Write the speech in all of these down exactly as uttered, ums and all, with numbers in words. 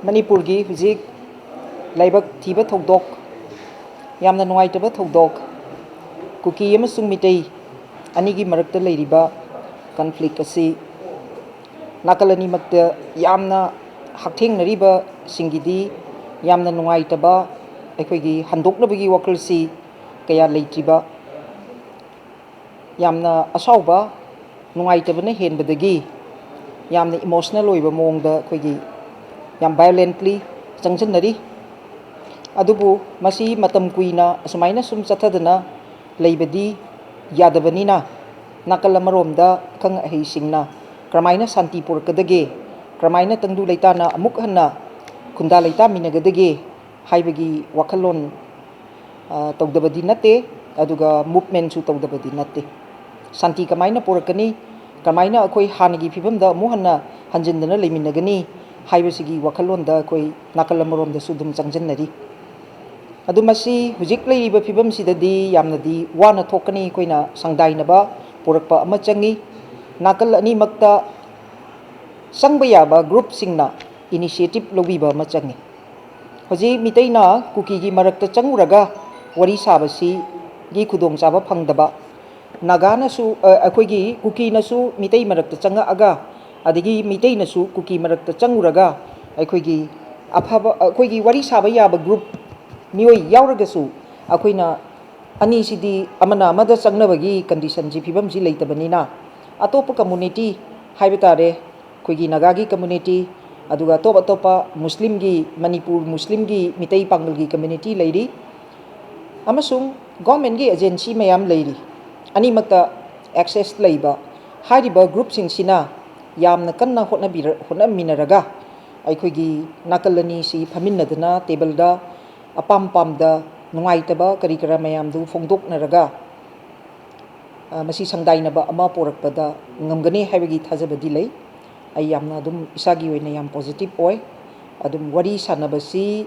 ꯃꯅꯤꯄꯨꯔꯒꯤ ꯍꯧꯖꯤꯛ ꯂꯥꯏꯕꯛ ꯊꯤꯕ ꯊꯧꯗꯣꯛ, ꯌꯥꯝꯅ ꯅꯨꯡꯉꯥꯏꯇꯕ ꯊꯧꯗꯣꯛ, ꯀꯨꯀꯤ ꯑꯃꯁꯨꯡ ꯃꯤꯇꯩ ꯑꯅꯤꯒꯤ ꯃꯔꯛꯇ ꯂꯩꯔꯤꯕ conflict ꯑꯁꯤ ꯅꯥꯀꯜ ꯑꯅꯤꯃꯛꯇ ꯌꯥꯝꯅ ꯍꯛꯊꯦꯡꯅꯔꯤꯕꯁꯤꯡꯒꯤꯗꯤ ꯌꯥꯝꯅ ꯅꯨꯡꯉꯥꯏꯇꯕ, ꯑꯩꯈꯣꯏꯒꯤ ꯍꯟꯗꯣꯛꯅꯕꯒꯤ ꯋꯥꯈꯜꯁꯤ ꯀꯌꯥ ꯂꯩꯇ꯭ꯔꯤꯕ, ꯌꯥꯝꯅ ꯑꯁꯥꯎꯕ, ꯅꯨꯡꯉꯥꯏꯇꯕꯅ ꯍꯦꯟꯕꯗꯒꯤ ꯌꯥꯝꯅ emotional ꯑꯣꯏꯕ ꯃꯑꯣꯡꯗ ꯑꯩꯈꯣꯏꯒꯤ ꯌꯥꯝ violently ꯆꯪꯁꯤꯟꯅꯔꯤ꯫ ꯑꯗꯨꯕꯨ ꯃꯁꯤ ꯃꯇꯝ ꯀꯨꯏꯅ ꯑꯁꯨꯃꯥꯏꯅ ꯁꯨꯝ ꯆꯠꯊꯗꯅ ꯂꯩꯕꯗꯤ ꯌꯥꯗꯕꯅꯤꯅ, ꯅꯥꯀꯜ ꯑꯃꯔꯣꯝꯗ ꯑꯈꯪ ꯑꯍꯩꯁꯤꯡꯅ ꯀꯔꯝꯍꯥꯏꯅ ꯁꯥꯟꯇꯤ ꯄꯨꯔꯛꯀꯗꯒꯦ, ꯀꯔꯝꯍꯥꯏꯅ ꯇꯪꯗꯨ ꯂꯩꯇꯥꯅ ꯑꯃꯨꯛ ꯍꯟꯅ ꯈꯨꯟꯗꯥ ꯂꯩꯇꯥꯃꯤꯟꯅꯒꯗꯒꯦ ꯍꯥꯏꯕꯒꯤ ꯋꯥꯈꯜꯂꯣꯟ, ꯑ, ꯇꯧꯗꯕꯗꯤ ꯅꯠꯇꯦ, ꯑꯗꯨꯒ movementꯁꯨ ꯇꯧꯗꯕꯗꯤ ꯅꯠꯇꯦ꯫ ꯁꯥꯟꯇꯤ ꯀꯃꯥꯏꯅ ꯄꯨꯔꯛꯀꯅꯤ, ꯀꯃꯥꯏꯅ ꯑꯩꯈꯣꯏ ꯍꯥꯟꯅꯒꯤ ꯐꯤꯕꯝꯗ ꯑꯃꯨꯛ ꯍꯟꯅ ꯍꯟꯖꯤꯟꯗꯅ ꯂꯩꯃꯤꯟꯅꯒꯅꯤ ꯍꯥꯏꯕꯁꯤꯒꯤ ꯋꯥꯈꯜꯂꯣꯟꯗ ꯑꯩꯈꯣꯏ ꯅꯥꯀꯜ ꯑꯃꯔꯣꯝꯗꯁꯨ ꯑꯗꯨꯝ ꯆꯪꯁꯤꯟꯅꯔꯤ꯫ ꯑꯗꯨ ꯃꯁꯤ ꯍꯧꯖꯤꯛ ꯂꯩꯔꯤꯕ ꯐꯤꯕꯝꯁꯤꯗꯗꯤ ꯌꯥꯝꯅꯗꯤ ꯋꯥꯅ ꯊꯣꯛꯀꯅꯤ꯫ ꯑꯩꯈꯣꯏꯅ ꯁꯪꯗꯥꯏꯅꯕ ꯄꯨꯔꯛꯄ ꯑꯃ ꯆꯪꯉꯤ꯫ ꯅꯥꯀꯜ ꯑꯅꯤꯃꯛꯇ ꯆꯪꯕ ꯌꯥꯕ groupꯁꯤꯡꯅ initiative ꯂꯧꯕꯤꯕ ꯑꯃ ꯆꯪꯉꯤ꯫ ꯍꯧꯖꯤꯛ ꯃꯤꯇꯩꯅ ꯀꯨꯀꯤꯒꯤ ꯃꯔꯛꯇ ꯆꯪꯉꯨꯔꯒ ꯋꯥꯔꯤ ꯁꯥꯕꯁꯤꯒꯤ ꯈꯨꯗꯣꯡꯆꯥꯕ ꯐꯪꯗꯕ, ꯅꯥꯒꯥꯅꯁꯨ, ꯑ, ꯑꯩꯈꯣꯏꯒꯤ ꯀꯨꯀꯤꯅꯁꯨ ꯃꯤꯇꯩ ꯃꯔꯛꯇ ꯆꯪꯉꯛꯑꯒ, ꯑꯗꯒꯤ ꯃꯤꯇꯩꯅꯁꯨ ꯀꯨꯀꯤ ꯃꯔꯛꯇ ꯆꯪꯉꯨꯔꯒ, ꯑꯩꯈꯣꯏꯒꯤ ꯑꯐꯕ, ꯑꯩꯈꯣꯏꯒꯤ ꯋꯥꯔꯤ ꯁꯥꯕ ꯌꯥꯕ group ꯃꯤꯑꯣꯏ ꯌꯥꯎꯔꯒꯁꯨ, ꯑꯩꯈꯣꯏꯅ ꯑꯅꯤꯁꯤꯗꯤ ꯑꯃꯅ ꯑꯃꯗ ꯆꯪꯅꯕꯒꯤ conditionꯁꯤ, ꯐꯤꯕꯝꯁꯤ ꯂꯩꯇꯕꯅꯤꯅ, ꯑꯇꯣꯞꯄ community ꯍꯥꯏꯕ ꯇꯥꯔꯦ, ꯑꯩꯈꯣꯏꯒꯤ ꯅꯥꯒꯥꯒꯤ community, ꯑꯗꯨꯒ ꯑꯇꯣꯞ ꯑꯇꯣꯞꯄ ꯃꯨꯁꯂꯤꯝꯒꯤ, ꯃꯅꯤꯄꯨꯔ ꯃꯨꯁꯂꯤꯝꯒꯤ ꯃꯤꯇꯩ ꯄꯥꯉꯜꯒꯤ community ꯂꯩꯔꯤ, ꯑꯃꯁꯨꯡ governmentꯀꯤ agency ꯃꯌꯥꯝ ꯂꯩꯔꯤ꯫ ꯑꯅꯤꯃꯛꯇ access ꯂꯩꯕ ꯍꯥꯏꯔꯤꯕ groupꯁꯤꯡꯁꯤꯅ ꯌꯥꯝꯅ ꯀꯟꯅ ꯍꯣꯠꯅꯕꯤꯔ-, ꯍꯣꯠꯅꯃꯤꯟꯅꯔꯒ, ꯑꯩꯈꯣꯏꯒꯤ ꯅꯥꯀꯜ ꯑꯅꯤꯁꯤ ꯐꯝꯃꯤꯟꯅꯗꯨꯅ tableꯗ ꯑꯄꯥꯝ ꯄꯥꯝꯗ ꯅꯨꯡꯉꯥꯏꯇꯕ ꯀꯔꯤ ꯀꯔꯥ ꯃꯌꯥꯝꯗꯨ ꯐꯣꯡꯗꯣꯛꯅꯔꯒ, ꯑ, ꯃꯁꯤ ꯁꯪꯗꯥꯏꯅꯕ ꯑꯃ ꯄꯣꯔꯛꯄꯗ ꯉꯝꯒꯅꯤ ꯍꯥꯏꯕꯒꯤ ꯊꯥꯖꯕꯗꯤ ꯂꯩ꯫ ꯑꯩ ꯌꯥꯝꯅ ꯑꯗꯨꯝ ꯏꯁꯥꯒꯤ ꯑꯣꯏꯅ ꯌꯥꯝ positive ꯑꯣꯏ꯫ ꯑꯗꯨꯝ ꯋꯥꯔꯤ ꯁꯥꯟꯅꯕꯁꯤ,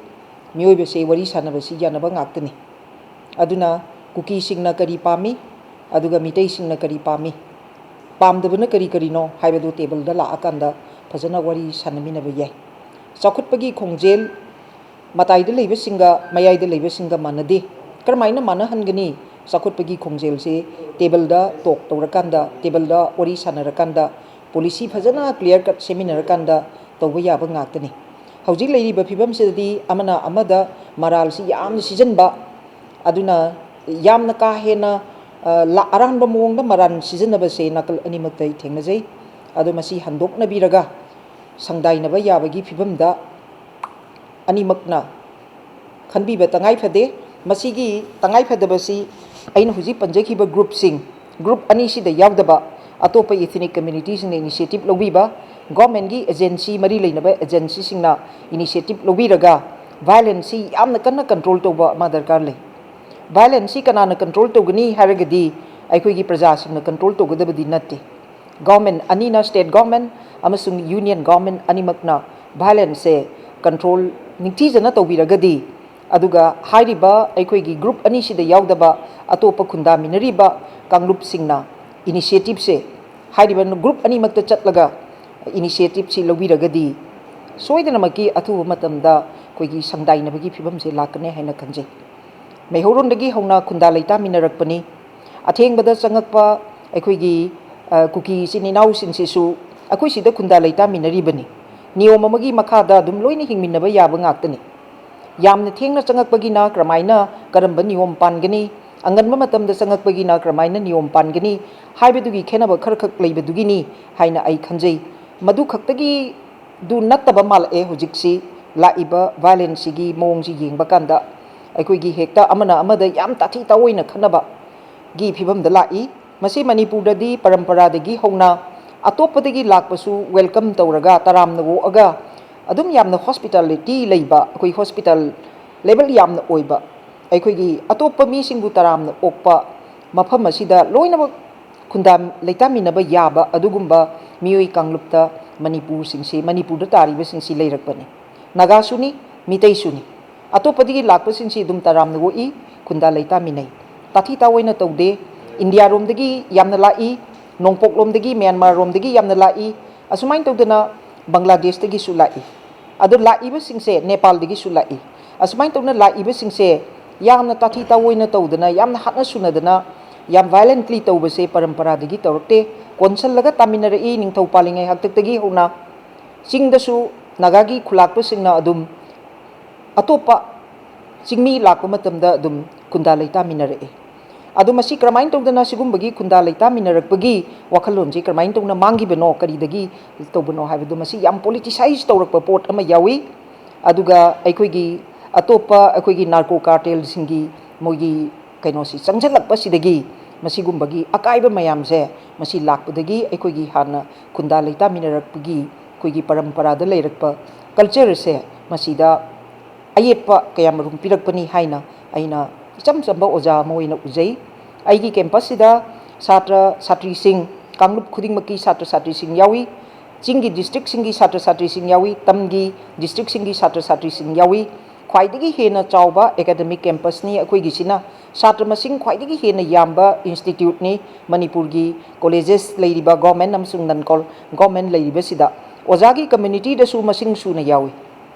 ꯃꯤꯑꯣꯏꯕꯁꯦ ꯋꯥꯔꯤ ꯁꯥꯟꯅꯕꯁꯤ ꯌꯥꯅꯕ ꯉꯥꯛꯇꯅꯤ꯫ ꯑꯗꯨꯅ ꯀꯨꯀꯤꯁꯤꯡꯅ ꯀꯔꯤ ꯄꯥꯝꯃꯤ, ꯑꯗꯨꯒ ꯃꯤꯇꯩꯁꯤꯡꯅ ꯀꯔꯤ ꯄꯥꯝꯃꯤ, ꯄꯥꯝꯗꯕꯅ ꯀꯔꯤ ꯀꯔꯤꯅꯣ ꯍꯥꯏꯕꯗꯨ tableꯗ ꯂꯥꯛꯑꯀꯥꯟꯗ ꯐꯖꯅ ꯋꯥꯔꯤ ꯁꯥꯟꯅꯃꯤꯟꯅꯕ ꯌꯥꯏ꯫ ꯆꯥꯎꯈꯠꯄꯒꯤ ꯈꯣꯡꯖꯦꯜ ꯃꯇꯥꯏꯗ ꯂꯩꯕꯁꯤꯡꯒ ꯃꯌꯥꯏꯗ ꯂꯩꯕꯁꯤꯡꯒ ꯃꯥꯟꯅꯗꯦ꯫ ꯀꯔꯝꯍꯥꯏꯅ ꯃꯥꯟꯅꯍꯟꯒꯅꯤ? ꯆꯥꯎꯈꯠꯄꯒꯤ ꯈꯣꯡꯖꯦꯜꯁꯤ ꯇꯦꯕꯜꯗ ꯇꯣꯛ ꯇꯧꯔꯀꯥꯟꯗ, ꯇꯦꯕꯜꯗ ꯋꯥꯔꯤ ꯁꯥꯟꯅꯔꯀꯥꯟꯗ, ꯄꯣꯂꯤꯁꯤ ꯐꯖꯅ clear cut ꯁꯦꯝꯃꯤꯟꯅꯔꯀꯥꯟꯗ ꯇꯧꯕ ꯌꯥꯕ ꯉꯥꯛꯇꯅꯤ꯫ ꯍꯧꯖꯤꯛ ꯂꯩꯔꯤꯕ ꯐꯤꯕꯝꯁꯤꯗꯗꯤ ꯑꯃꯅ ꯑꯃꯗ ꯃꯔꯥꯜꯁꯤ ꯌꯥꯝꯅ ꯁꯤꯖꯤꯟꯕ, ꯑꯗꯨꯅ ꯌꯥꯝꯅ ꯀꯥ ꯍꯦꯟꯅ, ꯑ, ꯂꯥ-, ꯑꯔꯥꯟꯕ ꯃꯑꯣꯡꯗ ꯃꯔꯥꯜ ꯁꯤꯖꯤꯟꯅꯕꯁꯦ ꯅꯥꯀꯜ ꯑꯅꯤꯃꯛꯇ ꯑꯩ ꯊꯦꯡꯅꯖꯩ꯫ ꯑꯗꯣ ꯃꯁꯤ ꯍꯟꯗꯣꯛꯅꯕꯤꯔꯒ ꯁꯪꯗꯥꯏꯅꯕ ꯌꯥꯕꯒꯤ ꯐꯤꯕꯝꯗ ꯑꯅꯤꯃꯛꯅ ꯈꯟꯕꯤꯕ ꯇꯉꯥꯏ ꯐꯗꯦ꯫ ꯃꯁꯤꯒꯤ ꯇꯉꯥꯏ ꯐꯗꯕꯁꯤ ꯑꯩꯅ ꯍꯧꯖꯤꯛ ꯄꯟꯖꯈꯤꯕ groupꯁꯤꯡ, group ꯑꯅꯤꯁꯤꯗ ꯌꯥꯎꯗꯕ ꯑꯇꯣꯞꯄ ethnic communityꯁꯤꯡꯅ initiative ꯂꯧꯕꯤꯕ, governmentꯀꯤ agency, ꯃꯔꯤ ꯂꯩꯅꯕ agencyꯁꯤꯡꯅ initiative ꯂꯧꯕꯤꯔꯒ violenceꯁꯤ ꯌꯥꯝꯅ ꯀꯟꯅ control ꯇꯧꯕ ꯑꯃ ꯗꯔꯀꯥꯔ ꯂꯩ꯫ Violenceꯁꯤ ꯀꯅꯥꯅ control ꯇꯧꯒꯅꯤ ꯍꯥꯏꯔꯒꯗꯤ ꯑꯩꯈꯣꯏꯒꯤ ꯄ꯭ꯔꯖꯥꯁꯤꯡꯅ control ꯇꯧꯒꯗꯕꯗꯤ ꯅꯠꯇꯦ꯫ Government ꯑꯅꯤꯅ, state government ꯑꯃꯁꯨꯡ union government ꯑꯅꯤꯃꯛꯅ violenceꯁꯦ control ꯅꯤꯡꯊꯤꯖꯅ ꯇꯧꯕꯤꯔꯒꯗꯤ, ꯑꯗꯨꯒ ꯍꯥꯏꯔꯤꯕ ꯑꯩꯈꯣꯏꯒꯤ group ꯑꯅꯤꯁꯤꯗ ꯌꯥꯎꯗꯕ ꯑꯇꯣꯞꯄ ꯈꯨꯟꯗꯥꯃꯤꯟꯅꯔꯤꯕ ꯀꯥꯡꯂꯨꯞꯁꯤꯡꯅ initiativeꯁꯦ, ꯍꯥꯏꯔꯤꯕ group ꯑꯅꯤꯃꯛꯇ ꯆꯠꯂꯒ initiativeꯁꯤ ꯂꯧꯕꯤꯔꯒꯗꯤ, ꯁꯣꯏꯗꯅꯃꯛꯀꯤ ꯑꯊꯨꯕ ꯃꯇꯝꯗ ꯑꯩꯈꯣꯏꯒꯤ ꯁꯪꯗꯥꯏꯅꯕꯒꯤ ꯐꯤꯕꯝꯁꯦ ꯂꯥꯛꯀꯅꯤ ꯍꯥꯏꯅ ꯈꯟꯖꯩ꯫ ꯃꯩꯍꯧꯔꯣꯟꯗꯒꯤ ꯍꯧꯅ ꯈꯨꯟꯗꯥ ꯂꯩꯇꯥꯃꯤꯟꯅꯔꯛꯄꯅꯤ꯫ ꯑꯊꯦꯡꯕꯗ ꯆꯪꯉꯛꯄ ꯑꯩꯈꯣꯏꯒꯤ, ꯑ, ꯀꯨꯀꯤ ꯏꯆꯤꯟ ꯏꯅꯥꯎꯁꯤꯡꯁꯤꯁꯨ ꯑꯩꯈꯣꯏ ꯁꯤꯗ ꯈꯨꯟꯗꯥ ꯂꯩꯇꯥꯃꯤꯟꯅꯔꯤꯕꯅꯤ꯫ ꯅꯤꯌꯣꯝ ꯑꯃꯒꯤ ꯃꯈꯥꯗ ꯑꯗꯨꯝ ꯂꯣꯏꯅ ꯍꯤꯡꯃꯤꯟꯅꯕ ꯌꯥꯕ ꯉꯥꯛꯇꯅꯤ꯫ ꯌꯥꯝꯅ ꯊꯦꯡꯅ ꯆꯪꯉꯛꯄꯒꯤꯅ ꯀꯔꯝꯍꯥꯏꯅ, ꯀꯔꯝꯕ ꯅꯤꯌꯣꯝ ꯄꯥꯟꯒꯅꯤ, ꯑꯉꯟꯕ ꯃꯇꯝꯗ ꯆꯪꯉꯛꯄꯒꯤꯅ ꯀꯔꯝꯍꯥꯏꯅ ꯅꯤꯌꯣꯝ ꯄꯥꯟꯒꯅꯤ ꯍꯥꯏꯕꯗꯨꯒꯤ ꯈꯦꯠꯅꯕ ꯈꯔꯈꯛ ꯂꯩꯕꯗꯨꯒꯤꯅꯤ ꯍꯥꯏꯅ ꯑꯩ ꯈꯟꯖꯩ꯫ ꯃꯗꯨ ꯈꯛꯇꯒꯤ ꯗꯨ ꯅꯠꯇꯕ ꯃꯥꯜꯂꯛꯑꯦ ꯍꯧꯖꯤꯛꯁꯤ꯫ ꯂꯥꯛꯏꯕ violenceꯁꯤꯒꯤ ꯃꯑꯣꯡꯁꯤ ꯌꯦꯡꯕ ꯀꯥꯟꯗ ꯑꯩꯈꯣꯏꯒꯤ ꯍꯦꯛꯇ ꯑꯃꯅ ꯑꯃꯗ ꯌꯥꯝ ꯇꯥꯊꯤ ꯇꯥꯑꯣꯏꯅ ꯈꯠꯅꯕꯒꯤ ꯐꯤꯕꯝꯗ ꯂꯥꯛꯏ꯫ ꯃꯁꯤ ꯃꯅꯤꯄꯨꯔꯗꯗꯤ ꯄꯔꯝꯄꯔꯥꯗꯒꯤ ꯍꯧꯅ ꯑꯇꯣꯞꯄꯗꯒꯤ ꯂꯥꯛꯄꯁꯨ welcome ꯇꯧꯔꯒ, ꯇꯔꯥꯝꯅ ꯑꯣꯛꯑꯒ, ꯑꯗꯨꯝ ꯌꯥꯝꯅ hospitality ꯂꯩꯕ, ꯑꯩꯈꯣꯏ hospital level ꯌꯥꯝꯅ ꯑꯣꯏꯕ, ꯑꯩꯈꯣꯏꯒꯤ ꯑꯇꯣꯞꯄ ꯃꯤꯁꯤꯡꯕꯨ ꯇꯔꯥꯝꯅ ꯑꯣꯛꯄ ꯃꯐꯝ ꯑꯁꯤꯗ ꯂꯣꯏꯅꯃꯛ ꯈꯨꯟꯗꯥ ꯂꯩꯇꯥꯃꯤꯟꯅꯕ ꯌꯥꯕ ꯑꯗꯨꯒꯨꯝꯕ ꯃꯤꯑꯣꯏ ꯀꯥꯡꯂꯨꯞꯇ ꯃꯅꯤꯄꯨꯔꯁꯤꯡꯁꯤ, ꯃꯅꯤꯄꯨꯔꯗ ꯇꯥꯔꯤꯕꯁꯤꯡꯁꯤ ꯂꯩꯔꯛꯄꯅꯤ꯫ ꯅꯥꯒꯥꯁꯨꯅꯤ, ꯃꯤꯇꯩꯁꯨꯅꯤ꯫ ꯑꯇꯣꯞꯄꯗꯒꯤ ꯂꯥꯛꯄꯁꯤꯡꯁꯤ ꯑꯗꯨꯝ ꯇꯔꯥꯝꯅ ꯑꯣꯛꯏ, ꯈꯨꯟꯗꯥ ꯂꯩꯇꯥꯃꯤꯟꯅꯩ꯫ ꯇꯥꯊꯤ ꯇꯥꯑꯣꯏꯅ ꯇꯧꯗꯦ꯫ ꯏꯟꯗꯤꯌꯥꯔꯣꯝꯗꯒꯤ ꯌꯥꯝꯅ ꯂꯥꯛꯏ, ꯅꯣꯡꯄꯣꯛꯂꯣꯝꯗꯒꯤ, ꯃ꯭ꯌꯥꯟꯃꯥꯔꯔꯣꯝꯗꯒꯤ ꯌꯥꯝꯅ ꯂꯥꯛꯏ, ꯑꯁꯨꯃꯥꯏꯅ ꯇꯧꯗꯅ ꯕꯪꯒ꯭ꯂꯥꯗꯦꯁꯇꯒꯤꯁꯨ ꯂꯥꯛꯏ꯫ ꯑꯗꯨ ꯂꯥꯛꯏꯕꯁꯤꯡꯁꯦ ꯅꯦꯄꯥꯜꯗꯒꯤꯁꯨ ꯂꯥꯛꯏ꯫ ꯑꯁꯨꯃꯥꯏꯅ ꯇꯧꯅ ꯂꯥꯛꯏꯕꯁꯤꯡꯁꯦ ꯌꯥꯝꯅ ꯇꯥꯊꯤ ꯇꯥꯑꯣꯏꯅ ꯇꯧꯗꯅ, ꯌꯥꯝꯅ ꯍꯥꯠꯅ ꯁꯨꯅꯗꯅ, ꯌꯥꯝ violently ꯇꯧꯕꯁꯦ ꯄꯔꯝꯄꯔꯥꯗꯒꯤ ꯇꯧꯔꯛꯇꯦ꯫ ꯀꯣꯟꯁꯜꯂꯒ ꯇꯥꯃꯤꯟꯅꯔꯛꯏ ꯅꯤꯡꯊꯧ ꯄꯥꯜꯂꯤꯉꯩ ꯍꯥꯛꯇꯛꯇꯒꯤ ꯍꯧꯅ꯫ ꯆꯤꯡꯗꯁꯨ ꯅꯥꯒꯥꯒꯤ ꯈꯨꯂꯥꯛꯄꯁꯤꯡꯅ ꯑꯗꯨꯝ ꯑꯇꯣꯞꯄ ꯆꯤꯡꯃꯤ ꯂꯥꯛꯄ ꯃꯇꯝꯗ ꯑꯗꯨꯝ ꯈꯨꯟꯗꯥ ꯂꯩꯇꯥꯃꯤꯟꯅꯔꯛꯑꯦ꯫ ꯑꯗꯣ ꯃꯁꯤ ꯀꯔꯝꯍꯥꯏꯅ ꯇꯧꯗꯅ ꯁꯤꯒꯨꯝꯕꯒꯤ ꯈꯨꯟꯗꯥ ꯂꯩꯇꯥꯃꯤꯟꯅꯔꯛꯄꯒꯤ ꯋꯥꯈꯜꯂꯣꯟꯁꯤ ꯀꯔꯝꯍꯥꯏꯅ ꯇꯧꯅ ꯃꯥꯡꯈꯤꯕꯅꯣ, ꯀꯔꯤꯗꯒꯤ ꯇꯧꯕꯅꯣ ꯍꯥꯏꯕꯗꯣ, ꯃꯁꯤ ꯌꯥꯝ politicize ꯇꯧꯔꯛꯄ ꯄꯣꯠ ꯑꯃ ꯌꯥꯎꯏ꯫ ꯑꯗꯨꯒ ꯑꯩꯈꯣꯏꯒꯤ ꯑꯇꯣꯞꯄ ꯑꯩꯈꯣꯏꯒꯤ narco cartelꯁꯤꯡꯒꯤ ꯃꯣꯏꯒꯤ ꯀꯩꯅꯣꯁꯤ ꯆꯪꯁꯤꯜꯂꯛꯄꯁꯤꯗꯒꯤ ꯃꯁꯤꯒꯨꯝꯕꯒꯤ ꯑꯀꯥꯏꯕ ꯃꯌꯥꯝꯁꯦ ꯃꯁꯤ ꯂꯥꯛꯄꯗꯒꯤ ꯑꯩꯈꯣꯏꯒꯤ ꯍꯥꯟꯅ ꯈꯨꯟꯗꯥ ꯂꯩꯇꯥꯃꯤꯟꯅꯔꯛꯄꯒꯤ ꯑꯩꯈꯣꯏꯒꯤ ꯄꯔꯝꯄꯔꯥꯗ ꯂꯩꯔꯛꯄ cultureꯁꯦ ꯃꯁꯤꯗ ꯑꯌꯦꯠꯄ ꯀꯌꯥꯃꯔꯨꯝ ꯄꯤꯔꯛꯄꯅꯤ ꯍꯥꯏꯅ ꯑꯩꯅ ꯏꯆꯝ ꯆꯝꯕ ꯑꯣꯖꯥ ꯑꯃ ꯑꯣꯏꯅ ꯎꯖꯩ꯫ ꯑꯩꯒꯤ campusꯁꯤꯗ ꯁꯥꯇ꯭ꯔ ꯁꯥꯇ꯭ꯔꯤꯁꯤꯡ, ꯀꯥꯡꯂꯨꯞ ꯈꯨꯗꯤꯡꯃꯛꯀꯤ ꯁꯥꯇ꯭ꯔ ꯁꯥꯇ꯭ꯔꯤꯁꯤꯡ ꯌꯥꯎꯏ꯫ ꯆꯤꯡꯒꯤ districtꯁꯤꯡꯒꯤ ꯁꯥꯇ꯭ꯔ ꯁꯥꯇ꯭ꯔꯤꯁꯤꯡ ꯌꯥꯎꯏ, ꯇꯝꯒꯤ districtꯁꯤꯡꯒꯤ ꯁꯥꯇ꯭ꯔ ꯁꯥꯇ꯭ꯔꯤꯁꯤꯡ ꯌꯥꯎꯏ꯫ ꯈ꯭ꯋꯥꯏꯗꯒꯤ ꯍꯦꯟꯅ ꯆꯥꯎꯕ academic campusꯅꯤ ꯑꯩꯈꯣꯏꯒꯤꯁꯤꯅ꯫ ꯁꯥꯇ꯭ꯔ ꯃꯁꯤꯡ ꯈ꯭ꯋꯥꯏꯗꯒꯤ ꯍꯦꯟꯅ ꯌꯥꯝꯕ instituteꯅꯤ ꯃꯅꯤꯄꯨꯔꯒꯤ colleges ꯂꯩꯔꯤꯕ, government ꯑꯃꯁꯨꯡ non government ꯂꯩꯔꯤꯕꯁꯤꯗ꯫ ꯑꯣꯖꯥꯒꯤ communityꯗꯁꯨ ꯃꯁꯤꯡ ꯁꯨꯅ ꯌꯥꯎꯏ꯫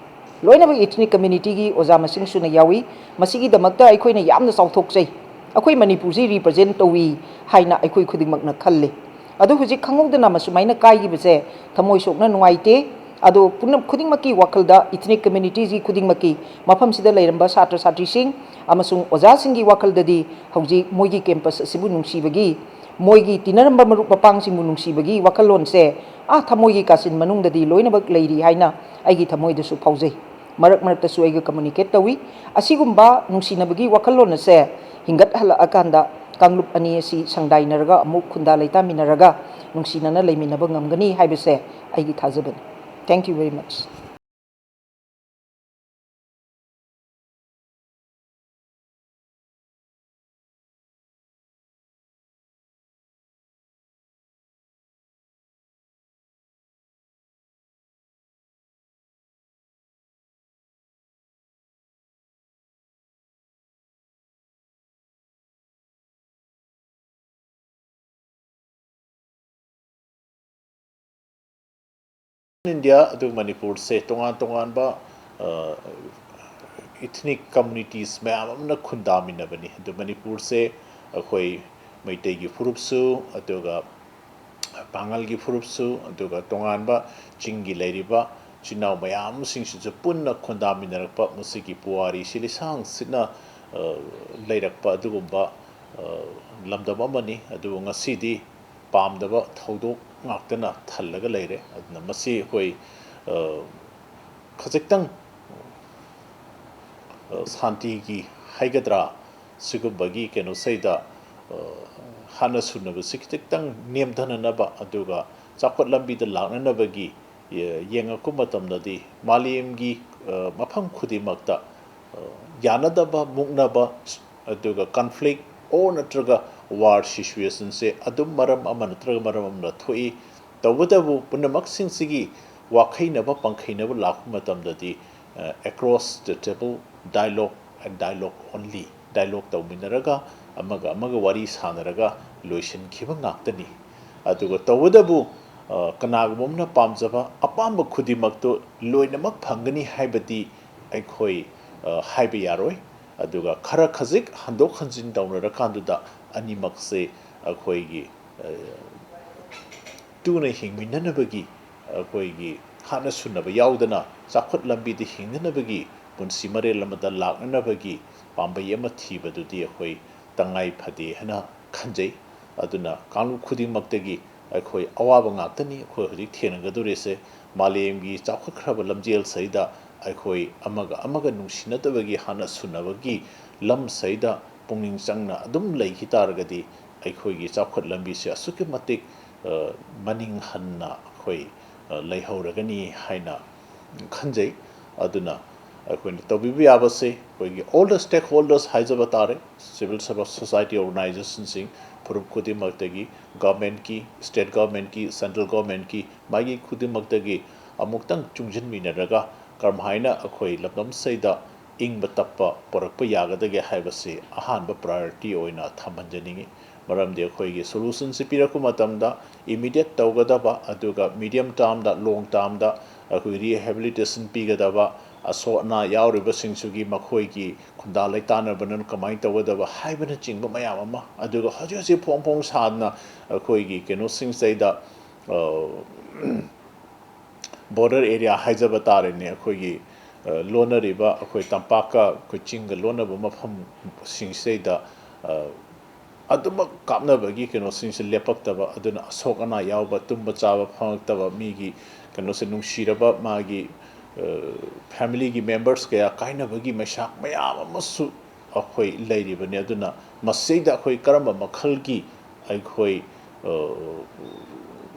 ꯂꯣꯏꯅꯃꯛ ethnic communityꯒꯤ ꯑꯣꯖꯥ ꯃꯁꯤꯡ ꯁꯨꯅ ꯌꯥꯎꯏ꯫ ꯃꯁꯤꯒꯤꯗꯃꯛꯇ ꯑꯩꯈꯣꯏꯅ ꯌꯥꯝꯅ ꯆꯥꯎꯊꯣꯛꯆꯩ꯫ ꯑꯩꯈꯣꯏ ꯃꯅꯤꯄꯨꯔꯁꯤ represent ꯇꯧꯏ ꯍꯥꯏꯅ ꯑꯩꯈꯣꯏ ꯈꯨꯗꯤꯡꯃꯛꯅ ꯈꯜꯂꯤ꯫ ꯑꯗꯨ ꯍꯧꯖꯤꯛ ꯈꯪꯍꯧꯗꯅ ꯃꯁꯨꯃꯥꯏꯅ ꯀꯥꯏꯈꯤꯕꯁꯦ ꯊꯃꯣꯏ ꯁꯣꯛꯅ ꯅꯨꯡꯉꯥꯏꯇꯦ꯫ ꯑꯗꯣ ꯄꯨꯝꯅꯃꯛ ꯈꯨꯗꯤꯡꯃꯛꯀꯤ ꯋꯥꯈꯜꯗ, ethnic communityꯁꯤ ꯈꯨꯗꯤꯡꯃꯛꯀꯤ, ꯃꯐꯝꯁꯤꯗ ꯂꯩꯔꯝꯕ ꯁꯥꯇ꯭ꯔ ꯁꯥꯇ꯭ꯔꯤꯁꯤꯡ ꯑꯃꯁꯨꯡ ꯑꯣꯖꯥꯁꯤꯡꯒꯤ ꯋꯥꯈꯜꯗꯗꯤ ꯍꯧꯖꯤꯛ ꯃꯣꯏꯒꯤ campus ꯑꯁꯤꯕꯨ ꯅꯨꯡꯁꯤꯕꯒꯤ, ꯃꯣꯏꯒꯤ ꯇꯤꯟꯅꯔꯝꯕ ꯃꯔꯨꯞ ꯃꯄꯥꯡꯁꯤꯡꯕꯨ ꯅꯨꯡꯁꯤꯕꯒꯤ ꯋꯥꯈꯜꯂꯣꯟꯁꯦ ꯑꯥ ꯊꯃꯣꯏꯒꯤ ꯀꯥꯆꯤꯟ ꯃꯅꯨꯡꯗꯗꯤ ꯂꯣꯏꯅꯃꯛ ꯂꯩꯔꯤ ꯍꯥꯏꯅ ꯑꯩꯒꯤ ꯊꯃꯣꯏꯗꯁꯨ ꯐꯥꯎꯖꯩ꯫ ꯃꯔꯛ ꯃꯔꯛꯇꯁꯨ ꯑꯩꯒ communicate ꯇꯧꯏ꯫ ꯑꯁꯤꯒꯨꯝꯕ ꯅꯨꯡꯁꯤꯅꯕꯒꯤ ꯋꯥꯈꯜꯂꯣꯟ ꯑꯁꯦ ꯍꯤꯡꯒꯠꯍꯜꯂꯛꯑꯀꯥꯟꯗ ꯀꯥꯡꯂꯨꯞ ꯑꯅꯤ ꯑꯁꯤ ꯁꯪꯗꯥꯏꯅꯔꯒ ꯑꯃꯨꯛ ꯈꯨꯟꯗꯥ ꯂꯩꯇꯥꯃꯤꯟꯅꯔꯒ ꯅꯨꯡꯁꯤꯅꯅ ꯂꯩꯃꯤꯟꯅꯕ ꯉꯝꯒꯅꯤ ꯍꯥꯏꯕꯁꯦ ꯑꯩꯒꯤ ꯊꯥꯖꯕꯅꯤ꯫ Thank you very much꯫ India ꯑꯗꯨ ꯃꯅꯤꯄꯨꯔꯁꯦ ꯇꯣꯉꯥꯟ ꯇꯣꯉꯥꯟꯕ ethnic communities ꯃꯌꯥꯝ ꯑꯃꯅ ꯈꯨꯟꯗꯥꯃꯤꯟꯅꯕꯅꯤ꯫ ꯑꯗꯨ ꯃꯅꯤꯄꯨꯔꯁꯦ ꯑꯩꯈꯣꯏ ꯃꯩꯇꯩꯒꯤ ꯐꯨꯔꯨꯞꯁꯨ, ꯑꯗꯨꯒ ꯄꯥꯉꯜꯒꯤ ꯐꯨꯔꯨꯞꯁꯨ, ꯑꯗꯨꯒ ꯇꯣꯉꯥꯟꯕ ꯆꯤꯡꯒꯤ ꯂꯩꯔꯤꯕ ꯏꯆꯤꯟ ꯏꯅꯥꯎ ꯃꯌꯥꯝꯁꯤꯡꯁꯤꯁꯨ ꯄꯨꯟꯅ ꯈꯨꯟꯗꯥꯃꯤꯟꯅꯔꯛꯄ ꯃꯁꯤꯒꯤ ꯄꯨꯋꯥꯔꯤꯁꯤ ꯂꯤꯁꯥꯡ ꯁꯤꯠꯅ ꯂꯩꯔꯛꯄ ꯑꯗꯨꯒꯨꯝꯕ ꯂꯝꯗꯝ ꯑꯃꯅꯤ꯫ ꯑꯗꯨꯕꯨ ꯉꯁꯤꯗꯤ ꯄꯥꯝꯗꯕ ꯊꯧꯗꯣꯛ ꯉꯥꯛꯇꯅ ꯊꯜꯂꯒ ꯂꯩꯔꯦ꯫ ꯑꯗꯨꯅ ꯃꯁꯤ ꯑꯩꯈꯣꯏ ꯈꯖꯤꯛꯇꯪ ꯁꯥꯟꯇꯤꯒꯤ ꯍꯥꯏꯒꯗ꯭ꯔꯥ, ꯁꯤꯒꯨꯝꯕꯒꯤ ꯀꯩꯅꯣꯁꯤꯗ ꯍꯥꯠꯅ ꯁꯨꯅꯕꯁꯤ ꯈꯤꯇꯪ ꯅꯦꯝꯊꯅꯅꯕ, ꯑꯗꯨꯒ ꯆꯥꯎꯈꯠ ꯂꯝꯕꯤꯗ ꯂꯥꯛꯅꯅꯕꯒꯤ ꯌꯦꯡꯉꯛꯄ ꯃꯇꯝꯗꯗꯤ ꯃꯥꯂꯦꯝꯒꯤ ꯃꯐꯝ ꯈꯨꯗꯤꯡꯃꯛꯇ ꯌꯥꯅꯗꯕ, ꯃꯨꯛꯅꯕ, ꯑꯗꯨꯒ conflict or ꯅꯠꯇ꯭ꯔꯒ war situationꯁꯦ ꯑꯗꯨꯝ ꯃꯔꯝ ꯑꯃ ꯅꯠꯇ꯭ꯔꯒ ꯃꯔꯝ ꯑꯃꯅ ꯊꯣꯛꯏ꯫ ꯇꯧꯕꯇꯕꯨ ꯄꯨꯝꯅꯃꯛꯁꯤꯡꯁꯤꯒꯤ ꯋꯥꯈꯩꯅꯕ ꯄꯪꯈꯩꯅꯕ ꯂꯥꯛꯄ ꯃꯇꯝꯗꯗꯤ across the table, dialogue and dialogue only, dialogue ꯇꯧꯃꯤꯟꯅꯔꯒ ꯑꯃꯒ ꯑꯃꯒ ꯋꯥꯔꯤ ꯁꯥꯟꯅꯔꯒ ꯂꯣꯏꯁꯤꯟꯈꯤꯕ ꯉꯥꯛꯇꯅꯤ꯫ ꯑꯗꯨꯒ ꯇꯧꯕꯇꯕꯨ ꯀꯅꯥꯒꯨꯝꯕ ꯑꯃꯅ ꯄꯥꯝꯖꯕ ꯑꯄꯥꯝꯕ ꯈꯨꯗꯤꯡꯃꯛꯇꯨ ꯂꯣꯏꯅꯃꯛ ꯐꯪꯒꯅꯤ ꯍꯥꯏꯕꯗꯤ ꯑꯩꯈꯣꯏ ꯍꯥꯏꯕ ꯌꯥꯔꯣꯏ꯫ ꯑꯗꯨꯒ ꯈꯔ ꯈꯖꯤꯛ ꯍꯟꯗꯣꯛ ꯍꯟꯖꯤꯟ ꯇꯧꯅꯔꯀꯥꯟꯗꯨꯗ ꯑꯅꯤꯃꯛꯁꯦ ꯑꯩꯈꯣꯏꯒꯤ ꯇꯨꯅ ꯍꯤꯡꯃꯤꯟꯅꯅꯕꯒꯤ, ꯑꯩꯈꯣꯏꯒꯤ ꯍꯥꯠꯅ ꯁꯨꯅꯕ ꯌꯥꯎꯗꯅ ꯆꯥꯎꯈꯠ ꯂꯝꯕꯤꯗ ꯍꯤꯡꯅꯅꯕꯒꯤ, ꯄꯨꯟꯁꯤ ꯃꯔꯦꯜ ꯑꯃꯗ ꯂꯥꯛꯅꯅꯕꯒꯤ ꯄꯥꯝꯕꯩ ꯑꯃ ꯊꯤꯕꯗꯨꯗꯤ ꯑꯩꯈꯣꯏ ꯇꯉꯥꯏ ꯐꯗꯦ ꯍꯥꯏꯅ ꯈꯟꯖꯩ꯫ ꯑꯗꯨꯅ ꯀꯥꯡꯂꯨꯞ ꯈꯨꯗꯤꯡꯃꯛꯇꯒꯤ ꯑꯩꯈꯣꯏ ꯑꯋꯥꯕ ꯉꯥꯛꯇꯅꯤ ꯑꯩꯈꯣꯏ ꯍꯧꯖꯤꯛ ꯊꯦꯡꯅꯒꯗꯧꯔꯤꯁꯦ꯫ ꯃꯥꯂꯦꯝꯒꯤ ꯆꯥꯎꯈꯠꯈ꯭ꯔꯕ ꯂꯝꯖꯦꯜꯁꯤꯗ ꯑꯩꯈꯣꯏ ꯑꯃꯒ ꯑꯃꯒ ꯅꯨꯡꯁꯤꯅꯗꯕꯒꯤ ꯍꯥꯠꯅ ꯁꯨꯅꯕꯒꯤ ꯂꯝꯁꯤꯗ ꯄꯨꯛꯅꯤꯡ ꯆꯪꯅ ꯑꯗꯨꯝ ꯂꯩꯈꯤ ꯇꯥꯔꯒꯗꯤ ꯑꯩꯈꯣꯏꯒꯤ ꯆꯥꯎꯈꯠ ꯂꯝꯕꯤꯁꯦ ꯑꯁꯨꯛꯀꯤ ꯃꯇꯤꯛ ꯃꯅꯤꯡ ꯍꯟꯅ ꯑꯩꯈꯣꯏ ꯂꯩꯍꯧꯔꯒꯅꯤ ꯍꯥꯏꯅ ꯈꯟꯖꯩ꯫ ꯑꯗꯨꯅ ꯑꯩꯈꯣꯏꯅ ꯇꯧꯕꯤꯕ ꯌꯥꯕꯁꯦ ꯑꯩꯈꯣꯏꯒꯤ all the stakeholders ꯍꯥꯏꯖꯕ ꯇꯥꯔꯦ, civil society organizationꯁꯤꯡ, ꯐꯨꯔꯨꯞ ꯈꯨꯗꯤꯡꯃꯛꯇꯒꯤ, governmentꯀꯤ, state governmentꯀꯤ, central governmentꯀꯤ ꯃꯥꯏꯀꯩ ꯈꯨꯗꯤꯡꯃꯛꯇꯒꯤ ꯑꯃꯨꯛꯇꯪ ꯆꯨꯡꯁꯤꯟꯃꯤꯟꯅꯔꯒ ꯀꯔꯝꯍꯥꯏꯅ ꯑꯩꯈꯣꯏ ꯂꯝꯗꯝꯁꯤꯗ ꯏꯪꯕ ꯇꯞꯄ ꯄꯨꯔꯛꯄ ꯌꯥꯒꯗꯒꯦ ꯍꯥꯏꯕꯁꯤ ꯑꯍꯥꯟꯕ priority ꯑꯣꯏꯅ ꯊꯝꯍꯟꯖꯅꯤꯡꯏ꯫ ꯃꯔꯝꯗꯤ ꯑꯩꯈꯣꯏꯒꯤ ꯁꯣꯂꯨꯁꯟꯁꯤ ꯄꯤꯔꯛꯄ ꯃꯇꯝꯗ ꯏꯃꯤꯗꯤꯌꯦꯠ ꯇꯧꯒꯗꯕ, ꯑꯗꯨꯒ ꯃꯤꯗꯤꯌꯝ ꯇꯥꯔꯝꯗ, ꯂꯣꯡ ꯇꯥꯔꯝꯗ ꯑꯩꯈꯣꯏ ꯔꯤꯍꯦꯕꯤꯂꯤꯇꯦꯁꯟ ꯄꯤꯒꯗꯕ, ꯑꯁꯣꯛ ꯑꯅꯥ ꯌꯥꯎꯔꯤꯕꯁꯤꯡꯁꯤꯒꯤ ꯃꯈꯣꯏꯒꯤ ꯈꯨꯟꯗꯥ ꯂꯩꯇꯥꯅꯕꯅ ꯀꯃꯥꯏꯅ ꯇꯧꯒꯗꯕ ꯍꯥꯏꯕꯅꯆꯤꯡꯕ ꯃꯌꯥꯝ ꯑꯃ, ꯑꯗꯨꯒ ꯍꯧꯖꯤꯛ ꯍꯧꯖꯤꯛ ꯐꯣꯡ ꯐꯣꯡ ꯁꯥꯗꯅ ꯑꯩꯈꯣꯏꯒꯤ ꯀꯩꯅꯣꯁꯤꯡꯁꯤꯗꯩꯗ, ꯑ, ꯕꯣꯔꯗꯔ ꯑꯦꯔꯤꯌꯥ ꯍꯥꯏꯖꯕ ꯇꯥꯔꯦꯅꯦ, ꯑꯩꯈꯣꯏꯒꯤ, ꯑ, ꯂꯣꯟꯅꯔꯤꯕ ꯑꯩꯈꯣꯏ ꯇꯝꯄꯥꯛꯀ ꯑꯩꯈꯣꯏ ꯆꯤꯡꯒ ꯂꯣꯟꯅꯕ ꯃꯐꯝꯁꯤꯡꯁꯤꯗꯩꯗ, ꯑ, ꯑꯗꯨꯃꯛ ꯀꯥꯞꯅꯕꯒꯤ ꯀꯩꯅꯣꯁꯤꯡꯁꯦ ꯂꯦꯞꯄꯛꯇꯕ, ꯑꯗꯨꯅ ꯑꯁꯣꯛ ꯑꯅꯥ ꯌꯥꯎꯕ, ꯇꯨꯝꯕ ꯆꯥꯕ ꯐꯪꯉꯛꯇꯕ, ꯃꯤꯒꯤ ꯀꯩꯅꯣꯁꯦ ꯅꯨꯡꯁꯤꯔꯕ ꯃꯥꯒꯤ, ꯑ, ꯐꯦꯃꯤꯂꯤꯒꯤ ꯃꯦꯝꯕꯔꯁ ꯀꯌꯥ ꯀꯥꯏꯅꯕꯒꯤ ꯃꯩꯁꯥꯛ ꯃꯌꯥꯝ ꯑꯃꯁꯨ ꯑꯩꯈꯣꯏ ꯂꯩꯔꯤꯕꯅꯤ꯫ ꯑꯗꯨꯅ ꯃꯁꯤꯗ ꯑꯩꯈꯣꯏ ꯀꯔꯝꯕ ꯃꯈꯜꯒꯤ ꯑꯩꯈꯣꯏ, ꯑ,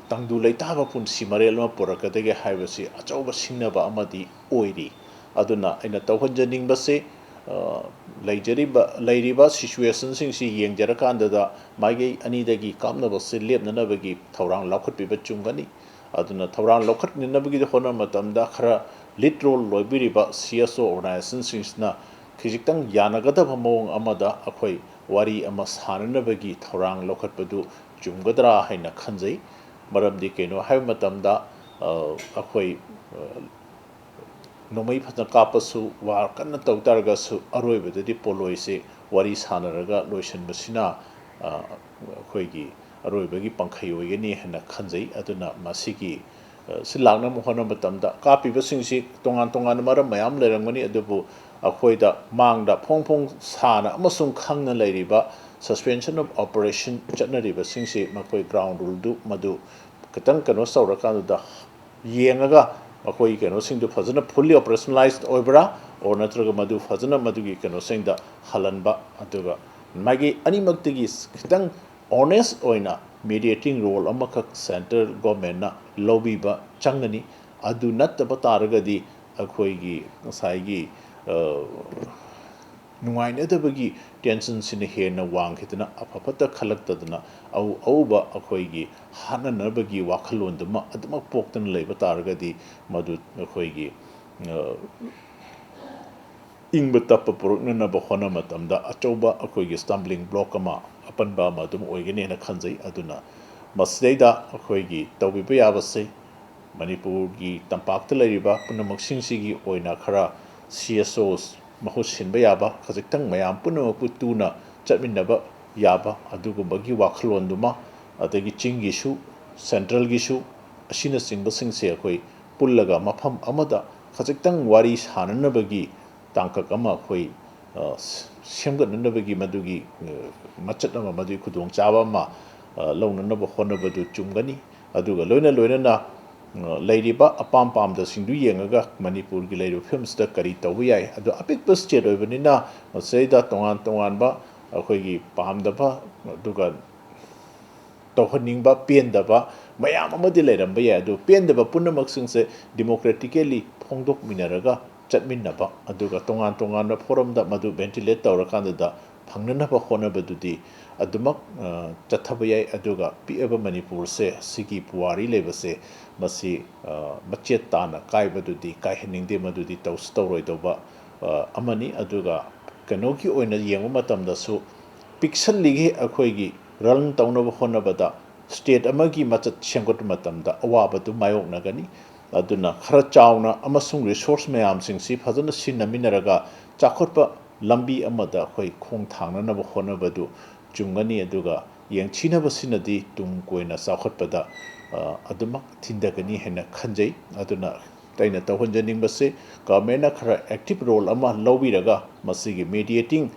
ꯇꯪꯗꯨ ꯂꯩꯇꯥꯕ ꯄꯨꯟꯁꯤ ꯃꯔꯦꯜ ꯑꯃ ꯄꯨꯔꯛꯀꯗꯒꯦ ꯍꯥꯏꯕꯁꯤ ꯑꯆꯧꯕ ꯁꯤꯡꯅꯕ ꯑꯃꯗꯤ ꯑꯣꯏꯔꯤ꯫ ꯑꯗꯨꯅ ꯑꯩꯅ ꯇꯧꯍꯟꯖꯅꯤꯡꯕꯁꯦ, ꯑ, ꯂꯩꯖꯔꯤꯕ, ꯂꯩꯔꯤꯕ ꯁꯤꯆꯨꯋꯦꯁꯟꯁꯤꯡꯁꯤ ꯌꯦꯡꯖꯔꯀꯥꯟꯗꯗ ꯃꯥꯏꯀꯩ ꯑꯅꯤꯗꯒꯤ ꯀꯥꯞꯅꯕꯁꯦ ꯂꯦꯞꯅꯅꯕꯒꯤ ꯊꯧꯔꯥꯡ ꯂꯧꯈꯠꯄꯤꯕ ꯆꯨꯝꯒꯅꯤ꯫ ꯑꯗꯨꯅ ꯊꯧꯔꯥꯡ ꯂꯧꯈꯠꯅꯅꯕꯒꯤ ꯍꯣꯠꯅꯕ ꯃꯇꯝꯗ ꯈꯔ ꯂꯤꯗ ꯔꯣꯜ ꯂꯧꯕꯤꯔꯤꯕ ꯁꯤ ꯑꯦꯁ ꯑꯣ ꯑꯣꯔꯒꯅꯥꯏꯖꯦꯁꯟꯁꯤꯡꯁꯤꯅ ꯈꯖꯤꯛꯇꯪ ꯌꯥꯅꯒꯗꯕ ꯃꯑꯣꯡ ꯑꯃꯗ ꯑꯩꯈꯣꯏ ꯋꯥꯔꯤ ꯑꯃ ꯁꯥꯅꯅꯕꯒꯤ ꯊꯧꯔꯥꯡ ꯂꯧꯈꯠꯄꯗꯨ ꯆꯨꯝꯒꯗ꯭ꯔꯥ ꯍꯥꯏꯅ ꯈꯟꯖꯩ꯫ ꯃꯔꯝꯗꯤ ꯀꯩꯅꯣ ꯍꯥꯏꯕ ꯃꯇꯝꯗ, ꯑ, ꯑꯩꯈꯣꯏ, ꯑ, ꯅꯣꯡꯃꯩ ꯐꯖꯅ ꯀꯥꯞꯄꯁꯨ, ꯋꯥꯔ ꯀꯟꯅ ꯇꯧ ꯇꯥꯔꯒꯁꯨ, ꯑꯔꯣꯏꯕꯗꯗꯤ ꯄꯣꯂꯣꯏꯁꯦ ꯋꯥꯔꯤ ꯁꯥꯟꯅꯔꯒ ꯂꯣꯏꯁꯤꯟꯕꯁꯤꯅ, ꯑ, ꯑꯩꯈꯣꯏꯒꯤ ꯑꯔꯣꯏꯕꯒꯤ ꯄꯥꯡꯈꯩ ꯑꯣꯏꯒꯅꯤ ꯍꯥꯏꯅ ꯈꯟꯖꯩ꯫ ꯑꯗꯨꯅ ꯃꯁꯤꯒꯤ, ꯑ, ꯁꯤ ꯂꯥꯛꯅꯕ ꯍꯣꯠꯅꯕ ꯃꯇꯝꯗ ꯀꯥꯞꯄꯤꯕꯁꯤꯡꯁꯤ ꯇꯣꯉꯥꯟ ꯇꯣꯉꯥꯟꯕ ꯃꯔꯝ ꯃꯌꯥꯝ ꯂꯩꯔꯝꯒꯅꯤ, ꯑꯗꯨꯕꯨ ꯑꯩꯈꯣꯏꯗ ꯃꯥꯡꯗ ꯐꯣꯡ ꯐꯣꯡ ꯁꯥꯅ ꯑꯃꯁꯨꯡ ꯈꯪꯅ ꯂꯩꯔꯤꯕ suspension of operation ꯆꯠꯅꯔꯤꯕꯁꯤꯡꯁꯤ ꯃꯈꯣꯏ ꯒ꯭ꯔꯥꯎꯟ ꯔꯨꯜꯗꯨ ꯃꯗꯨ ꯈꯤꯇꯪ ꯀꯩꯅꯣ ꯇꯧꯔꯀꯥꯟꯗꯨꯗ ꯌꯦꯡꯉꯒ ꯃꯈꯣꯏꯒꯤ ꯀꯩꯅꯣꯁꯤꯡꯗꯨ ꯐꯖꯅ fully operationalized ꯑꯣꯏꯕ꯭ꯔꯥ, ꯑꯣꯔ ꯅꯠꯇ꯭ꯔꯒ ꯃꯗꯨ ꯐꯖꯅ ꯃꯗꯨꯒꯤ ꯀꯩꯅꯣꯁꯤꯡꯗ ꯍꯜꯍꯟꯕ, ꯑꯗꯨꯒ ꯃꯥꯒꯤ ꯑꯅꯤꯃꯛꯇꯒꯤ ꯈꯤꯇꯪ ꯑꯣꯅꯦꯁ ꯑꯣꯏꯅ ꯃꯤꯗꯤꯌꯦꯇꯤꯡ ꯔꯣꯜ ꯑꯃꯈꯛ ꯁꯦꯟꯇ꯭ꯔꯦꯜ ꯒꯣꯔꯃꯦꯟꯅ ꯂꯧꯕꯤꯕ ꯆꯪꯒꯅꯤ꯫ ꯑꯗꯨ ꯅꯠꯇꯕ ꯇꯥꯔꯒꯗꯤ ꯑꯩꯈꯣꯏꯒꯤ ꯉꯁꯥꯏꯒꯤ, ꯑ, ꯅꯨꯡꯉꯥꯏꯅꯗꯕꯒꯤ ꯇꯦꯟꯁꯟꯁꯤꯅ ꯍꯦꯟꯅ ꯋꯥꯡꯈꯤꯗꯅ ꯑꯐ ꯐꯠꯇ ꯈꯜꯂꯛꯇꯗꯅ ꯑꯎ ꯑꯎꯕ ꯑꯩꯈꯣꯏꯒꯤ ꯍꯥꯠꯅꯅꯕꯒꯤ ꯋꯥꯈꯜꯂꯣꯟꯗꯨꯃ ꯑꯗꯨꯃꯛ ꯄꯣꯛꯇꯅ ꯂꯩꯕ ꯇꯥꯔꯒꯗꯤ ꯃꯗꯨ ꯑꯩꯈꯣꯏꯒꯤ, ꯑ, ꯏꯪꯕ ꯇꯞꯄ ꯄꯨꯔꯛꯅꯅꯕ ꯍꯣꯠꯅꯕ ꯃꯇꯝꯗ ꯑꯆꯧꯕ ꯑꯩꯈꯣꯏꯒꯤ stumbling block ꯑꯃ ꯑꯄꯟꯕ ꯑꯃ ꯑꯗꯨꯝ ꯑꯣꯏꯒꯅꯤ ꯍꯥꯏꯅ ꯈꯟꯖꯩ꯫ ꯑꯗꯨꯅ ꯃꯁꯤꯗꯩꯗ ꯑꯩꯈꯣꯏꯒꯤ ꯇꯧꯕꯤꯕ ꯌꯥꯕꯁꯤ ꯃꯅꯤꯄꯨꯔꯒꯤ ꯇꯝꯄꯥꯛꯇ ꯂꯩꯔꯤꯕ ꯄꯨꯝꯅꯃꯛꯁꯤꯡꯁꯤꯒꯤ ꯑꯣꯏꯅ ꯈꯔ C S Os ꯃꯍꯨꯠ ꯁꯤꯟꯕ ꯌꯥꯕ, ꯈꯖꯤꯛꯇꯪ ꯃꯌꯥꯝ ꯄꯨꯝꯅꯃꯛꯄꯨ ꯇꯨꯅ ꯆꯠꯃꯤꯟꯅꯕ ꯌꯥꯕ ꯑꯗꯨꯒꯨꯝꯕꯒꯤ ꯋꯥꯈꯜꯂꯣꯟꯗꯨꯃ, ꯑꯗꯒꯤ ꯆꯤꯡꯒꯤꯁꯨ, central ꯒꯤꯁꯨ, ꯑꯁꯤꯅꯆꯤꯡꯕꯁꯤꯡꯁꯦ ꯑꯩꯈꯣꯏ ꯄꯨꯜꯂꯒ ꯃꯐꯝ ꯑꯃꯗ ꯈꯖꯤꯛꯇꯪ ꯋꯥꯔꯤ ꯁꯥꯅꯅꯕꯒꯤ ꯇꯥꯡꯀꯛ ꯑꯃ ꯑꯩꯈꯣꯏ, ꯑ, ꯁꯦꯝꯒꯠꯅꯅꯕꯒꯤ ꯃꯗꯨꯒꯤ, ꯑ, ꯃꯆꯠ ꯑꯃ, ꯃꯗꯨꯒꯤ ꯈꯨꯗꯣꯡꯆꯥꯕ ꯑꯃ, ꯑ, ꯂꯧꯅꯅꯕ ꯍꯣꯠꯅꯕꯗꯨ ꯆꯨꯝꯒꯅꯤ꯫ ꯑꯗꯨꯒ ꯂꯣꯏꯅ ꯂꯣꯏꯅꯅ, ꯑ, ꯂꯩꯔꯤꯕ ꯑꯄꯥꯝ ꯄꯥꯝꯗꯁꯤꯡꯗꯨ ꯌꯦꯡꯉꯒ ꯃꯅꯤꯄꯨꯔꯒꯤ ꯂꯩꯔꯤꯕ ꯐꯤꯕꯝꯁꯤꯗ ꯀꯔꯤ ꯇꯧꯕ ꯌꯥꯏ? ꯑꯗꯣ ꯑꯄꯤꯛꯄ state ꯑꯣꯏꯕꯅꯤꯅ ꯃꯁꯤꯗꯩꯗ ꯇꯣꯉꯥꯟ ꯇꯣꯉꯥꯟꯕ ꯑꯩꯈꯣꯏꯒꯤ ꯄꯥꯝꯗꯕ, ꯑꯗꯨꯒ ꯇꯧꯍꯟꯅꯤꯡꯕ, ꯄꯦꯟꯗꯕ ꯃꯌꯥꯝ ꯑꯃꯗꯤ ꯂꯩꯔꯝꯕ ꯌꯥꯏ꯫ ꯑꯗꯨ ꯄꯦꯟꯗꯕ ꯄꯨꯝꯅꯃꯛꯁꯤꯡꯁꯦ democratically ꯐꯣꯡꯗꯣꯛꯃꯤꯟꯅꯔꯒ ꯆꯠꯃꯤꯟꯅꯕ, ꯑꯗꯨꯒ ꯇꯣꯉꯥꯟ ꯇꯣꯉꯥꯟꯕ forum ꯗ ꯃꯗꯨ ventilate ꯇꯧꯔꯀꯥꯟꯗꯨꯗ ꯐꯪꯅꯅꯕ ꯍꯣꯠꯅꯕꯗꯨꯗꯤ ꯑꯗꯨꯃꯛ, ꯑ, ꯆꯠꯊꯕ ꯌꯥꯏ꯫ ꯑꯗꯨꯒ ꯄꯤꯛꯑꯕ ꯃꯅꯤꯄꯨꯔꯁꯦ, ꯁꯤꯒꯤ ꯄꯨꯋꯥꯔꯤ ꯂꯩꯕꯁꯦ, ꯃꯁꯤ, ꯑ, ꯃꯆꯦꯠ ꯇꯥꯅ ꯀꯥꯏꯕꯗꯨꯗꯤ ꯀꯥꯏꯍꯟꯅꯤꯡꯗꯦ, ꯃꯗꯨꯗꯤ ꯇꯧꯁꯨ ꯇꯧꯔꯣꯏꯗꯧꯕ, ꯑ, ꯑꯃꯅꯤ꯫ ꯑꯗꯨꯒ ꯀꯩꯅꯣꯒꯤ ꯑꯣꯏꯅ ꯌꯦꯡꯕ ꯃꯇꯝꯗꯁꯨ, ꯄꯤꯛꯁꯜꯂꯤꯒꯩ ꯑꯩꯈꯣꯏꯒꯤ run ꯇꯧꯅꯕ ꯍꯣꯠꯅꯕꯗ state ꯑꯃꯒꯤ ꯃꯆꯠ ꯁꯦꯝꯒꯠꯄ ꯃꯇꯝꯗ ꯑꯋꯥꯕꯗꯨ ꯃꯥꯌꯣꯛꯅꯒꯅꯤ꯫ ꯑꯗꯨꯅ ꯈꯔ ꯆꯥꯎꯅ ꯑꯃꯁꯨꯡ resource ꯃꯌꯥꯝꯁꯤꯡꯁꯤ ꯐꯖꯅ ꯁꯤꯖꯤꯟꯅꯃꯤꯟꯅꯔꯒ ꯆꯥꯎꯈꯠꯄ ꯂꯝꯕꯤ ꯑꯃꯗ ꯑꯩꯈꯣꯏ ꯈꯣꯡ ꯊꯥꯡꯅꯅꯕ ꯍꯣꯠꯅꯕꯗꯨ ꯆꯨꯝꯒꯅꯤ꯫ ꯑꯗꯨꯒ ꯌꯦꯡꯊꯤꯅꯕꯁꯤꯅꯗꯤ ꯇꯨꯡ ꯀꯣꯏꯅ ꯆꯥꯎꯈꯠꯄꯗ, ꯑ, ꯑꯗꯨꯃꯛ ꯊꯤꯟꯊꯒꯅꯤ ꯍꯥꯏꯅ ꯈꯟꯖꯩ꯫ ꯑꯗꯨꯅ ꯑꯩꯅ ꯇꯧꯍꯟꯖꯅꯤꯡꯕꯁꯦ, government ꯅ ꯈꯔ active role ꯑꯃ ꯂꯧꯕꯤꯔꯒ ꯃꯁꯤꯒꯤ mediating,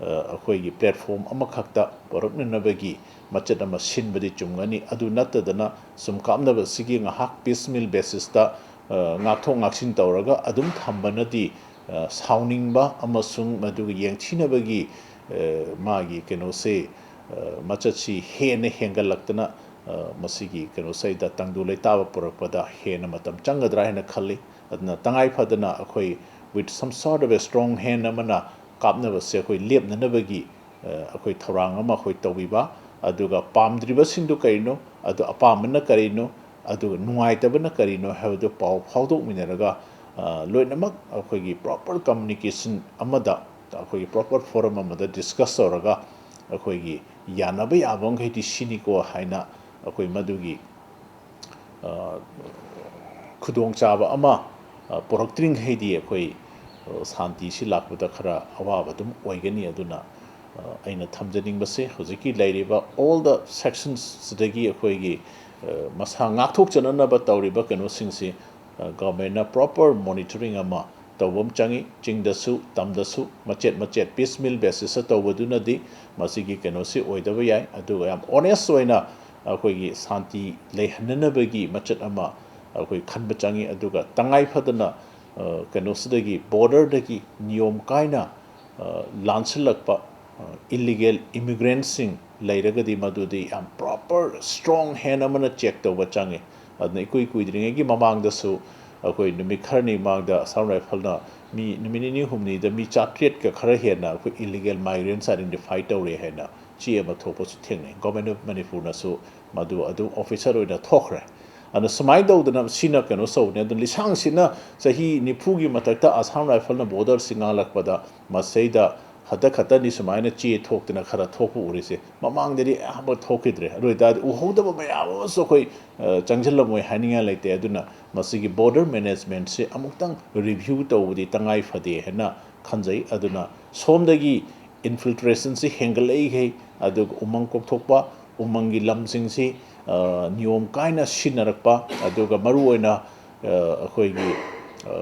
ꯑ, ꯑꯩꯈꯣꯏꯒꯤ platform ꯑꯃꯈꯛꯇ ꯄꯨꯔꯛꯅꯅꯕꯒꯤ ꯃꯆꯠ ꯑꯃ ꯁꯤꯟꯕꯗꯤ ꯆꯨꯝꯒꯅꯤ꯫ ꯑꯗꯨ ꯅꯠꯇꯗꯅ ꯁꯨꯝ ꯀꯥꯞꯅꯕ ꯑꯁꯤꯒꯤ ꯉꯥꯏꯍꯥꯛ piecemeal basis ꯇ, ꯑ, ꯉꯥꯛꯊꯣꯛ ꯉꯥꯛꯁꯤꯟ ꯇꯧꯔꯒ ꯑꯗꯨꯝ ꯊꯝꯕꯅꯗꯤ, ꯑ, ꯁꯥꯎꯅꯤꯡꯕ ꯑꯃꯁꯨꯡ ꯃꯗꯨꯒꯤ ꯌꯦꯡꯊꯤꯅꯕꯒꯤ, ꯑ, ꯃꯥꯒꯤ ꯀꯩꯅꯣꯁꯦ, ꯑ, ꯃꯆꯠꯁꯤ ꯍꯦꯟꯅ ꯍꯦꯟꯒꯠꯂꯛꯇꯅ, ꯑ, ꯃꯁꯤꯒꯤ ꯀꯩꯅꯣꯁꯤꯗ ꯇꯪꯗꯨ ꯂꯩꯇꯥꯕ ꯄꯨꯔꯛꯄꯗ ꯍꯦꯟꯅ ꯃꯇꯝ ꯆꯪꯒꯗ꯭ꯔꯥ ꯍꯥꯏꯅ ꯈꯜꯂꯤ꯫ ꯑꯗꯨꯅ ꯇꯉꯥꯏ ꯐꯗꯅ ꯑꯩꯈꯣꯏ with some sort of a strong hand ꯑꯃꯅ ꯀꯥꯞꯅꯕꯁꯦ ꯑꯩꯈꯣꯏ ꯂꯦꯞꯅꯅꯕꯒꯤ, ꯑ, ꯑꯩꯈꯣꯏ ꯊꯧꯔꯥꯡ ꯑꯃ ꯑꯩꯈꯣꯏ ꯇꯧꯕꯤꯕ, ꯑꯗꯨꯒ ꯄꯥꯝꯗ꯭ꯔꯤꯕꯁꯤꯡꯗꯨ ꯀꯔꯤꯅꯣ, ꯑꯗꯨ ꯑꯄꯥꯝꯕꯅ ꯀꯔꯤꯅꯣ, ꯑꯗꯨꯒ ꯅꯨꯡꯉꯥꯏꯇꯕꯅ ꯀꯔꯤꯅꯣ ꯍꯥꯏꯕꯗꯨ ꯄꯥꯎ ꯐꯥꯎꯗꯣꯛꯃꯤꯟꯅꯔꯒ, ꯑ, ꯂꯣꯏꯅꯃꯛ ꯑꯩꯈꯣꯏꯒꯤ proper communication ꯑꯃꯗ, ꯑꯩꯈꯣꯏꯒꯤ proper forum ꯑꯃꯗ discuss ꯇꯧꯔꯒ ꯑꯩꯈꯣꯏꯒꯤ ꯌꯥꯅꯕ ꯌꯥꯕ ꯃꯈꯩꯗꯤ ꯁꯤꯅꯤꯀꯣ ꯍꯥꯏꯅ ꯑꯩꯈꯣꯏ ꯃꯗꯨꯒꯤ, ꯑ, ꯈꯨꯗꯣꯡꯆꯥꯕ ꯑꯃ, ꯑ, ꯄꯨꯔꯛꯇ꯭ꯔꯤꯉꯩꯗꯤ ꯑꯩꯈꯣꯏ, ꯑ, ꯁꯥꯟꯇꯤꯁꯤ ꯂꯥꯛꯄꯗ ꯈꯔ ꯑꯋꯥꯕ ꯑꯗꯨꯝ ꯑꯣꯏꯒꯅꯤ꯫ ꯑꯗꯨꯅ, ꯑ, ꯑꯩꯅ ꯊꯝꯖꯅꯤꯡꯕꯁꯦ ꯍꯧꯖꯤꯛꯀꯤ ꯂꯩꯔꯤꯕ all the sections ꯁꯤꯗꯒꯤ ꯑꯩꯈꯣꯏꯒꯤ, ꯑ, ꯃꯁꯥ ꯉꯥꯛꯊꯣꯛꯆꯅꯅꯕ ꯇꯧꯔꯤꯕ ꯀꯩꯅꯣꯁꯤꯡꯁꯤ, ꯑ, government ꯅ proper monitoring ꯑꯃ ꯇꯧꯕ ꯑꯃ ꯆꯪꯉꯤ꯫ ꯆꯤꯡꯗꯁꯨ, ꯇꯝꯗꯁꯨ ꯃꯆꯦꯠ ꯃꯆꯦꯠ piecemeal basis ꯇ ꯇꯧꯕꯗꯨꯅꯗꯤ ꯃꯁꯤꯒꯤ ꯀꯩꯅꯣꯁꯤ ꯑꯣꯏꯗꯕ ꯌꯥꯏ꯫ ꯑꯗꯨꯒ ꯌꯥꯝ honest ꯑꯣꯏꯅ ꯑꯩꯈꯣꯏꯒꯤ ꯁꯥꯟꯇꯤ ꯂꯩꯍꯟꯅꯅꯕꯒꯤ ꯃꯆꯠ ꯑꯃ ꯑꯩꯈꯣꯏ ꯈꯟꯕ ꯆꯪꯉꯤ꯫ ꯑꯗꯨꯒ ꯇꯉꯥꯏ ꯐꯗꯅ, ꯑ, ꯀꯩꯅꯣꯁꯤꯗꯒꯤ, border ꯗꯒꯤ ꯅꯤꯌꯣꯝ ꯀꯥꯏꯅ, ꯑ, ꯂꯥꯟꯁꯤꯜꯂꯛꯄ, ꯑ, illegal immigrant ꯁꯤꯡ ꯂꯩꯔꯒꯗꯤ ꯃꯗꯨꯗꯤ ꯌꯥꯝ proper strong hand ꯑꯃꯅ check ꯇꯧꯕ ꯆꯪꯉꯤ꯫ ꯑꯗꯨꯅ ꯏꯀꯨꯏ ꯀꯨꯏꯗ꯭ꯔꯤꯉꯩꯒꯤ ꯃꯃꯥꯡꯗꯁꯨ ꯑꯩꯈꯣꯏ ꯅꯨꯃꯤꯠ ꯈꯔꯅꯤ ꯃꯃꯥꯡꯗ Assam Rifle ꯅ ꯃꯤ ꯅꯨꯃꯤꯠ ꯅꯤꯅꯤ ꯍꯨꯝꯅꯤꯗ ꯃꯤ ꯆꯥꯇ꯭ꯔꯦꯠꯀ ꯈꯔ ꯍꯦꯟꯅ ꯑꯩꯈꯣꯏ illegal migrants identify ꯇꯧꯔꯦ ꯍꯥꯏꯅ ꯆꯦ ꯑꯃ ꯊꯣꯛꯄꯁꯨ ꯊꯦꯡꯅꯩ꯫ Government of ꯃꯅꯤꯄꯨꯔꯅꯁꯨ ꯃꯗꯨ ꯑꯗꯨ official ꯑꯣꯏꯅ ꯊꯣꯛꯈ꯭ꯔꯦ꯫ ꯑꯗꯨꯅ ꯁꯨꯃꯥꯏꯅ ꯇꯧꯗꯅ ꯁꯤꯅ ꯀꯩꯅꯣ ꯇꯧꯕꯅꯦ꯫ ꯑꯗꯨꯅ ꯂꯤꯁꯥꯡꯁꯤꯠꯅ ꯆꯍꯤ ꯅꯤꯐꯨꯒꯤ ꯃꯊꯛꯇ Assam Rifle ꯅ border ꯁꯤ ꯉꯥꯛꯂꯛꯄꯗ ꯃꯁꯤꯗ ꯍꯟꯗꯛ ꯈꯛꯇꯅꯤ ꯁꯨꯃꯥꯏꯅ ꯆꯦ ꯊꯣꯛꯇꯅ ꯈꯔ ꯊꯣꯛꯄ ꯎꯔꯤꯁꯦ꯫ ꯃꯃꯥꯡꯗꯗꯤ ꯑꯌꯥꯝꯕ ꯊꯣꯛꯈꯤꯗ꯭ꯔꯦ꯫ ꯑꯗꯨ ꯑꯣꯏꯇꯥꯔꯗꯤ ꯎꯍꯧꯗꯕ ꯃꯌꯥꯝ ꯑꯃꯁꯨ ꯑꯩꯈꯣꯏ, ꯑ, ꯆꯪꯁꯤꯜꯂꯝꯃꯣꯏ ꯍꯥꯏꯅꯤꯡꯉꯥꯏ ꯂꯩꯇꯦ꯫ ꯑꯗꯨꯅ ꯃꯁꯤꯒꯤ border management ꯁꯤ ꯑꯃꯨꯛꯇꯪ review ꯇꯧꯕꯗꯤ ꯇꯉꯥꯏ ꯐꯗꯦ ꯍꯥꯏꯅ ꯈꯟꯖꯩ꯫ ꯑꯗꯨꯅ ꯁꯣꯝꯗꯒꯤ infiltration ꯁꯤ ꯍꯦꯟꯒꯠꯂꯛꯏꯈꯩ, ꯑꯗꯨꯒ ꯎꯃꯪ ꯀꯣꯛꯊꯣꯛꯄ, ꯎꯃꯪꯒꯤ ꯂꯝꯁꯤꯡꯁꯤ, ꯑ, ꯅꯤꯌꯣꯝ ꯀꯥꯏꯅ ꯁꯤꯖꯤꯟꯅꯔꯛꯄ, ꯑꯗꯨꯒ ꯃꯔꯨꯑꯣꯏꯅ, ꯑ, ꯑꯩꯈꯣꯏꯒꯤ, ꯑ,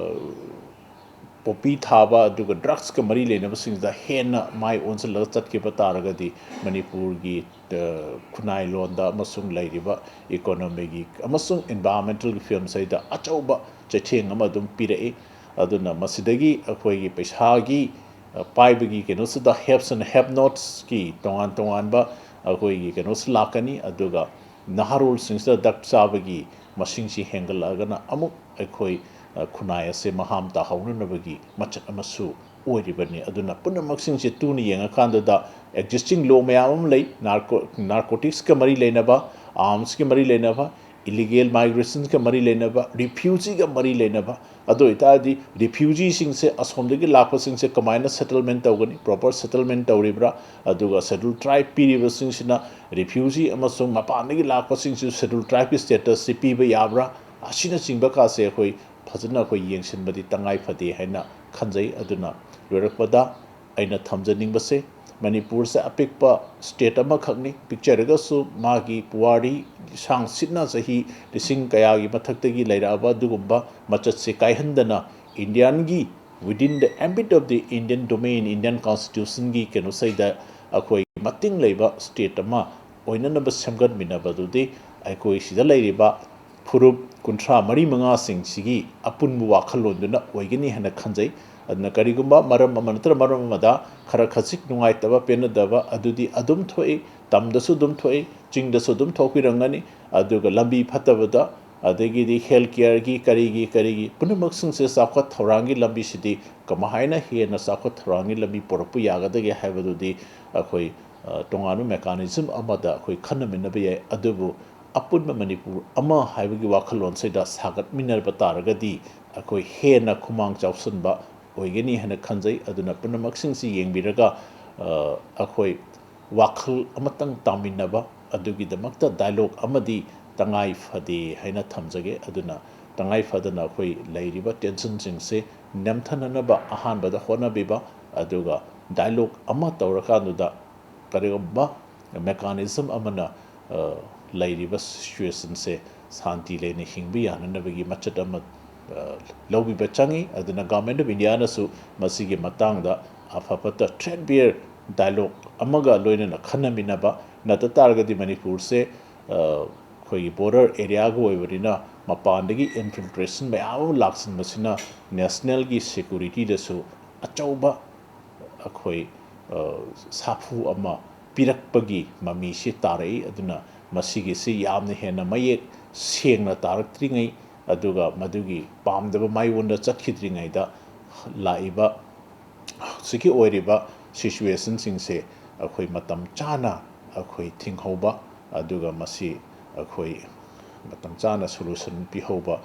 ꯄꯣꯄꯤ ꯊꯥꯕ, ꯑꯗꯨꯒ drugs ꯀ ꯃꯔꯤ ꯂꯩꯅꯕꯁꯤꯡꯁꯤꯗ ꯍꯦꯟꯅ ꯃꯥꯏ ꯑꯣꯟꯁꯤꯜꯂꯒ ꯆꯠꯈꯤꯕ ꯇꯥꯔꯒꯗꯤ ꯃꯅꯤꯄꯨꯔꯒꯤ, ꯑ, ꯈꯨꯟꯅꯥꯏꯂꯣꯟꯗ ꯑꯃꯁꯨꯡ ꯂꯩꯔꯤꯕ economy ꯒꯤ ꯑꯃꯁꯨꯡ environmental ꯒꯤ ꯐꯤꯕꯝꯁꯤꯗ ꯑꯆꯧꯕ ꯆꯩꯊꯦꯡ ꯑꯃ ꯑꯗꯨꯝ ꯄꯤꯔꯛꯏ꯫ ꯑꯗꯨꯅ ꯃꯁꯤꯗꯒꯤ ꯑꯩꯈꯣꯏꯒꯤ ꯄꯩꯁꯥꯒꯤ, ꯑ, ꯄꯥꯏꯕꯒꯤ ꯀꯩꯅꯣꯁꯤꯗ haves and have nots ꯀꯤ ꯇꯣꯉꯥꯟ ꯇꯣꯉꯥꯟꯕ ꯑꯩꯈꯣꯏꯒꯤ ꯀꯩꯅꯣꯁꯨ ꯂꯥꯛꯀꯅꯤ꯫ ꯑꯗꯨꯒ ꯅꯍꯥꯔꯣꯜꯁꯤꯡꯁꯤꯗ drug ꯆꯥꯕꯒꯤ ꯃꯁꯤꯡꯁꯤ ꯍꯦꯟꯒꯠꯂꯛꯑꯒꯅ ꯑꯃꯨꯛ ꯑꯩꯈꯣꯏ, ꯑ, ꯈꯨꯟꯅꯥꯏ ꯑꯁꯦ ꯃꯍꯥꯝ ꯇꯥꯍꯧꯅꯅꯕꯒꯤ ꯃꯆꯠ ꯑꯃꯁꯨ ꯑꯣꯏꯔꯤꯕꯅꯤ꯫ ꯑꯗꯨꯅ ꯄꯨꯝꯅꯃꯛꯁꯤꯡꯁꯦ ꯇꯨꯅ ꯌꯦꯡꯉꯀꯥꯟꯗꯗ existing law ꯃꯌꯥꯝ ꯑꯃ ꯂꯩ, narco-, narcotics ꯀ ꯃꯔꯤ ꯂꯩꯅꯕ, arms ꯀ ꯃꯔꯤ ꯂꯩꯅꯕ, ꯏꯂꯤꯒꯦꯜ ꯃꯥꯏꯒ꯭ꯔꯦꯁꯟꯒ ꯃꯔꯤ ꯂꯩꯅꯕ, ꯔꯤꯐ꯭ꯌꯨꯖꯤꯒ ꯃꯔꯤ ꯂꯩꯅꯕ꯫ ꯑꯗꯨ ꯑꯣꯏꯇꯥꯔꯗꯤ ꯔꯤꯐ꯭ꯌꯨꯖꯤꯁꯤꯡꯁꯦ ꯑꯁꯣꯝꯗꯒꯤ ꯂꯥꯛꯄꯁꯤꯡꯁꯦ ꯀꯃꯥꯏꯅ ꯁꯦꯇꯜꯃꯦꯟ ꯇꯧꯒꯅꯤ, ꯄ꯭ꯔꯣꯄꯔ ꯁꯦꯇꯜꯃꯦꯟ ꯇꯧꯔꯤꯕ꯭ꯔꯥ? ꯑꯗꯨꯒ ꯁꯦꯗꯨꯜ ꯇ꯭ꯔꯥꯏꯕ ꯄꯤꯔꯤꯕꯁꯤꯡꯁꯤꯅ ꯔꯤꯐ꯭ꯌꯨꯖꯤ ꯑꯃꯁꯨꯡ ꯃꯄꯥꯟꯗꯒꯤ ꯂꯥꯛꯄꯁꯤꯡꯁꯨ ꯁꯦꯗꯨꯜ ꯇ꯭ꯔꯥꯏꯕꯀꯤ ꯁ꯭ꯇꯦꯇꯁꯁꯤ ꯄꯤꯕ ꯌꯥꯕ꯭ꯔꯥ? ꯑꯁꯤꯅꯆꯤꯡꯕ ꯀꯥꯁꯦ ꯑꯩꯈꯣꯏ ꯐꯖꯅ ꯑꯩꯈꯣꯏ ꯌꯦꯡꯁꯤꯟꯕꯗꯤ ꯇꯉꯥꯏ ꯐꯗꯦ ꯍꯥꯏꯅ ꯈꯟꯖꯩ꯫ ꯑꯗꯨꯅ ꯂꯣꯏꯔꯛꯄꯗ ꯑꯩꯅ ꯊꯝꯖꯅꯤꯡꯕꯁꯦ, ꯃꯅꯤꯄꯨꯔꯁꯦ ꯑꯄꯤꯛꯄ ꯁ꯭ꯇꯦꯠ ꯑꯃꯈꯛꯅꯤ, ꯄꯤꯛꯆꯔꯒꯁꯨ ꯃꯥꯒꯤ ꯄꯨꯋꯥꯔꯤ ꯁꯥꯡ ꯁꯤꯠꯅ ꯆꯍꯤ ꯂꯤꯁꯤꯡ ꯀꯌꯥꯒꯤ ꯃꯊꯛꯇꯒꯤ ꯂꯩꯔꯛꯑꯕ ꯑꯗꯨꯒꯨꯝꯕ ꯃꯆꯠꯁꯦ ꯀꯥꯏꯍꯟꯗꯅ ꯏꯟꯗꯤꯌꯥꯟꯒꯤ, within the ambit of the Indian domain, Indian ꯀꯣꯟꯁꯇꯤꯇ꯭ꯌꯨꯁꯟꯒꯤ ꯀꯩꯅꯣꯁꯤꯗ ꯑꯩꯈꯣꯏ ꯃꯇꯤꯡ ꯂꯩꯕ ꯁ꯭ꯇꯦꯠ ꯑꯃ ꯑꯣꯏꯅꯅꯕ ꯁꯦꯝꯒꯠꯃꯤꯟꯅꯕꯗꯨꯗꯤ ꯑꯩꯈꯣꯏ ꯁꯤꯗ ꯂꯩꯔꯤꯕ ꯐꯨꯔꯨꯞ ꯀꯨꯟꯊ꯭ꯔꯥ ꯃꯔꯤ ꯃꯉꯥꯁꯤꯡꯁꯤꯒꯤ ꯑꯄꯨꯟꯕ ꯋꯥꯈꯜꯂꯣꯟꯗꯨꯅ ꯑꯣꯏꯒꯅꯤ ꯍꯥꯏꯅ ꯈꯟꯖꯩ꯫ ꯑꯗꯨꯅ ꯀꯔꯤꯒꯨꯝꯕ ꯃꯔꯝ ꯑꯃ ꯅꯠꯇ꯭ꯔꯒ ꯃꯔꯝ ꯑꯃꯗ ꯈꯔ ꯈꯖꯤꯛ ꯅꯨꯡꯉꯥꯏꯇꯕ, ꯄꯦꯟꯅꯗꯕ ꯑꯗꯨꯗꯤ ꯑꯗꯨꯝ ꯊꯣꯛꯏ, ꯇꯝꯗꯁꯨ ꯑꯗꯨꯝ ꯊꯣꯛꯏ, ꯆꯤꯡꯗꯁꯨ ꯑꯗꯨꯝ ꯊꯣꯛꯄꯤꯔꯝꯒꯅꯤ꯫ ꯑꯗꯨꯒ ꯂꯝꯕꯤ ꯐꯠꯇꯕꯗ, ꯑꯗꯒꯤꯗꯤ ꯍꯦꯜꯊ ꯀꯤꯌꯔꯒꯤ, ꯀꯔꯤꯒꯤ, ꯀꯔꯤꯒꯤ, ꯄꯨꯝꯅꯃꯛꯁꯤꯡꯁꯦ ꯆꯥꯎꯈꯠ ꯊꯧꯔꯥꯡꯒꯤ ꯂꯝꯕꯤꯁꯤꯗꯤ ꯀꯃꯥꯏꯅ ꯍꯦꯟꯅ ꯆꯥꯎꯈꯠ ꯊꯧꯔꯥꯡꯒꯤ ꯂꯝꯕꯤ ꯄꯨꯔꯛꯄ ꯌꯥꯒꯗꯒꯦ ꯍꯥꯏꯕꯗꯨꯗꯤ ꯑꯩꯈꯣꯏ, ꯑ, ꯇꯣꯉꯥꯟꯕ ꯃꯦꯀꯥꯅꯤꯖꯝ ꯑꯃꯗ ꯑꯩꯈꯣꯏ ꯈꯟꯅꯃꯤꯟꯅꯕ ꯌꯥꯏ꯫ ꯑꯗꯨꯕꯨ ꯑꯄꯨꯟꯕ ꯃꯅꯤꯄꯨꯔ ꯑꯃ ꯍꯥꯏꯕꯒꯤ ꯋꯥꯈꯜꯂꯣꯟꯁꯤꯗ ꯁꯥꯒꯠꯃꯤꯟꯅꯕ ꯇꯥꯔꯒꯗꯤ ꯑꯩꯈꯣꯏ ꯍꯦꯟꯅ ꯈꯨꯃꯥꯡ ꯆꯥꯎꯁꯤꯟꯕ ꯑꯣꯏꯒꯅꯤ ꯍꯥꯏꯅ ꯈꯟꯖꯩ꯫ ꯑꯗꯨꯅ ꯄꯨꯝꯅꯃꯛꯁꯤꯡꯁꯤ ꯌꯦꯡꯕꯤꯔꯒ, ꯑ, ꯑꯩꯈꯣꯏ ꯋꯥꯈꯜ ꯑꯃꯇꯪ ꯇꯥꯃꯤꯟꯅꯕ ꯑꯗꯨꯒꯤꯗꯃꯛꯇ ꯗꯥꯏꯂꯣꯒ ꯑꯃꯗꯤ ꯇꯉꯥꯏ ꯐꯗꯦ ꯍꯥꯏꯅ ꯊꯝꯖꯒꯦ꯫ ꯑꯗꯨꯅ ꯇꯉꯥꯏ ꯐꯗꯅ ꯑꯩꯈꯣꯏ ꯂꯩꯔꯤꯕ ꯇꯦꯟꯁꯟꯁꯤꯡꯁꯦ ꯅꯦꯝꯊꯅꯅꯕ ꯑꯍꯥꯟꯕꯗ ꯍꯣꯠꯅꯕꯤꯕ, ꯑꯗꯨꯒ ꯗꯥꯏꯂꯣꯒ ꯑꯃ ꯇꯧꯔꯀꯥꯟꯗꯨꯗ ꯀꯔꯤꯒꯨꯝꯕ ꯃꯦꯀꯥꯅꯤꯖꯝ ꯑꯃꯅ, ꯑ, ꯂꯩꯔꯤꯕ ꯁꯤꯆꯨꯋꯦꯁꯟꯁꯦ ꯁꯥꯟꯇꯤ ꯂꯩꯅ ꯍꯤꯡꯕ ꯌꯥꯅꯅꯕꯒꯤ ꯃꯆꯠ ꯑꯃ, ꯑ, ꯂꯧꯕꯤꯕ ꯆꯪꯉꯤ꯫ ꯑꯗꯨꯅ ꯒꯚꯔꯟꯃꯦꯟꯠ ꯑꯣꯐ ꯏꯟꯗꯤꯌꯥꯅꯁꯨ ꯃꯁꯤꯒꯤ ꯃꯇꯥꯡꯗ ꯑꯐ ꯐꯠꯇ ꯊ꯭ꯔꯦꯠ ꯕꯤꯌꯔ ꯗꯥꯏꯂꯣꯒ ꯑꯃꯒ ꯂꯣꯏꯅꯅ ꯈꯟꯅꯃꯤꯟꯅꯕ, ꯅꯠꯇ ꯇꯥꯔꯒꯗꯤ ꯃꯅꯤꯄꯨꯔꯁꯦ, ꯑ, ꯑꯩꯈꯣꯏꯒꯤ ꯕꯣꯔꯗꯔ ꯑꯦꯔꯤꯌꯥꯒ ꯑꯣꯏꯕꯅꯤꯅ ꯃꯄꯥꯟꯗꯒꯤ ꯏꯟꯐꯤꯜꯇ꯭ꯔꯦꯁꯟ ꯃꯌꯥꯝ ꯑꯃ ꯂꯥꯛꯁꯤꯟꯕꯁꯤꯅ ꯅꯦꯁꯅꯦꯜꯒꯤ ꯁꯦꯀ꯭ꯌꯨꯔꯤꯇꯤꯗꯁꯨ ꯑꯆꯧꯕ ꯑꯩꯈꯣꯏ, ꯑ, ꯁꯥꯐꯨ ꯑꯃ ꯄꯤꯔꯛꯄꯒꯤ ꯃꯃꯤꯁꯤ ꯇꯥꯔꯛꯏ꯫ ꯑꯗꯨꯅ ꯃꯁꯤꯒꯤꯁꯤ ꯌꯥꯝꯅ ꯍꯦꯟꯅ ꯃꯌꯦꯛ ꯁꯦꯡꯅ ꯇꯥꯔꯛꯇ꯭ꯔꯤꯉꯩ, ꯑꯗꯨꯒ ꯃꯗꯨꯒꯤ ꯄꯥꯝꯗꯕ ꯃꯥꯏꯑꯣꯟꯗ ꯆꯠꯈꯤꯗ꯭ꯔꯤꯉꯩꯗ ꯂꯥꯛꯏꯕ ꯍꯧꯖꯤꯛꯀꯤ ꯑꯣꯏꯔꯤꯕ ꯁꯤꯆꯨꯋꯦꯁꯟꯁꯤꯡꯁꯦ ꯑꯩꯈꯣꯏ ꯃꯇꯝ ꯆꯥꯅ ꯑꯩꯈꯣꯏ ꯊꯤꯡꯍꯧꯕ, ꯑꯗꯨꯒ ꯃꯁꯤ ꯑꯩꯈꯣꯏ ꯃꯇꯝ ꯆꯥꯅ solution ꯄꯤꯍꯧꯕ,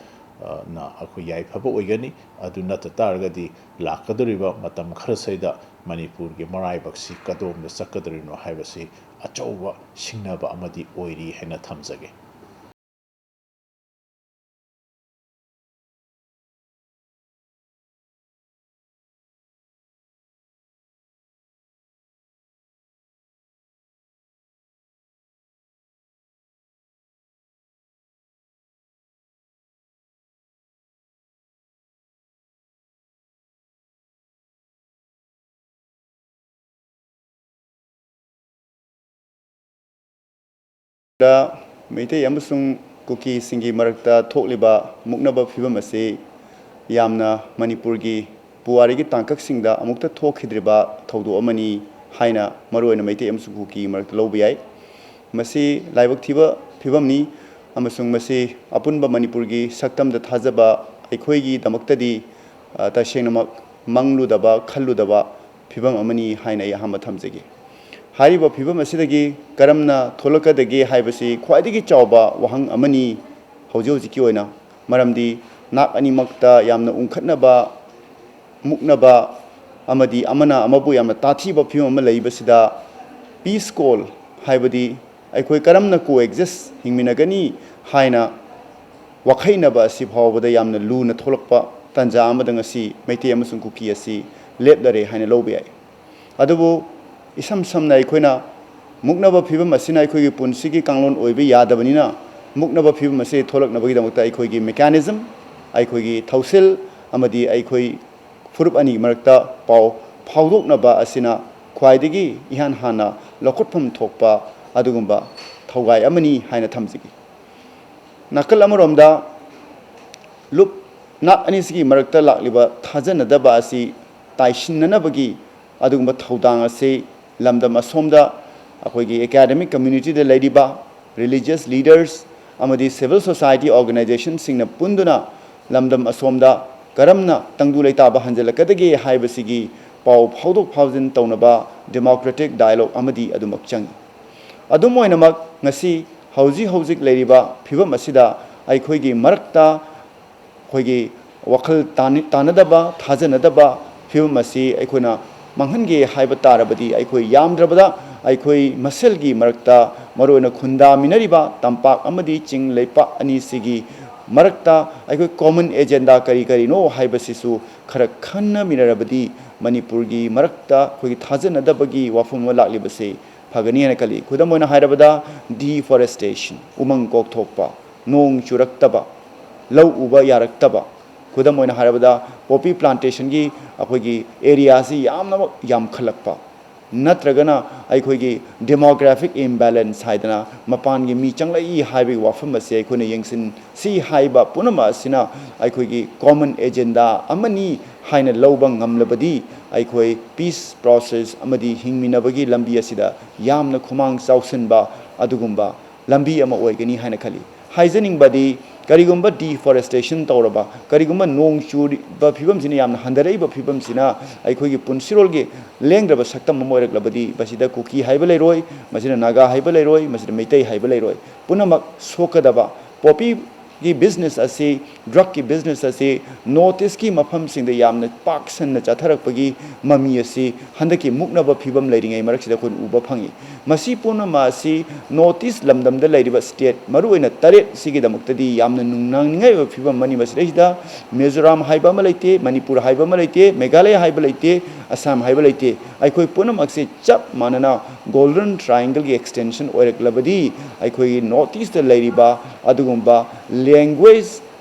ꯑ, ꯅ ꯑꯩꯈꯣꯏ ꯌꯥꯏꯐꯕ ꯑꯣꯏꯒꯅꯤ꯫ ꯑꯗꯨ ꯅꯠꯇ ꯇꯥꯔꯒꯗꯤ ꯂꯥꯛꯀꯗꯧꯔꯤꯕ ꯃꯇꯝ ꯈꯔꯁꯤꯗ ꯃꯅꯤꯄꯨꯔꯒꯤ ꯃꯔꯥꯏꯕꯛꯁꯤ ꯀꯗꯣꯝꯗ ꯆꯠꯀꯗꯧꯔꯤꯅꯣ ꯍꯥꯏꯕꯁꯤ ꯑꯆꯧꯕ ꯁꯤꯡꯅꯕ ꯑꯃꯗꯤ ꯑꯣꯏꯔꯤ ꯍꯥꯏꯅ ꯊꯝꯖꯒꯦ꯫ ꯗ ꯃꯩꯇꯩ ꯑꯃꯁꯨꯡ ꯀꯨꯀꯤꯁꯤꯡꯒꯤ ꯃꯔꯛꯇ ꯊꯣꯛꯂꯤꯕ ꯃꯨꯛꯅꯕ ꯐꯤꯕꯝ ꯑꯁꯤ ꯌꯥꯝꯅ ꯃꯅꯤꯄꯨꯔꯒꯤ ꯄꯨꯋꯥꯔꯤꯒꯤ ꯇꯥꯡꯀꯛꯁꯤꯡꯗ ꯑꯃꯨꯛꯇ ꯊꯣꯛꯈꯤꯗ꯭ꯔꯤꯕ ꯊꯧꯗꯣꯛ ꯑꯃꯅꯤ ꯍꯥꯏꯅ ꯃꯔꯨꯑꯣꯏꯅ ꯃꯩꯇꯩ ꯑꯃꯁꯨꯡ ꯀꯨꯀꯤꯒꯤ ꯃꯔꯛꯇ ꯂꯧꯕ ꯌꯥꯏ꯫ ꯃꯁꯤ ꯂꯥꯏꯕꯛ ꯊꯤꯕ ꯐꯤꯕꯝꯅꯤ ꯑꯃꯁꯨꯡ ꯃꯁꯤ ꯑꯄꯨꯟꯕ ꯃꯅꯤꯄꯨꯔꯒꯤ ꯁꯛꯇꯝꯗ ꯊꯥꯖꯕ ꯑꯩꯈꯣꯏꯒꯤꯗꯃꯛꯇꯗꯤ, ꯑ, ꯇꯁꯦꯡꯅꯃꯛ ꯃꯪꯂꯨꯗꯕ, ꯈꯜꯂꯨꯗꯕ ꯐꯤꯕꯝ ꯑꯃꯅꯤ ꯍꯥꯏꯅ ꯑꯩ ꯑꯍꯥꯟꯕ ꯊꯝꯖꯒꯦ꯫ ꯍꯥꯏꯔꯤꯕ ꯐꯤꯕꯝ ꯑꯁꯤꯗꯒꯤ ꯀꯔꯝꯅ ꯊꯣꯛꯂꯛꯀꯗꯒꯦ ꯍꯥꯏꯕꯁꯤ ꯈ꯭ꯋꯥꯏꯗꯒꯤ ꯆꯥꯎꯕ ꯋꯥꯍꯪ ꯑꯃꯅꯤ ꯍꯧꯖꯤꯛ ꯍꯧꯖꯤꯛꯀꯤ ꯑꯣꯏꯅ꯫ ꯃꯔꯝꯗꯤ ꯅꯥꯛ ꯑꯅꯤꯃꯛꯇ ꯌꯥꯝꯅ ꯎꯪꯈꯠꯅꯕ, ꯃꯨꯛꯅꯕ ꯑꯃꯗꯤ ꯑꯃꯅ ꯑꯃꯕꯨ ꯌꯥꯝꯅ ꯇꯥꯊꯤꯕ ꯐꯤꯕꯝ ꯑꯃ ꯂꯩꯕꯁꯤꯗ peace call, ꯍꯥꯏꯕꯗꯤ ꯑꯩꯈꯣꯏ ꯀꯔꯝꯅ coexist ꯍꯤꯡꯃꯤꯟꯅꯒꯅꯤ ꯍꯥꯏꯅ ꯋꯥꯈꯩꯅꯕ ꯑꯁꯤ ꯐꯥꯎꯕꯗ ꯌꯥꯝꯅ ꯂꯨꯅ ꯊꯣꯛꯂꯛꯄ ꯇꯥꯟꯖꯥ ꯑꯃꯗ ꯉꯁꯤ ꯃꯩꯇꯩ ꯑꯃꯁꯨꯡ ꯀꯨꯀꯤ ꯑꯁꯤ ꯂꯦꯞꯂꯔꯦ ꯍꯥꯏꯅ ꯂꯧꯕ ꯌꯥꯏ꯫ ꯑꯗꯨꯕꯨ ꯏꯁꯝ ꯁꯝꯅ ꯑꯩꯈꯣꯏꯅ ꯃꯨꯛꯅꯕ ꯐꯤꯕꯝ ꯑꯁꯤꯅ ꯑꯩꯈꯣꯏꯒꯤ ꯄꯨꯟꯁꯤꯒꯤ ꯀꯥꯡꯂꯣꯟ ꯑꯣꯏꯕ ꯌꯥꯗꯕꯅꯤꯅ, ꯃꯨꯛꯅꯕ ꯐꯤꯕꯝ ꯑꯁꯤ ꯊꯣꯛꯂꯛꯅꯕꯒꯤꯗꯃꯛꯇ ꯑꯩꯈꯣꯏꯒꯤ mechanism, ꯑꯩꯈꯣꯏꯒꯤ ꯊꯧꯁꯤꯜ ꯑꯃꯗꯤ ꯑꯩꯈꯣꯏ ꯐꯨꯔꯨꯞ ꯑꯅꯤꯒꯤ ꯃꯔꯛꯇ ꯄꯥꯎ ꯐꯥꯎꯗꯣꯛꯅꯕ ꯑꯁꯤꯅ ꯈ꯭ꯋꯥꯏꯗꯒꯤ ꯏꯍꯥꯟ ꯍꯥꯟꯅ ꯂꯧꯈꯠꯐꯝ ꯊꯣꯛꯄ ꯑꯗꯨꯒꯨꯝꯕ ꯊꯧꯒꯥꯏ ꯑꯃꯅꯤ ꯍꯥꯏꯅ ꯊꯝꯖꯒꯦ꯫ ꯅꯥꯀꯜ ꯑꯃꯔꯣꯝꯗ ꯂꯨꯞ ꯅꯥꯛ ꯑꯅꯤꯁꯤꯒꯤ ꯃꯔꯛꯇ ꯂꯥꯛꯂꯤꯕ ꯊꯥꯖꯅꯗꯕ ꯑꯁꯤ ꯇꯥꯏꯁꯤꯟꯅꯅꯕꯒꯤ ꯑꯗꯨꯒꯨꯝꯕ ꯊꯧꯗꯥꯡ ꯑꯁꯤ ꯂꯝꯗꯝ ꯑꯁꯣꯝꯗ ꯑꯩꯈꯣꯏꯒꯤ academic communityꯗ ꯂꯩꯔꯤꯕ religious leaders ꯑꯃꯗꯤ civil society organizationꯁꯤꯡꯅ ꯄꯨꯟꯗꯨꯅ ꯂꯝꯗꯝ ꯑꯁꯣꯝꯗ ꯀꯔꯝꯅ ꯇꯪꯗꯨ ꯂꯩꯇꯥꯕ ꯍꯟꯖꯤꯜꯂꯛꯀꯗꯒꯦ ꯍꯥꯏꯕꯁꯤꯒꯤ ꯄꯥꯎ ꯐꯥꯎꯗꯣꯛ ꯐꯥꯎꯖꯤꯟ ꯇꯧꯅꯕ democratic dialogue ꯑꯃꯗꯤ ꯑꯗꯨꯃꯛ ꯆꯪꯏ꯫ ꯑꯗꯨꯝ ꯑꯣꯏꯅꯃꯛ, ꯉꯁꯤ ꯍꯧꯖꯤꯛ ꯍꯧꯖꯤꯛ ꯂꯩꯔꯤꯕ ꯐꯤꯕꯝ ꯑꯁꯤꯗ ꯑꯩꯈꯣꯏꯒꯤ ꯃꯔꯛꯇ ꯑꯩꯈꯣꯏꯒꯤ ꯋꯥꯈꯜ ꯇꯥꯅ-, ꯇꯥꯅꯗꯕ, ꯊꯥꯖꯅꯗꯕ ꯐꯤꯕꯝ ꯑꯁꯤ ꯑꯩꯈꯣꯏꯅ ꯃꯥꯡꯍꯟꯒꯦ ꯍꯥꯏꯕ ꯇꯥꯔꯕꯗꯤ, ꯑꯩꯈꯣꯏ ꯌꯥꯝꯗ꯭ꯔꯕꯗ ꯑꯩꯈꯣꯏ ꯃꯁꯦꯜꯒꯤ ꯃꯔꯛꯇ, ꯃꯔꯨꯑꯣꯏꯅ ꯈꯨꯟꯗꯥꯃꯤꯟꯅꯔꯤꯕ ꯇꯝꯄꯥꯛ ꯑꯃꯗꯤ ꯆꯤꯡ ꯂꯩꯄꯥꯛ ꯑꯅꯤꯁꯤꯒꯤ ꯃꯔꯛꯇ ꯑꯩꯈꯣꯏ common agenda ꯀꯔꯤ ꯀꯔꯤꯅꯣ ꯍꯥꯏꯕꯁꯤꯁꯨ ꯈꯔ ꯈꯟꯅꯃꯤꯟꯅꯔꯕꯗꯤ, ꯃꯅꯤꯄꯨꯔꯒꯤ ꯃꯔꯛꯇ ꯑꯩꯈꯣꯏꯒꯤ ꯊꯥꯖꯅꯗꯕꯒꯤ ꯋꯥꯐꯝ ꯑꯃ ꯂꯥꯛꯂꯤꯕꯁꯤ ꯐꯒꯅꯤ ꯍꯥꯏꯅ ꯈꯜꯂꯤ꯫ ꯈꯨꯗꯝ ꯑꯣꯏꯅ ꯍꯥꯏꯔꯕꯗ, deforestation, ꯎꯃꯪ ꯀꯣꯛꯊꯣꯛꯄ, ꯅꯣꯡ ꯆꯨꯔꯛꯇꯕ, ꯂꯧ ꯎꯕ ꯌꯥꯔꯛꯇꯕ꯫ ꯈꯨꯗꯝ ꯑꯣꯏꯅ ꯍꯥꯏꯔꯕꯗ, poppy plantationꯒꯤ ꯑꯩꯈꯣꯏꯒꯤ areaꯁꯤ ꯌꯥꯝꯅꯃꯛ ꯌꯥꯝꯈꯠꯂꯛꯄ, ꯅꯠꯇ꯭ꯔꯒꯅ ꯑꯩꯈꯣꯏꯒꯤ demographic imbalance ꯍꯥꯏꯗꯅ ꯃꯄꯥꯟꯒꯤ ꯃꯤ ꯆꯪꯂꯛꯏ ꯍꯥꯏꯕꯒꯤ ꯋꯥꯐꯝ ꯑꯁꯤ ꯑꯩꯈꯣꯏꯅ ꯌꯦꯡꯁꯤꯟꯁꯤ ꯍꯥꯏꯕ ꯄꯨꯝꯅꯃꯛ ꯑꯁꯤꯅ ꯑꯩꯈꯣꯏꯒꯤ common agenda ꯑꯃꯅꯤ ꯍꯥꯏꯅ ꯂꯧꯕ ꯉꯝꯂꯕꯗꯤ, ꯑꯩꯈꯣꯏ peace process ꯑꯃꯗꯤ ꯍꯤꯡꯃꯤꯟꯅꯕꯒꯤ ꯂꯝꯕꯤ ꯑꯁꯤꯗ ꯌꯥꯝꯅ ꯈꯨꯃꯥꯡ ꯆꯥꯎꯁꯤꯟꯕ ꯑꯗꯨꯒꯨꯝꯕ ꯂꯝꯕꯤ ꯑꯃ ꯑꯣꯏꯒꯅꯤ ꯍꯥꯏꯅ ꯈꯜꯂꯤ꯫ ꯍꯥꯏꯖꯅꯤꯡꯕꯗꯤ, ꯀꯔꯤꯒꯨꯝꯕ deforestation ꯇꯧꯔꯕ, ꯀꯔꯤꯒꯨꯝꯕ ꯅꯣꯡ ꯆꯨꯔꯤꯕ ꯐꯤꯕꯝꯁꯤꯅ ꯌꯥꯝꯅ ꯍꯟꯊꯔꯛꯏꯕ ꯐꯤꯕꯝꯁꯤꯅ ꯑꯩꯈꯣꯏꯒꯤ ꯄꯨꯟꯁꯤꯔꯣꯜꯒꯤ ꯂꯦꯡꯗ꯭ꯔꯕ ꯁꯛꯇꯝ ꯑꯃ ꯑꯣꯏꯔꯛꯂꯕꯗꯤ, ꯃꯁꯤꯗ ꯀꯨꯀꯤ ꯍꯥꯏꯕ ꯂꯩꯔꯣꯏ, ꯃꯁꯤꯗ ꯅꯥꯒꯥ ꯍꯥꯏꯕ ꯂꯩꯔꯣꯏ, ꯃꯁꯤꯗ ꯃꯩꯇꯩ ꯍꯥꯏꯕ ꯂꯩꯔꯣꯏ꯫ ꯄꯨꯝꯅꯃꯛ ꯁꯣꯛꯀꯗꯕ꯫ Poppyꯒꯤ business ꯑꯁꯤ, drugꯀꯤ business ꯑꯁꯤ North Eastꯀꯤ ꯃꯐꯝꯁꯤꯡꯗ ꯌꯥꯝꯅ ꯄꯥꯛ ꯁꯟꯅ ꯆꯠꯊꯔꯛꯄꯒꯤ ꯃꯃꯤ ꯑꯁꯤ ꯍꯟꯗꯛꯀꯤ ꯃꯨꯛꯅꯕ ꯐꯤꯕꯝ ꯂꯩꯔꯤꯉꯩ ꯃꯔꯛꯁꯤꯗ ꯑꯩꯈꯣꯏꯅ ꯎꯕ ꯐꯪꯉꯤ꯫ ꯃꯁꯤ ꯄꯨꯝꯅꯃꯛ ꯑꯁꯤ North East ꯂꯝꯗꯝꯗ ꯂꯩꯔꯤꯕ state ꯃꯔꯨꯑꯣꯏꯅ ꯇꯔꯦꯠ ꯁꯤꯒꯤꯗꯃꯛꯇꯗꯤ ꯌꯥꯝꯅ ꯅꯨꯡꯅꯥꯡꯅꯤꯡꯉꯥꯏ ꯑꯣꯏꯕ ꯐꯤꯕꯝ ꯑꯃꯅꯤ꯫ ꯃꯁꯤꯗꯩꯁꯤꯗ ꯃꯤꯖꯣꯔꯥꯝ ꯍꯥꯏꯕ ꯑꯃ ꯂꯩꯇꯦ, ꯃꯅꯤꯄꯨꯔ ꯍꯥꯏꯕ ꯑꯃ ꯂꯩꯇꯦ, ꯃꯦꯘꯥꯂꯌꯥ ꯍꯥꯏꯕ ꯂꯩꯇꯦ, ꯑꯁꯥꯝ ꯍꯥꯏꯕ ꯂꯩꯇꯦ꯫ ꯑꯩꯈꯣꯏ ꯄꯨꯝꯅꯃꯛꯁꯦ ꯆꯞ ꯃꯥꯟꯅꯅ Golden Triangleꯒꯤ extension ꯑꯣꯏꯔꯛꯂꯕꯗꯤ, ꯑꯩꯈꯣꯏꯒꯤ North Eastꯇ ꯂꯩꯔꯤꯕ ꯑꯗꯨꯒꯨꯝꯕ language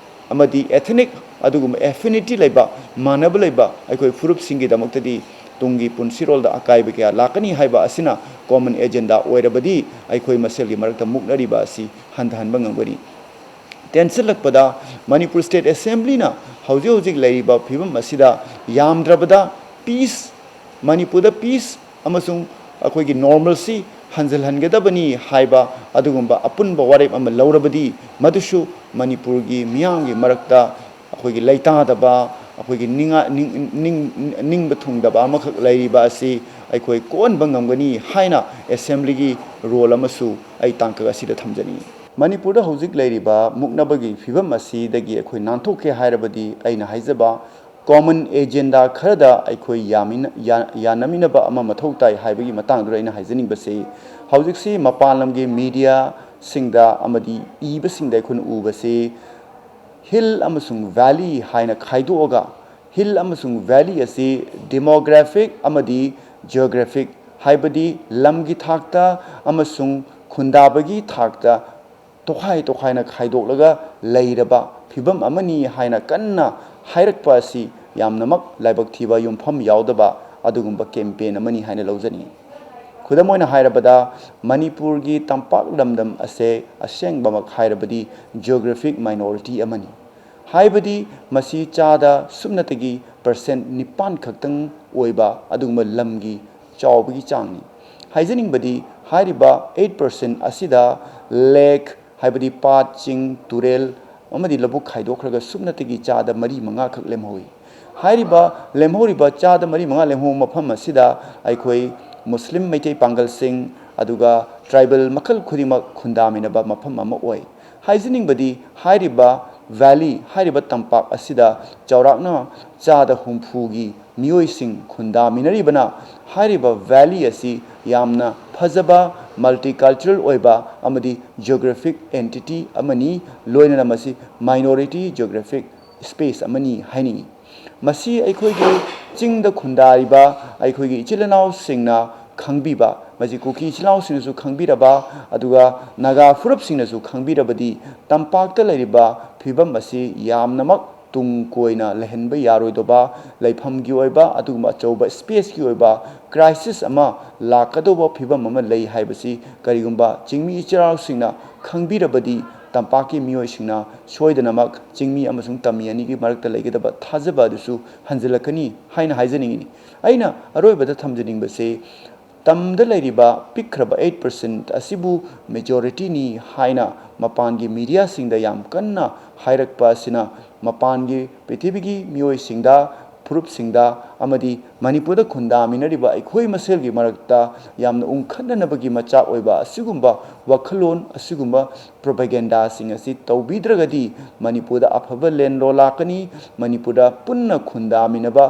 ꯑꯃꯗꯤ ethnic ꯑꯗꯨꯒꯨꯝꯕ affinity ꯂꯩꯕ, ꯃꯥꯟꯅꯕ ꯂꯩꯕ ꯑꯩꯈꯣꯏ ꯐꯨꯔꯨꯞꯁꯤꯡꯒꯤꯗꯃꯛꯇꯗꯤ ꯇꯨꯡꯒꯤ ꯄꯨꯟꯁꯤꯔꯣꯜꯗ ꯑꯀꯥꯏꯕ ꯀꯌꯥ ꯂꯥꯛꯀꯅꯤ ꯍꯥꯏꯕ ꯑꯁꯤꯅ common agenda ꯑꯣꯏꯔꯕꯗꯤ, ꯑꯩꯈꯣꯏ ꯃꯁꯦꯜꯒꯤ ꯃꯔꯛꯇ ꯃꯨꯛꯅꯔꯤꯕ ꯑꯁꯤ ꯍꯟꯊꯍꯟꯕ ꯉꯝꯒꯅꯤ꯫ ꯇꯦꯟꯁꯤꯜꯂꯛꯄꯗ, ꯃꯅꯤꯄꯨꯔ State Assemblyꯅ ꯍꯧꯖꯤꯛ ꯍꯧꯖꯤꯛ ꯂꯩꯔꯤꯕ ꯐꯤꯕꯝ ꯑꯁꯤꯗ ꯌꯥꯝꯗ꯭ꯔꯕꯗ peace, ꯃꯅꯤꯄꯨꯔꯗ peace ꯑꯃꯁꯨꯡ ꯑꯩꯈꯣꯏꯒꯤ normalcy ꯍꯟꯖꯤꯜꯍꯟꯒꯗꯕꯅꯤ ꯍꯥꯏꯕ ꯑꯗꯨꯒꯨꯝꯕ ꯑꯄꯨꯟꯕ ꯋꯥꯔꯦꯞ ꯑꯃ ꯂꯧꯔꯕꯗꯤ, ꯃꯗꯨꯁꯨ ꯃꯅꯤꯄꯨꯔꯒꯤ ꯃꯤꯌꯥꯝꯒꯤ ꯃꯔꯛꯇ ꯑꯩꯈꯣꯏꯒꯤ ꯂꯩꯇꯥꯗꯕ, ꯑꯩꯈꯣꯏꯒꯤ ꯅꯤꯡꯉ-, ꯅꯤꯡ-, ꯅꯤꯡ-, ꯅꯤꯡꯕ ꯊꯨꯡꯗꯕ ꯑꯃꯈꯛ ꯂꯩꯔꯤꯕ ꯑꯁꯤ ꯑꯩꯈꯣꯏ ꯀꯣꯛꯍꯟꯕ ꯉꯝꯒꯅꯤ ꯍꯥꯏꯅ ꯑꯦꯁꯦꯝꯕ꯭ꯂꯤꯒꯤ ꯔꯣꯜ ꯑꯃꯁꯨ ꯑꯩ ꯇꯥꯡꯀꯛ ꯑꯁꯤꯗ ꯊꯝꯖꯅꯤꯡꯏ꯫ ꯃꯅꯤꯄꯨꯔꯗ ꯍꯧꯖꯤꯛ ꯂꯩꯔꯤꯕ ꯃꯨꯛꯅꯕꯒꯤ ꯐꯤꯕꯝ ꯑꯁꯤꯗꯒꯤ ꯑꯩꯈꯣꯏ ꯅꯥꯟꯊꯣꯛꯀꯦ ꯍꯥꯏꯔꯕꯗꯤ ꯑꯩꯅ ꯍꯥꯏꯖꯕ ꯀꯣꯃꯟ ꯑꯦꯖꯦꯟꯗꯥ ꯈꯔꯗ ꯑꯩꯈꯣꯏ ꯌꯥꯃꯤꯟꯅ-, ꯌꯥ-, ꯌꯥꯅꯃꯤꯟꯅꯕ ꯑꯃ ꯃꯊꯧ ꯇꯥꯏ ꯍꯥꯏꯕꯒꯤ ꯃꯇꯥꯡꯗꯨꯗ ꯑꯩꯅ ꯍꯥꯏꯖꯅꯤꯡꯕꯁꯤ, ꯍꯧꯖꯤꯛꯁꯤ ꯃꯄꯥꯟ ꯂꯝꯒꯤ ꯃꯤꯗꯤꯌꯥꯁꯤꯡꯗ ꯑꯃꯗꯤ ꯏꯕꯁꯤꯡꯗ ꯑꯩꯈꯣꯏꯅ ꯎꯕꯁꯤ, ꯍꯤꯜ ꯑꯃꯁꯨꯡ ꯚꯦꯂꯤ ꯍꯥꯏꯅ ꯈꯥꯏꯗꯣꯛꯑꯒ, ꯍꯤꯜ ꯑꯃꯁꯨꯡ ꯚꯦꯂꯤ ꯑꯁꯤ ꯗꯦꯃꯣꯒ꯭ꯔꯥꯐꯤꯛ ꯑꯃꯗꯤ ꯖꯤꯑꯣꯒ꯭ꯔꯥꯐꯤꯛ, ꯍꯥꯏꯕꯗꯤ ꯂꯝꯒꯤ ꯊꯥꯛꯇ ꯑꯃꯁꯨꯡ ꯈꯨꯟꯗꯥꯕꯒꯤ ꯊꯥꯛꯇ ꯇꯣꯈꯥꯏ ꯇꯣꯈꯥꯏꯅ ꯈꯥꯏꯗꯣꯛꯂꯒ ꯂꯩꯔꯕ ꯐꯤꯕꯝ ꯑꯃꯅꯤ ꯍꯥꯏꯅ ꯀꯟꯅ ꯍꯥꯏꯔꯛꯄ ꯑꯁꯤ ꯌꯥꯝꯅꯃꯛ ꯂꯥꯏꯕꯛ ꯊꯤꯕ, ꯌꯨꯝꯐꯝ ꯌꯥꯎꯗꯕ ꯑꯗꯨꯒꯨꯝꯕ ꯀꯦꯝꯄꯦꯟ ꯑꯃꯅꯤ ꯍꯥꯏꯅ ꯂꯧꯖꯅꯤꯡꯏ꯫ ꯈꯨꯗꯝ ꯑꯣꯏꯅ ꯍꯥꯏꯔꯕꯗ, ꯃꯅꯤꯄꯨꯔꯒꯤ ꯇꯝꯄꯥꯛ ꯂꯝꯗꯝ ꯑꯁꯦ ꯑꯁꯦꯡꯕꯃꯛ ꯍꯥꯏꯔꯕꯗꯤ ꯖꯤꯑꯣꯒ꯭ꯔꯥꯐꯤꯛ ꯃꯥꯏꯅꯣꯔꯤꯇꯤ ꯑꯃꯅꯤ꯫ ꯍꯥꯏꯕꯗꯤ ꯃꯁꯤ ꯆꯥꯗ ꯁꯨꯞꯅꯇꯒꯤ ꯄꯔꯁꯦꯟ ꯅꯤꯄꯥꯟ ꯈꯛꯇꯪ ꯑꯣꯏꯕ ꯑꯗꯨꯒꯨꯝꯕ ꯂꯝꯒꯤ ꯆꯥꯎꯕꯒꯤ ꯆꯥꯡꯅꯤ꯫ ꯍꯥꯏꯖꯅꯤꯡꯕꯗꯤ, ꯍꯥꯏꯔꯤꯕ ꯑꯩꯠ ꯄꯔꯁꯦꯟ ꯑꯁꯤꯗ ꯂꯦꯛ, ꯍꯥꯏꯕꯗꯤ ꯄꯥꯠ, ꯆꯤꯡ, ꯇꯨꯔꯦꯜ ꯑꯃꯗꯤ ꯂꯧꯕꯨꯛ ꯈꯥꯏꯗꯣꯛꯈ꯭ꯔꯒ ꯁꯨꯞꯅꯇꯒꯤ ꯆꯥꯗ ꯃꯔꯤ ꯃꯉꯥ ꯈꯛ ꯂꯦꯝꯍꯧꯏ꯫ ꯍꯥꯏꯔꯤꯕ ꯂꯦꯝꯍꯧꯔꯤꯕ ꯆꯥꯗ ꯃꯔꯤ ꯃꯉꯥ ꯂꯦꯝꯍꯧꯕ ꯃꯐꯝ ꯑꯁꯤꯗ ꯑꯩꯈꯣꯏ ꯃꯨꯁꯂꯤꯝ, ꯃꯩꯇꯩ ꯄꯥꯡꯒꯜꯁꯤꯡ, ꯑꯗꯨꯒ ꯇ꯭ꯔꯥꯏꯕꯦꯜ ꯃꯈꯜ ꯈꯨꯗꯤꯡꯃꯛ ꯈꯨꯟꯗꯥꯃꯤꯟꯅꯕ ꯃꯐꯝ ꯑꯃ ꯑꯣꯏ꯫ ꯍꯥꯏꯖꯅꯤꯡꯕꯗꯤ, ꯍꯥꯏꯔꯤꯕ ꯚꯦꯂꯤ, ꯍꯥꯏꯔꯤꯕ ꯇꯝꯄꯥꯛ ꯑꯁꯤꯗ ꯆꯥꯎꯔꯥꯛꯅ ꯆꯥꯗ ꯍꯨꯝꯐꯨꯒꯤ ꯃꯤꯑꯣꯏꯁꯤꯡ ꯈꯨꯟꯗꯥꯃꯤꯟꯅꯔꯤꯕꯅ, ꯍꯥꯏꯔꯤꯕ ꯚꯦꯂꯤ ꯑꯁꯤ ꯌꯥꯝꯅ ꯐꯖꯕ, ꯃꯜꯇꯤꯀꯜꯆꯔꯦꯜ ꯑꯣꯏꯕ ꯑꯃꯗꯤ ꯖꯤꯑꯣꯒ꯭ꯔꯥꯐꯤꯛ ꯑꯦꯟꯇꯤꯇꯤ ꯑꯃꯅꯤ꯫ ꯂꯣꯏꯅꯅ ꯃꯁꯤ ꯃꯥꯏꯅꯣꯔꯤꯇꯤ ꯖꯤꯑꯣꯒ꯭ꯔꯥꯐꯤꯛ ꯁ꯭ꯄꯦꯁ ꯑꯃꯅꯤ ꯍꯥꯏꯅꯤꯡꯏ꯫ ꯃꯁꯤ ꯑꯩꯈꯣꯏꯒꯤ ꯆꯤꯡꯗ ꯈꯨꯟꯗꯥꯔꯤꯕ ꯑꯩꯈꯣꯏꯒꯤ ꯏꯆꯤꯜ ꯏꯅꯥꯎꯁꯤꯡꯅ ꯈꯪꯕꯤꯕ, ꯃꯁꯤ ꯀꯨꯀꯤ ꯏꯆꯤꯜ ꯏꯅꯥꯎꯁꯤꯡꯅꯁꯨ ꯈꯪꯕꯤꯔꯕ, ꯑꯗꯨꯒ ꯅꯥꯒꯥ ꯐꯨꯔꯨꯞꯁꯤꯡꯅꯁꯨ ꯈꯪꯕꯤꯔꯕꯗꯤ, ꯇꯝꯄꯥꯛꯇ ꯂꯩꯔꯤꯕ ꯐꯤꯕꯝ ꯑꯁꯤ ꯌꯥꯝꯅꯃꯛ ꯇꯨꯡ ꯀꯣꯏꯅ ꯂꯩꯍꯟꯕ ꯌꯥꯔꯣꯏꯗꯕ, ꯂꯩꯐꯝꯒꯤ ꯑꯣꯏꯕ ꯑꯗꯨꯒꯨꯝꯕ ꯑꯆꯧꯕ ꯁ꯭ꯄꯦꯁꯀꯤ ꯑꯣꯏꯕ ꯀ꯭ꯔꯥꯏꯁꯤꯁ ꯑꯃ ꯂꯥꯛꯀꯗꯧꯕ ꯐꯤꯕꯝ ꯑꯃ ꯂꯩ ꯍꯥꯏꯕꯁꯤ ꯀꯔꯤꯒꯨꯝꯕ ꯆꯤꯡꯃꯤ ꯏꯆꯤꯜ ꯏꯅꯥꯎꯁꯤꯡꯅ ꯈꯪꯕꯤꯔꯕꯗꯤ, ꯇꯝꯄꯥꯛꯀꯤ ꯃꯤꯑꯣꯏꯁꯤꯡꯅ ꯁꯣꯏꯗꯅꯃꯛ ꯆꯤꯡꯃꯤ ꯑꯃꯁꯨꯡ ꯇꯝꯃꯤ ꯑꯅꯤꯒꯤ ꯃꯔꯛꯇ ꯂꯩꯒꯗꯕ ꯊꯥꯖꯕ ꯑꯗꯨꯁꯨ ꯍꯟꯖꯤꯜꯂꯛꯀꯅꯤ ꯍꯥꯏꯅ ꯍꯥꯏꯖꯅꯤꯡꯏ꯫ ꯑꯩꯅ ꯑꯔꯣꯏꯕꯗ ꯊꯝꯖꯅꯤꯡꯕꯁꯤ, ꯇꯝꯗ ꯂꯩꯔꯤꯕ ꯄꯤꯛꯈ꯭ꯔꯕ eight percent ꯑꯁꯤꯕꯨ majority ꯅꯤ ꯍꯥꯏꯅ ꯃꯄꯥꯟꯒꯤ media ꯁꯤꯡꯗ ꯌꯥꯝ ꯀꯟꯅ ꯍꯥꯏꯔꯛꯄ ꯑꯁꯤꯅ ꯃꯄꯥꯟꯒꯤ ꯄ꯭ꯔꯤꯊꯤꯕꯤꯒꯤ ꯃꯤꯑꯣꯏꯁꯤꯡꯗ, ꯐꯨꯔꯨꯞꯁꯤꯡꯗ ꯑꯃꯗꯤ ꯃꯅꯤꯄꯨꯔꯗ ꯈꯨꯟꯗꯥꯃꯤꯟꯅꯔꯤꯕ ꯑꯩꯈꯣꯏ ꯃꯁꯦꯜꯒꯤ ꯃꯔꯛꯇ ꯌꯥꯝꯅ ꯎꯪꯈꯠꯅꯅꯕꯒꯤ ꯃꯆꯥꯛ ꯑꯣꯏꯕ ꯑꯁꯤꯒꯨꯝꯕ ꯋꯥꯈꯜꯂꯣꯟ, ꯑꯁꯤꯒꯨꯝꯕ propaganda ꯁꯤꯡ ꯑꯁꯤ ꯇꯧꯕꯤꯗ꯭ꯔꯒꯗꯤ ꯃꯅꯤꯄꯨꯔꯗ ꯑꯐꯕ ꯂꯦꯟꯂꯣ ꯂꯥꯛꯀꯅꯤ, ꯃꯅꯤꯄꯨꯔꯗ ꯄꯨꯟꯅ ꯈꯨꯟꯗꯥꯃꯤꯟꯅꯕ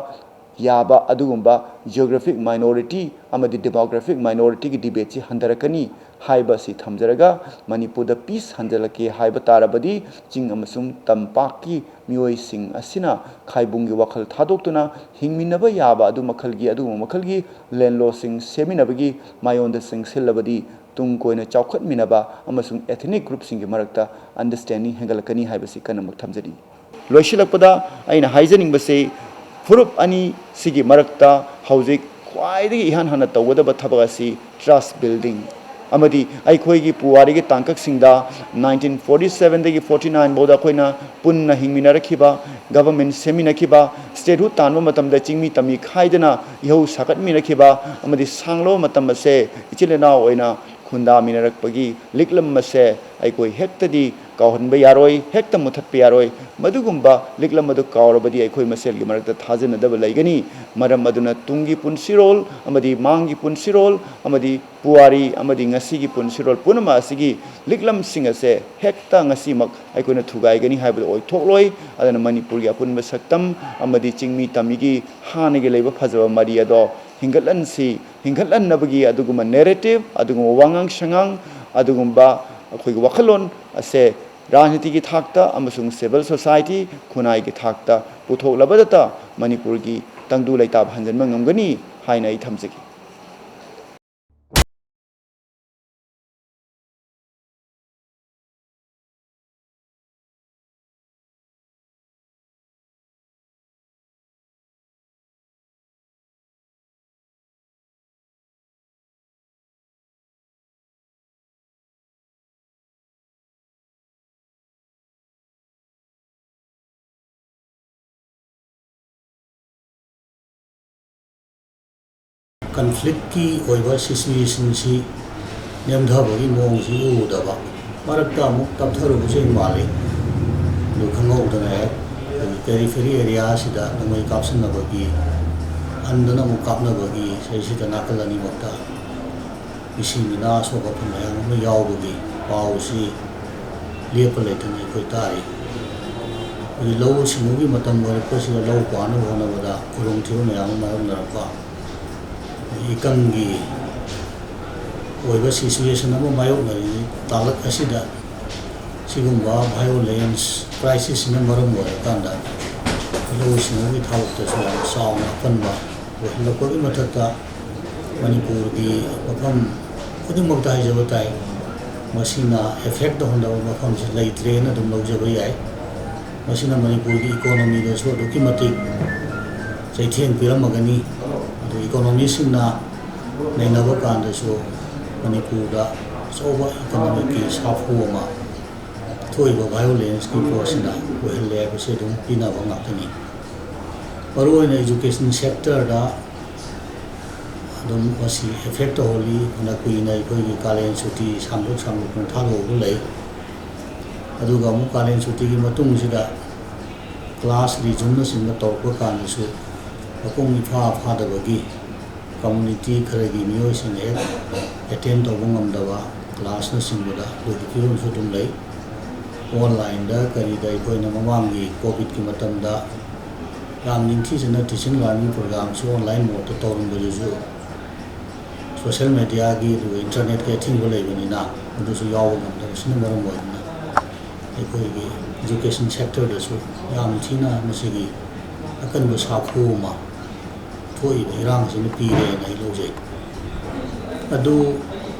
ꯌꯥꯕ ꯑꯗꯨꯒꯨꯝꯕ geographic minority ꯑꯃꯗꯤ demographic minority ꯒꯤ debate ꯁꯤ ꯍꯟꯊꯔꯛꯀꯅꯤ ꯍꯥꯏꯕ ꯑꯁꯤ ꯊꯝꯖꯔꯒ, ꯃꯅꯤꯄꯨꯔꯗ peace ꯍꯟꯖꯤꯜꯂꯛꯀꯦ ꯍꯥꯏꯕ ꯇꯥꯔꯕꯗꯤ ꯆꯤꯡ ꯑꯃꯁꯨꯡ ꯇꯝꯄꯥꯛꯀꯤ ꯃꯤꯑꯣꯏꯁꯤꯡ ꯑꯁꯤꯅ ꯈꯥꯏꯕꯨꯡꯒꯤ ꯋꯥꯈꯜ ꯊꯥꯗꯣꯛꯇꯨꯅ ꯍꯤꯡꯃꯤꯟꯅꯕ ꯌꯥꯕ ꯑꯗꯨ ꯃꯈꯜꯒꯤ, ꯑꯗꯨꯒꯨꯝꯕ ꯃꯈꯜꯒꯤ ꯂꯦꯟꯂꯣꯁꯤꯡ ꯁꯦꯝꯃꯤꯟꯅꯕꯒꯤ ꯃꯥꯏꯑꯣꯟꯗ ꯆꯪꯁꯤꯜꯂꯕꯗꯤ ꯇꯨꯡ ꯀꯣꯏꯅ ꯆꯥꯎꯈꯠꯃꯤꯟꯅꯕ ꯑꯃꯁꯨꯡ ethnic group ꯁꯤꯡꯒꯤ ꯃꯔꯛꯇ understanding ꯍꯦꯟꯒꯠꯂꯛꯀꯅꯤ ꯍꯥꯏꯕꯁꯤ ꯀꯟꯅꯃꯛ ꯊꯝꯖꯔꯤ꯫ ꯂꯣꯏꯁꯤꯜꯂꯛꯄꯗ ꯑꯩꯅ ꯍꯥꯏꯖꯅꯤꯡꯕꯁꯤ, ꯐꯨꯔꯨꯞ ꯑꯅꯤ ꯁꯤꯒꯤ ꯃꯔꯛꯇ ꯍꯧꯖꯤꯛ ꯈ꯭ꯋꯥꯏꯗꯒꯤ ꯏꯍꯥꯟ ꯍꯥꯟꯅ ꯇꯧꯒꯗꯕ ꯊꯕꯛ ꯑꯁꯤ trust building ꯑꯃꯗꯤ ꯑꯩꯈꯣꯏꯒꯤ ꯄꯨꯋꯥꯔꯤꯒꯤ ꯇꯥꯡꯀꯛꯁꯤꯡꯗ nineteen forty seven ꯗꯒꯤ forty nine ꯐꯥꯎꯗ ꯑꯩꯈꯣꯏꯅ ꯄꯨꯟꯅ ꯍꯤꯡꯃꯤꯟꯅꯔꯛꯈꯤꯕ, government ꯁꯦꯝꯃꯤꯟꯅꯈꯤꯕ, statehood ꯇꯥꯟꯕ ꯃꯇꯝꯗ ꯆꯤꯡꯃꯤ ꯇꯝꯃꯤ ꯈꯥꯏꯗꯅ ꯏꯍꯧ ꯁꯥꯒꯠꯃꯤꯟꯅꯈꯤꯕ ꯑꯃꯗꯤ ꯁꯥꯡꯂꯕ ꯃꯇꯝ ꯑꯁꯦ ꯏꯆꯤꯜ ꯏꯅꯥꯎ ꯑꯣꯏꯅ ꯈꯨꯟꯗꯥꯃꯤꯟꯅꯔꯛꯄꯒꯤ ꯂꯤꯛꯂꯝ ꯑꯁꯦ ꯑꯩꯈꯣꯏ ꯍꯦꯛꯇꯗꯤ ꯀꯥꯎꯍꯟꯕ ꯌꯥꯔꯣꯏ, ꯍꯦꯛꯇ ꯃꯨꯊꯠꯄ ꯌꯥꯔꯣꯏ꯫ ꯃꯗꯨꯒꯨꯝꯕ ꯂꯤꯛꯂꯝ ꯑꯗꯨ ꯀꯥꯎꯔꯕꯗꯤ ꯑꯩꯈꯣꯏ ꯃꯁꯦꯜꯒꯤ ꯃꯔꯛꯇ ꯊꯥꯖꯅꯗꯕ ꯂꯩꯒꯅꯤ꯫ ꯃꯔꯝ ꯑꯗꯨꯅ ꯇꯨꯡꯒꯤ ꯄꯨꯟꯁꯤꯔꯣꯜ ꯑꯃꯗꯤ ꯃꯥꯡꯒꯤ ꯄꯨꯟꯁꯤꯔꯣꯜ ꯑꯃꯗꯤ ꯄꯨꯋꯥꯔꯤ ꯑꯃꯗꯤ ꯉꯁꯤꯒꯤ ꯄꯨꯟꯁꯤꯔꯣꯜ ꯄꯨꯝꯅꯃꯛ ꯑꯁꯤꯒꯤ ꯂꯤꯛꯂꯝꯁꯤꯡ ꯑꯁꯦ ꯍꯦꯛꯇ ꯉꯁꯤꯃꯛ ꯑꯩꯈꯣꯏꯅ ꯊꯨꯒꯥꯏꯒꯅꯤ ꯍꯥꯏꯕꯗꯨ ꯑꯣꯏꯊꯣꯛꯂꯣꯏ꯫ ꯑꯗꯨꯅ ꯃꯅꯤꯄꯨꯔꯒꯤ ꯑꯄꯨꯟꯕ ꯁꯛꯇꯝ ꯑꯃꯗꯤ ꯆꯤꯡꯃꯤ ꯇꯝꯃꯤꯒꯤ ꯍꯥꯟꯅꯒꯤ ꯂꯩꯕ ꯐꯖꯕ ꯃꯔꯤ ꯑꯗꯣ ꯍꯤꯡꯒꯠꯍꯟꯁꯤ꯫ ꯍꯤꯡꯒꯠꯍꯟꯅꯕꯒꯤ ꯑꯗꯨꯒꯨꯝꯕ narrative, ꯑꯗꯨꯒꯨꯝꯕ ꯋꯥꯉꯥꯡ ꯁꯉꯥꯡ, ꯑꯗꯨꯒꯨꯝꯕ ꯑꯩꯈꯣꯏꯒꯤ ꯋꯥꯈꯜꯂꯣꯟ ꯑꯁꯦ ꯔꯥꯖꯅꯤꯇꯤꯒꯤ ꯊꯥꯛꯇ ꯑꯃꯁꯨꯡ civil society, ꯈꯨꯟꯅꯥꯏꯒꯤ ꯊꯥꯛꯇ ꯄꯨꯊꯣꯛꯂꯕꯗꯇ ꯃꯅꯤꯄꯨꯔꯒꯤ ꯇꯪꯗꯨ ꯂꯩꯇꯥꯕ ꯍꯟꯖꯤꯟꯕ ꯉꯝꯒꯅꯤ ꯍꯥꯏꯅ ꯑꯩ ꯊꯝꯖꯒꯦ꯫ ꯀꯟꯐ꯭ꯂꯤꯛꯀꯤ ꯑꯣꯏꯕ ꯁꯤꯆꯨꯋꯦꯁꯟꯁꯤ ꯅꯦꯝꯊꯕꯒꯤ ꯃꯑꯣꯡꯁꯤ ꯎꯗꯕ, ꯃꯔꯛꯇ ꯑꯃꯨꯛ ꯇꯞꯊꯔꯨꯕꯁꯨ ꯍꯦꯛ ꯃꯥꯜꯂꯤ꯫ ꯑꯗꯨ ꯈꯪꯍꯧꯗꯅ ꯍꯦꯛ ꯑꯩꯈꯣꯏꯒꯤ ꯄꯦꯔꯤꯐꯦꯔꯤ ꯑꯦꯔꯤꯌꯥꯁꯤꯗ ꯅꯣꯡꯃꯩ ꯀꯥꯞꯁꯤꯟꯅꯕꯒꯤ, ꯍꯟꯗꯅ ꯑꯃꯨꯛ ꯀꯥꯞꯅꯕꯒꯤ, ꯁꯤꯗꯩꯁꯤꯗ ꯅꯥꯀꯜ ꯑꯅꯤꯃꯛꯇ ꯃꯤꯁꯤ ꯃꯤꯅꯥ ꯁꯣꯛ ꯑꯄꯟ ꯃꯌꯥꯝ ꯑꯃ ꯌꯥꯎꯕꯒꯤ ꯄꯥꯎꯁꯤ ꯂꯦꯞꯄ ꯂꯩꯇꯅ ꯑꯩꯈꯣꯏ ꯇꯥꯔꯤ꯫ ꯑꯩꯈꯣꯏꯒꯤ ꯂꯧꯎ ꯁꯤꯡꯎꯒꯤ ꯃꯇꯝ ꯑꯣꯏꯔꯛꯄꯁꯤꯗ ꯂꯧ ꯄꯥꯟꯅꯕ ꯍꯣꯠꯅꯕꯗ ꯈꯨꯗꯣꯡꯊꯤꯕ ꯃꯌꯥꯝ ꯑꯃ ꯃꯥꯌꯣꯛꯅꯔꯛꯄ, ꯏꯀꯪꯒꯤ ꯑꯣꯏꯕ ꯁꯤꯆꯨꯋꯦꯁꯟ ꯑꯃ ꯃꯥꯌꯣꯛꯅꯔꯤ ꯇꯥꯂꯛ ꯑꯁꯤꯗ ꯁꯤꯒꯨꯝꯕ ꯚꯥꯏꯑꯣꯂꯦꯟꯁ ꯀ꯭ꯔꯥꯏꯁꯤꯁꯁꯤꯅ ꯃꯔꯝ ꯑꯣꯏꯔꯀꯥꯟꯗ ꯂꯧꯎ ꯁꯤꯡꯎꯒꯤ ꯊꯕꯛꯇꯁꯨ ꯌꯥꯝ ꯆꯥꯎꯅ ꯑꯄꯟꯕ ꯑꯣꯏꯍꯜꯂꯛꯄꯒꯤ ꯃꯊꯛꯇ ꯃꯅꯤꯄꯨꯔꯒꯤ ꯃꯐꯝ ꯈꯨꯗꯤꯡꯃꯛꯇ ꯍꯥꯏꯖꯕ ꯇꯥꯏ, ꯃꯁꯤꯅ ꯑꯦꯐꯦꯛ ꯇꯧꯍꯟꯗꯕ ꯃꯐꯝꯁꯤ ꯂꯩꯇ꯭ꯔꯦꯅ ꯑꯗꯨꯝ ꯂꯧꯖꯕ ꯌꯥꯏ꯫ ꯃꯁꯤꯅ ꯃꯅꯤꯄꯨꯔꯒꯤ ꯏꯀꯣꯅꯣꯃꯤꯗꯁꯨ ꯑꯗꯨꯛꯀꯤ ꯃꯇꯤꯛ ꯆꯩꯊꯦꯡ ꯄꯤꯔꯝꯃꯒꯅꯤ꯫ ꯑꯗꯨ ꯏꯀꯣꯅꯣꯃꯤꯁꯤꯡꯅ ꯅꯩꯅꯕ ꯀꯥꯟꯗꯁꯨ ꯃꯅꯤꯄꯨꯔꯗ ꯑꯆꯧꯕ ꯏꯀꯣꯅꯣꯃꯤꯛꯀꯤ ꯁꯥꯐꯨ ꯑꯃ ꯊꯣꯛꯏꯕ ꯚꯥꯏꯑꯣꯂꯦꯟꯁꯀꯤ ꯄꯣꯠꯁꯤꯅ ꯑꯣꯏꯍꯜꯂꯦ ꯍꯥꯏꯕꯁꯤ ꯑꯗꯨꯝ ꯄꯤꯅꯕ ꯉꯥꯛꯇꯅꯤ꯫ ꯃꯔꯨꯑꯣꯏꯅ ꯏꯖꯨꯀꯦꯁꯟ ꯁꯦꯛꯇꯔꯗ ꯑꯗꯨꯝ ꯃꯁꯤ ꯑꯦꯐꯦꯛ ꯇꯧꯍꯜꯂꯤ꯫ ꯐꯅ ꯀꯨꯏꯅ ꯑꯩꯈꯣꯏꯒꯤ ꯀꯥꯂꯦꯟ ꯁꯨꯇꯤ ꯁꯥꯡꯗꯣꯛ ꯁꯥꯡꯗꯣꯛꯇꯨꯅ ꯊꯥꯗꯣꯛꯑꯒ ꯂꯩ꯫ ꯑꯗꯨꯒ ꯑꯃꯨꯛ ꯀꯥꯂꯦꯟ ꯁꯨꯇꯤꯒꯤ ꯃꯇꯨꯡꯁꯤꯗ ꯀ꯭ꯂꯥꯁ ꯔꯤꯖꯨꯝꯅꯆꯤꯡꯕ ꯇꯧꯔꯛꯄ ꯀꯥꯟꯗꯁꯨ ꯃꯄꯨꯡ ꯏꯐꯥ ꯐꯥꯗꯕꯒꯤ, ꯀꯝꯃꯨꯅꯤꯇꯤ ꯈꯔꯒꯤ ꯃꯤꯑꯣꯏꯁꯤꯡ ꯍꯦꯛ ꯑꯦꯇꯦꯟ ꯇꯧꯕ ꯉꯝꯗꯕ ꯀ꯭ꯂꯥꯁꯅꯆꯤꯡꯕꯗ ꯑꯗꯨꯒꯤ ꯐꯤꯕꯝꯁꯨ ꯑꯗꯨꯝ ꯂꯩ꯫ ꯑꯣꯟꯂꯥꯏꯟꯗ ꯀꯔꯤꯗ ꯑꯩꯈꯣꯏꯅ ꯃꯃꯥꯡꯒꯤ ꯀꯣꯚꯤꯗꯀꯤ ꯃꯇꯝꯗ ꯌꯥꯝ ꯅꯤꯡꯊꯤꯖꯅ ꯇꯤꯆꯤꯡ ꯂꯥꯔꯅꯤꯡ ꯄ꯭ꯔꯣꯒ꯭ꯔꯥꯝꯁꯨ ꯑꯣꯟꯂꯥꯏꯟ ꯃꯣꯠꯇ ꯇꯧꯔꯝꯕꯗꯨꯁꯨ ꯁꯣꯁꯦꯜ ꯃꯦꯗꯤꯌꯥꯒꯤ ꯑꯗꯨꯒ ꯏꯟꯇꯔꯅꯦꯠꯀꯤ ꯑꯊꯤꯡꯕ ꯂꯩꯕꯅꯤꯅ ꯑꯗꯨꯁꯨ ꯌꯥꯎꯕ ꯉꯝꯗꯕꯁꯤꯅ ꯃꯔꯝ ꯑꯣꯏꯗꯨꯅ ꯑꯩꯈꯣꯏꯒꯤ ꯏꯖꯨꯀꯦꯁꯟ ꯁꯦꯛꯇꯔꯗꯁꯨ ꯌꯥꯝ ꯊꯤꯅ ꯃꯁꯤꯒꯤ ꯑꯀꯟꯕ ꯁꯥꯐꯨ ꯑꯃ ꯊꯣꯛꯏꯕ ꯏꯔꯥꯡ ꯑꯁꯤꯅ ꯄꯤꯔꯦꯅ ꯑꯩ ꯂꯧꯖꯩ꯫ ꯑꯗꯨ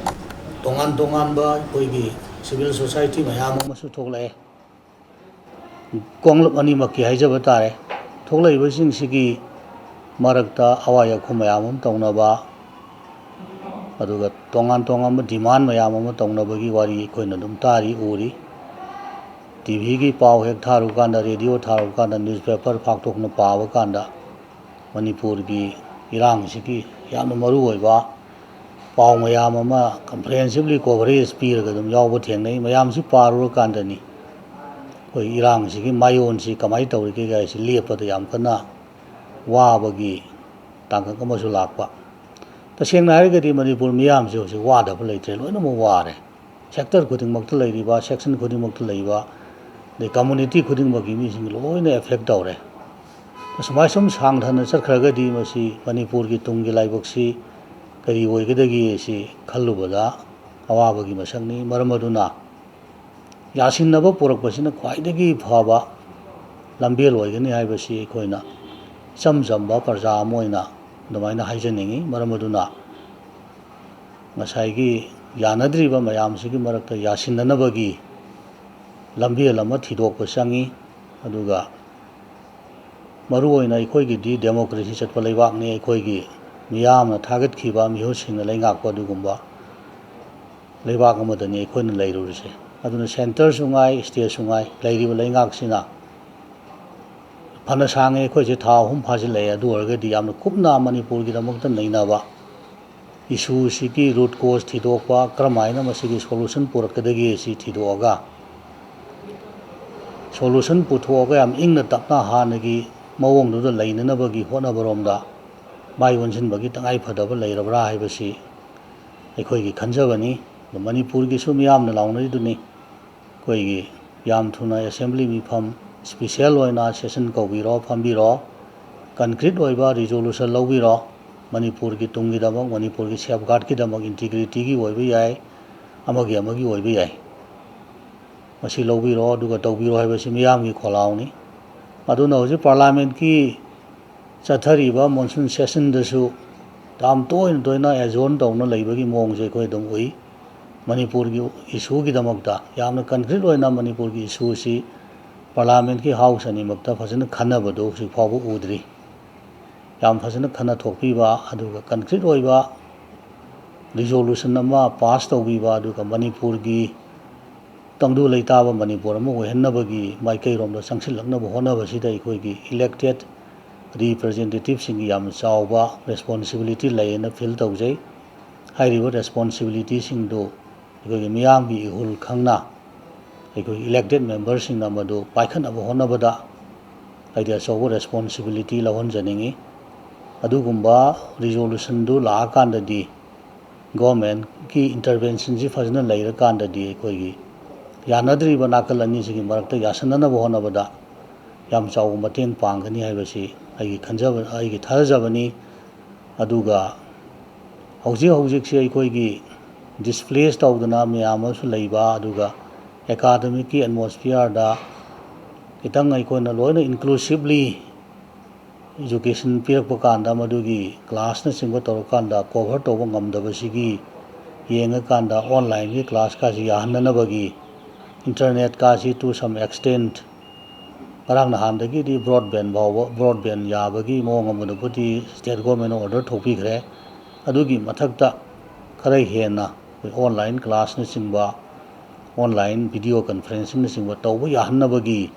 ꯇꯣꯉꯥꯟ ꯇꯣꯉꯥꯟꯕ ꯑꯩꯈꯣꯏꯒꯤ ꯁꯤꯚꯤꯜ ꯁꯣꯁꯥꯏꯇꯤ ꯃꯌꯥꯝ ꯑꯃꯁꯨ ꯊꯣꯛꯂꯛꯑꯦ꯫ ꯀꯥꯡꯂꯨꯞ ꯑꯅꯤꯃꯛꯀꯤ ꯍꯥꯏꯖꯕ ꯇꯥꯔꯦ꯫ ꯊꯣꯛꯂꯛꯏꯕꯁꯤꯡꯁꯤꯒꯤ ꯃꯔꯛꯇ ꯑꯋꯥꯏ ꯑꯈꯨꯝ ꯃꯌꯥꯝ ꯑꯃ ꯇꯧꯅꯕ, ꯑꯗꯨꯒ ꯇꯣꯉꯥꯟ ꯇꯣꯉꯥꯟꯕ ꯗꯤꯃꯥꯟ ꯃꯌꯥꯝ ꯑꯃ ꯇꯧꯅꯕꯒꯤ ꯋꯥꯔꯤ ꯑꯩꯈꯣꯏꯅ ꯑꯗꯨꯝ ꯇꯥꯔꯤ, ꯎꯔꯤ꯫ ꯇꯤ ꯚꯤꯒꯤ ꯄꯥꯎ ꯍꯦꯛ ꯊꯥꯔꯨꯀꯥꯟꯗ, ꯔꯦꯗꯤꯑꯣ ꯊꯥꯔꯨꯀꯥꯟꯗ, ꯅ꯭ꯌꯨꯁꯄꯦꯄꯔ ꯄꯥꯛꯊꯣꯛꯅ ꯄꯥꯕ ꯀꯥꯟꯗ ꯃꯅꯤꯄꯨꯔꯒꯤ ꯏꯔꯥꯡꯁꯤꯒꯤ ꯌꯥꯝꯅ ꯃꯔꯨ ꯑꯣꯏꯕ ꯄꯥꯎ ꯃꯌꯥꯝ ꯑꯃ comprehensively coverage ꯄꯤꯔꯒ ꯑꯗꯨꯝ ꯌꯥꯎꯕ ꯊꯦꯡꯅꯩ꯫ ꯃꯌꯥꯝꯁꯤ ꯄꯥꯔꯨꯔꯀꯥꯟꯗꯅꯤ ꯑꯩꯈꯣꯏ ꯏꯔꯥꯡꯁꯤꯒꯤ ꯃꯥꯏꯑꯣꯟꯁꯤ ꯀꯃꯥꯏꯅ ꯇꯧꯔꯤꯒꯦ ꯍꯥꯏꯁꯤ ꯂꯦꯞꯄꯗ ꯌꯥꯝ ꯀꯟꯅ ꯋꯥꯕꯒꯤ ꯇꯥꯡꯀꯛ ꯑꯃꯁꯨ ꯂꯥꯛꯄ꯫ ꯇꯁꯦꯡꯅ ꯍꯥꯏꯔꯒꯗꯤ ꯃꯅꯤꯄꯨꯔ ꯃꯤꯌꯥꯝꯁꯦ ꯍꯧꯖꯤꯛ ꯋꯥꯗꯕ ꯂꯩꯇ꯭ꯔꯦ, ꯂꯣꯏꯅꯃꯛ ꯋꯥꯔꯦ꯫ Sector ꯈꯨꯗꯤꯡꯃꯛꯇ ꯂꯩꯔꯤꯕ, section ꯈꯨꯗꯤꯡꯃꯛꯇ ꯂꯩꯕ, ꯑꯗꯩ community ꯈꯨꯗꯤꯡꯃꯛꯀꯤ ꯃꯤꯁꯤꯡ ꯂꯣꯏꯅ affect ꯇꯧꯔꯦ꯫ ꯑꯁꯨꯃꯥꯏ ꯁꯨꯝ ꯁꯥꯡꯊꯅ ꯆꯠꯈ꯭ꯔꯒꯗꯤ ꯃꯁꯤ ꯃꯅꯤꯄꯨꯔꯒꯤ ꯇꯨꯡꯒꯤ ꯂꯥꯏꯕꯛꯁꯤ ꯀꯔꯤ ꯑꯣꯏꯒꯗꯒꯦ ꯁꯤ ꯈꯜꯂꯨꯕꯗ ꯑꯋꯥꯕꯒꯤ ꯃꯁꯛꯅꯤ꯫ ꯃꯔꯝ ꯑꯗꯨꯅ ꯌꯥꯁꯤꯟꯅꯕ ꯄꯨꯔꯛꯄꯁꯤꯅ ꯈ꯭ꯋꯥꯏꯗꯒꯤ ꯐꯕ ꯂꯝꯕꯦꯜ ꯑꯣꯏꯒꯅꯤ ꯍꯥꯏꯕꯁꯤ ꯑꯩꯈꯣꯏꯅ ꯏꯆꯝ ꯆꯝꯕ ꯄ꯭ꯔꯖꯥ ꯑꯃ ꯑꯣꯏꯅ ꯑꯗꯨꯃꯥꯏꯅ ꯍꯥꯏꯖꯅꯤꯡꯏ꯫ ꯃꯔꯝ ꯑꯗꯨꯅ ꯉꯁꯥꯏꯒꯤ ꯌꯥꯅꯗ꯭ꯔꯤꯕ ꯃꯌꯥꯝꯁꯤꯒꯤ ꯃꯔꯛꯇ ꯌꯥꯁꯤꯟꯅꯅꯕꯒꯤ ꯂꯝꯕꯦꯜ ꯑꯃ ꯊꯤꯗꯣꯛꯄ ꯆꯪꯏ꯫ ꯑꯗꯨꯒ ꯃꯔꯨꯑꯣꯏꯅ ꯑꯩꯈꯣꯏꯒꯤꯗꯤ democracy ꯆꯠꯄ ꯂꯩꯕꯥꯛꯅꯤ꯫ ꯑꯩꯈꯣꯏꯒꯤ ꯃꯤꯌꯥꯝꯅ ꯊꯥꯒꯠꯈꯤꯕ ꯃꯤꯍꯨꯠꯁꯤꯡꯅ ꯂꯩꯉꯥꯛꯄ ꯑꯗꯨꯒꯨꯝꯕ ꯂꯩꯕꯥꯛ ꯑꯃꯗꯅꯤ ꯑꯩꯈꯣꯏꯅ ꯂꯩꯔꯨꯔꯤꯁꯦ꯫ ꯑꯗꯨꯅ centreꯁꯨ ꯉꯥꯏ, stateꯁꯨ ꯉꯥꯏ, ꯂꯩꯔꯤꯕ ꯂꯩꯉꯥꯛꯁꯤꯅ ꯐꯅ ꯁꯥꯡꯉꯦ, ꯑꯩꯈꯣꯏꯁꯦ ꯊꯥ ꯑꯍꯨꯝ ꯐꯥꯖꯤꯜꯂꯛꯑꯦ, ꯑꯗꯨ ꯑꯣꯏꯔꯒꯗꯤ ꯌꯥꯝꯅ ꯀꯨꯞꯅ ꯃꯅꯤꯄꯨꯔꯒꯤꯗꯃꯛꯇ ꯅꯩꯅꯕ, issueꯁꯤꯒꯤ root cause ꯊꯤꯗꯣꯛꯄ, ꯀꯔꯝ ꯍꯥꯏꯅ ꯃꯁꯤꯒꯤ solution ꯄꯨꯔꯛꯀꯗꯒꯦ ꯁꯤ ꯊꯤꯗꯣꯛꯑꯒ, solution ꯄꯨꯊꯣꯛꯑꯒ ꯌꯥꯝ ꯏꯪꯅ ꯇꯞꯅ ꯍꯥꯟꯅꯒꯤ ꯃꯑꯣꯡꯗꯨꯗ ꯂꯩꯅꯅꯕꯒꯤ ꯍꯣꯠꯅꯕꯔꯣꯝꯗ ꯃꯥꯏ ꯑꯣꯟꯁꯤꯟꯕꯒꯤ ꯇꯉꯥꯏ ꯐꯗꯕ ꯂꯩꯔꯕ꯭ꯔꯥ ꯍꯥꯏꯕꯁꯤ ꯑꯩꯈꯣꯏꯒꯤ ꯈꯟꯖꯕꯅꯤ꯫ ꯑꯗꯣ ꯃꯅꯤꯄꯨꯔꯒꯤꯁꯨ ꯃꯤꯌꯥꯝꯅ ꯂꯥꯎꯅꯔꯤꯗꯨꯅꯤ, ꯑꯩꯈꯣꯏꯒꯤ ꯌꯥꯝ ꯊꯨꯅ assembly ꯃꯤꯐꯝ special ꯑꯣꯏꯅ session ꯀꯧꯕꯤꯔꯣ, ꯐꯝꯕꯤꯔꯣ, concrete ꯑꯣꯏꯕ resolution ꯂꯧꯕꯤꯔꯣ꯫ ꯃꯅꯤꯄꯨꯔꯒꯤ ꯇꯨꯡꯒꯤꯗꯃꯛ, ꯃꯅꯤꯄꯨꯔꯒꯤ safeguardꯀꯤꯗꯃꯛ, integrityꯒꯤ ꯑꯣꯏꯕ ꯌꯥꯏ, ꯑꯃꯒꯤ ꯑꯃꯒꯤ ꯑꯣꯏꯕ ꯌꯥꯏ꯫ ꯃꯁꯤ ꯂꯧꯕꯤꯔꯣ ꯑꯗꯨꯒ ꯇꯧꯕꯤꯔꯣ ꯍꯥꯏꯕꯁꯤ ꯃꯤꯌꯥꯝꯒꯤ ꯈꯣꯜꯂꯥꯎꯅꯤ꯫ ꯑꯗꯨꯅ ꯍꯧꯖꯤꯛ parliamentꯀꯤ ꯆꯠꯊꯔꯤꯕ monsoon sessionꯗꯁꯨ ꯌꯥꯝ ꯇꯣꯏꯅ ꯇꯣꯏꯅ adjourn ꯇꯧꯅ ꯂꯩꯕꯒꯤ ꯃꯑꯣꯡꯁꯦ ꯑꯩꯈꯣꯏ ꯑꯗꯨꯝ ꯎꯏ꯫ ꯃꯅꯤꯄꯨꯔꯒꯤ issueꯒꯤꯗꯃꯛꯇ ꯌꯥꯝꯅ concrete ꯑꯣꯏꯅ ꯃꯅꯤꯄꯨꯔꯒꯤ issueꯁꯤ parliamentꯀꯤ house ꯑꯅꯤꯃꯛꯇ ꯐꯖꯅ ꯈꯟꯅꯕꯗꯨ ꯍꯧꯖꯤꯛ ꯐꯥꯎꯕ ꯎꯗ꯭ꯔꯤ꯫ ꯌꯥꯝ ꯐꯖꯅ ꯈꯟꯅ ꯊꯣꯛꯄꯤꯕ, ꯑꯗꯨꯒ concrete ꯑꯣꯏꯕ resolution ꯑꯃ pass ꯇꯧꯕꯤꯕ, ꯑꯗꯨꯒ ꯃꯅꯤꯄꯨꯔꯒꯤ ꯇꯪꯗꯨ ꯂꯩꯇꯥꯕ ꯃꯅꯤꯄꯨꯔ ꯑꯃ ꯑꯣꯏꯍꯟꯅꯕꯒꯤ ꯃꯥꯏꯀꯩꯔꯣꯝꯗ ꯆꯪꯁꯤꯜꯂꯛꯅꯕ ꯍꯣꯠꯅꯕꯁꯤꯗ ꯑꯩꯈꯣꯏꯒꯤ elected ꯔꯤꯄ꯭ꯔꯖꯦꯟꯇꯦꯇꯤꯞꯁꯤꯡꯒꯤ ꯌꯥꯝ ꯆꯥꯎꯕ ꯔꯦꯁꯄꯣꯟꯁꯤꯕꯤꯂꯤꯇꯤ ꯂꯩꯌꯦꯅ ꯐꯤꯜ ꯇꯧꯖꯩ꯫ ꯍꯥꯏꯔꯤꯕ ꯔꯦꯁꯄꯣꯟꯁꯤꯕꯤꯂꯤꯇꯤꯁꯤꯡꯗꯨ ꯑꯩꯈꯣꯏꯒꯤ ꯃꯤꯌꯥꯝꯒꯤ ꯏꯍꯨꯜ ꯈꯪꯅ ꯑꯩꯈꯣꯏ ꯏꯂꯦꯛꯇꯦꯠ ꯃꯦꯝꯕꯔꯁꯤꯡꯅ ꯃꯗꯨ ꯄꯥꯏꯈꯠꯅꯕ ꯍꯣꯠꯅꯕꯗ ꯑꯩꯗꯤ ꯑꯆꯧꯕ ꯔꯦꯁꯄꯣꯟꯁꯤꯕꯤꯂꯤꯇꯤ ꯂꯧꯍꯟꯖꯅꯤꯡꯏ꯫ ꯑꯗꯨꯒꯨꯝꯕ ꯔꯤꯖꯣꯂꯨꯁꯟꯗꯨ ꯂꯥꯛꯑꯀꯥꯟꯗꯗꯤ ꯒꯣꯔꯃꯦꯟꯀꯤ ꯏꯟꯇꯔꯚꯦꯟꯁꯟꯁꯤ ꯐꯖꯅ ꯂꯩꯔꯀꯥꯟꯗꯗꯤ ꯑꯩꯈꯣꯏꯒꯤ ꯌꯥꯅꯗ꯭ꯔꯤꯕ ꯅꯥꯀꯜ ꯑꯅꯤꯁꯤꯒꯤ ꯃꯔꯛꯇ ꯌꯥꯁꯟꯅꯅꯕ ꯍꯣꯠꯅꯕꯗ ꯌꯥꯝ ꯆꯥꯎꯕ ꯃꯇꯦꯡ ꯄꯥꯡꯒꯅꯤ ꯍꯥꯏꯕꯁꯤ ꯑꯩꯒꯤ ꯈꯟꯖꯕ, ꯑꯩꯒꯤ ꯊꯥꯖꯖꯕꯅꯤ꯫ ꯑꯗꯨꯒ ꯍꯧꯖꯤꯛ ꯍꯧꯖꯤꯛꯁꯦ ꯑꯩꯈꯣꯏꯒꯤ ꯗꯤꯁꯄ꯭ꯂꯦꯁ ꯇꯧꯗꯅ ꯃꯌꯥꯝ ꯑꯃꯁꯨ ꯂꯩꯕ, ꯑꯗꯨꯒ ꯑꯦꯀꯥꯗꯃꯤꯛꯀꯤ ꯑꯦꯠꯃꯣꯁꯐꯤꯌꯔꯗ ꯈꯤꯇꯪ ꯑꯩꯈꯣꯏꯅ ꯂꯣꯏꯅ ꯏꯟꯀ꯭ꯂꯨꯁꯤꯞꯂꯤ ꯏꯖꯨꯀꯦꯁꯟ ꯄꯤꯔꯛꯄ ꯀꯥꯟꯗ ꯃꯗꯨꯒꯤ ꯀ꯭ꯂꯥꯁꯅꯆꯤꯡꯕ ꯇꯧꯔꯀꯥꯟꯗ ꯀꯣꯚꯔ ꯇꯧꯕ ꯉꯝꯗꯕꯁꯤꯒꯤ ꯌꯦꯡꯉꯀꯥꯟꯗ ꯑꯣꯟꯂꯥꯏꯟꯒꯤ ꯀ꯭ꯂꯥꯁꯀꯥꯁꯤ ꯌꯥꯍꯟꯅꯅꯕꯒꯤ ꯏꯟꯇꯔꯅꯦꯠꯀꯥꯁꯤ to some extent ꯉꯔꯥꯡ ꯅꯍꯥꯟꯗꯒꯤꯗꯤ ꯕ꯭ꯔꯣꯗꯕꯦꯟ ꯐꯥꯎꯕ, ꯕ꯭ꯔꯣꯗꯕꯦꯟ ꯌꯥꯕꯒꯤ ꯃꯑꯣꯡ ꯑꯃꯗꯨꯕꯨꯗꯤ ꯁ꯭ꯇꯦꯠ ꯒꯣꯔꯃꯦꯟꯅ ꯑꯣꯔꯗꯔ ꯊꯣꯛꯄꯤꯈ꯭ꯔꯦ꯫ ꯑꯗꯨꯒꯤ ꯃꯊꯛꯇ ꯈꯔ ꯍꯦꯟꯅ ꯑꯩꯈꯣꯏ ꯑꯣꯟꯂꯥꯏꯟ ꯀ꯭ꯂꯥꯁꯅꯆꯤꯡꯕ, ꯑꯣꯟꯂꯥꯏꯟ ꯚꯤꯗꯤꯑꯣ ꯀꯟꯐ꯭ꯔꯦꯟꯁꯤꯡꯅꯆꯤꯡꯕ ꯇꯧꯕ ꯌꯥꯍꯟꯅꯕꯒꯤ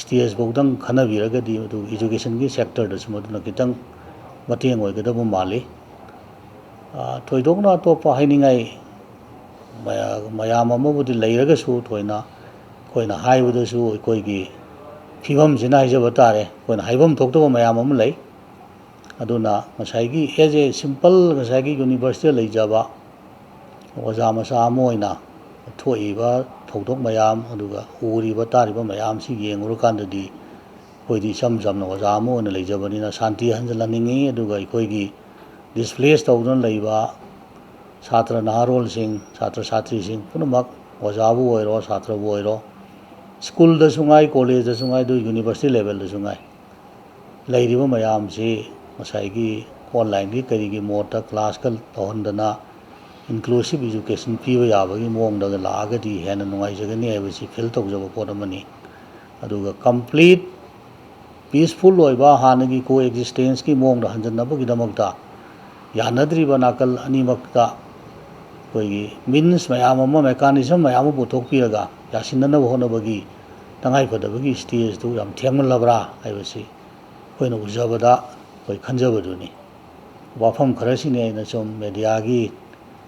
ꯁ꯭ꯇꯦꯖ ꯐꯥꯎꯗꯪ ꯈꯟꯅꯕꯤꯔꯒꯗꯤ ꯑꯗꯨ ꯏꯖꯨꯀꯦꯁꯟꯒꯤ ꯁꯦꯛꯇꯔꯗꯁꯨ ꯃꯗꯨꯅ ꯈꯤꯇꯪ ꯃꯇꯦꯡ ꯑꯣꯏꯒꯗꯕ ꯃꯥꯜꯂꯤ꯫ ꯊꯣꯏꯗꯣꯛꯅ ꯑꯇꯣꯞꯄ ꯍꯥꯏꯅꯤꯡꯉꯥꯏ ꯃꯌꯥꯝ ꯑꯃꯕꯨꯗꯤ ꯂꯩꯔꯒꯁꯨ, ꯊꯣꯏꯅ ꯑꯩꯈꯣꯏꯅ ꯍꯥꯏꯕꯗꯁꯨ ꯑꯩꯈꯣꯏꯒꯤ ꯐꯤꯕꯝꯁꯤꯅ ꯍꯥꯏꯖꯕ ꯇꯥꯔꯦ, ꯑꯩꯈꯣꯏꯅ ꯍꯥꯏꯐꯝ ꯊꯣꯛꯇꯕ ꯃꯌꯥꯝ ꯑꯃ ꯂꯩ꯫ ꯑꯗꯨꯅ ꯉꯁꯥꯏꯒꯤ as a simple ꯉꯁꯥꯏꯒꯤ ꯌꯨꯅꯤꯚꯔꯁꯤꯇꯤꯗ ꯂꯩꯖꯕ ꯑꯣꯖꯥ ꯃꯆꯥ ꯑꯃ ꯑꯣꯏꯅ ꯊꯣꯛꯏꯕ ꯊꯧꯗꯣꯛ ꯃꯌꯥꯝ, ꯑꯗꯨꯒ ꯎꯔꯤꯕ ꯇꯥꯔꯤꯕ ꯃꯌꯥꯝꯁꯤ ꯌꯦꯡꯉꯨꯔꯀꯥꯟꯗꯗꯤ ꯑꯩꯈꯣꯏꯗꯤ ꯏꯆꯝ ꯆꯝꯅ ꯑꯣꯖꯥ ꯑꯃ ꯑꯣꯏꯅ ꯂꯩꯖꯕꯅꯤꯅ ꯁꯥꯟꯇꯤ ꯍꯟꯖꯤꯜꯍꯟꯅꯤꯡꯉꯤ꯫ ꯑꯗꯨꯒ ꯑꯩꯈꯣꯏꯒꯤ ꯗꯤꯁꯄ꯭ꯂꯦꯁ ꯇꯧꯗꯨꯅ ꯂꯩꯕ ꯁꯥꯇ꯭ꯔ ꯅꯍꯥꯔꯣꯜꯁꯤꯡ, ꯁꯥꯇ꯭ꯔ ꯁꯥꯇ꯭ꯔꯤꯁꯤꯡ ꯄꯨꯝꯅꯃꯛ, ꯑꯣꯖꯥꯕꯨ ꯑꯣꯏꯔꯣ, ꯁꯥꯇ꯭ꯔꯕꯨ ꯑꯣꯏꯔꯣ, ꯁ꯭ꯀꯨꯜꯗꯁꯨ ꯉꯥꯏ, ꯀꯣꯂꯦꯖꯇꯁꯨ ꯉꯥꯏ, ꯑꯗꯨ ꯌꯨꯅꯤꯚꯔꯁꯤꯇꯤ ꯂꯦꯚꯦꯜꯗꯁꯨ ꯉꯥꯏ, ꯂꯩꯔꯤꯕ ꯃꯌꯥꯝꯁꯤ ꯉꯁꯥꯏꯒꯤ ꯑꯣꯟꯂꯥꯏꯟꯒꯤ ꯀꯔꯤꯒꯤ ꯃꯣꯠꯇ ꯀ꯭ꯂꯥꯁꯀ ꯇꯧꯍꯟꯗꯅ ꯏꯟꯀ꯭ꯂꯨꯁꯤꯞ ꯏꯖꯨꯀꯦꯁꯟ ꯄꯤꯕ ꯌꯥꯕꯒꯤ ꯃꯑꯣꯡꯗ ꯂꯥꯛꯑꯒꯗꯤ ꯍꯦꯟꯅ ꯅꯨꯡꯉꯥꯏꯖꯒꯅꯤ ꯍꯥꯏꯕꯁꯤ ꯐꯤꯜ ꯇꯧꯖꯕ ꯄꯣꯠ ꯑꯃꯅꯤ꯫ ꯑꯗꯨꯒ ꯀꯝꯄ꯭ꯂꯤꯠ ꯄꯤꯁꯐꯨꯜ ꯑꯣꯏꯕ ꯍꯥꯟꯅꯒꯤ ꯀꯣ ꯑꯦꯛꯖꯤꯁꯇꯦꯟꯁꯀꯤ ꯃꯑꯣꯡꯗ ꯍꯟꯖꯟꯅꯕꯒꯤꯗꯃꯛꯇ ꯌꯥꯅꯗ꯭ꯔꯤꯕ ꯅꯥꯀꯜ ꯑꯅꯤꯃꯛꯇ ꯑꯩꯈꯣꯏꯒꯤ ꯃꯤꯟꯁ ꯃꯌꯥꯝ ꯑꯃ, ꯃꯦꯀꯥꯅꯤꯖꯝ ꯃꯌꯥꯝ ꯑꯃ ꯄꯨꯊꯣꯛꯄꯤꯔꯒ ꯌꯥꯁꯤꯟꯅꯅꯕ ꯍꯣꯠꯅꯕꯒꯤ ꯇꯉꯥꯏꯐꯗꯕꯒꯤ ꯁ꯭ꯇꯦꯖꯇꯨ ꯌꯥꯝ ꯊꯦꯡꯃꯜꯂꯕ꯭ꯔꯥ ꯍꯥꯏꯕꯁꯤ ꯑꯩꯈꯣꯏꯅ ꯎꯖꯕꯗ, ꯑꯩꯈꯣꯏ ꯈꯟꯖꯕꯗꯨꯅꯤ꯫ ꯋꯥꯐꯝ ꯈꯔꯁꯤꯅꯤ ꯑꯩꯅ ꯁꯨꯝ ꯃꯦꯗꯤꯌꯥꯒꯤ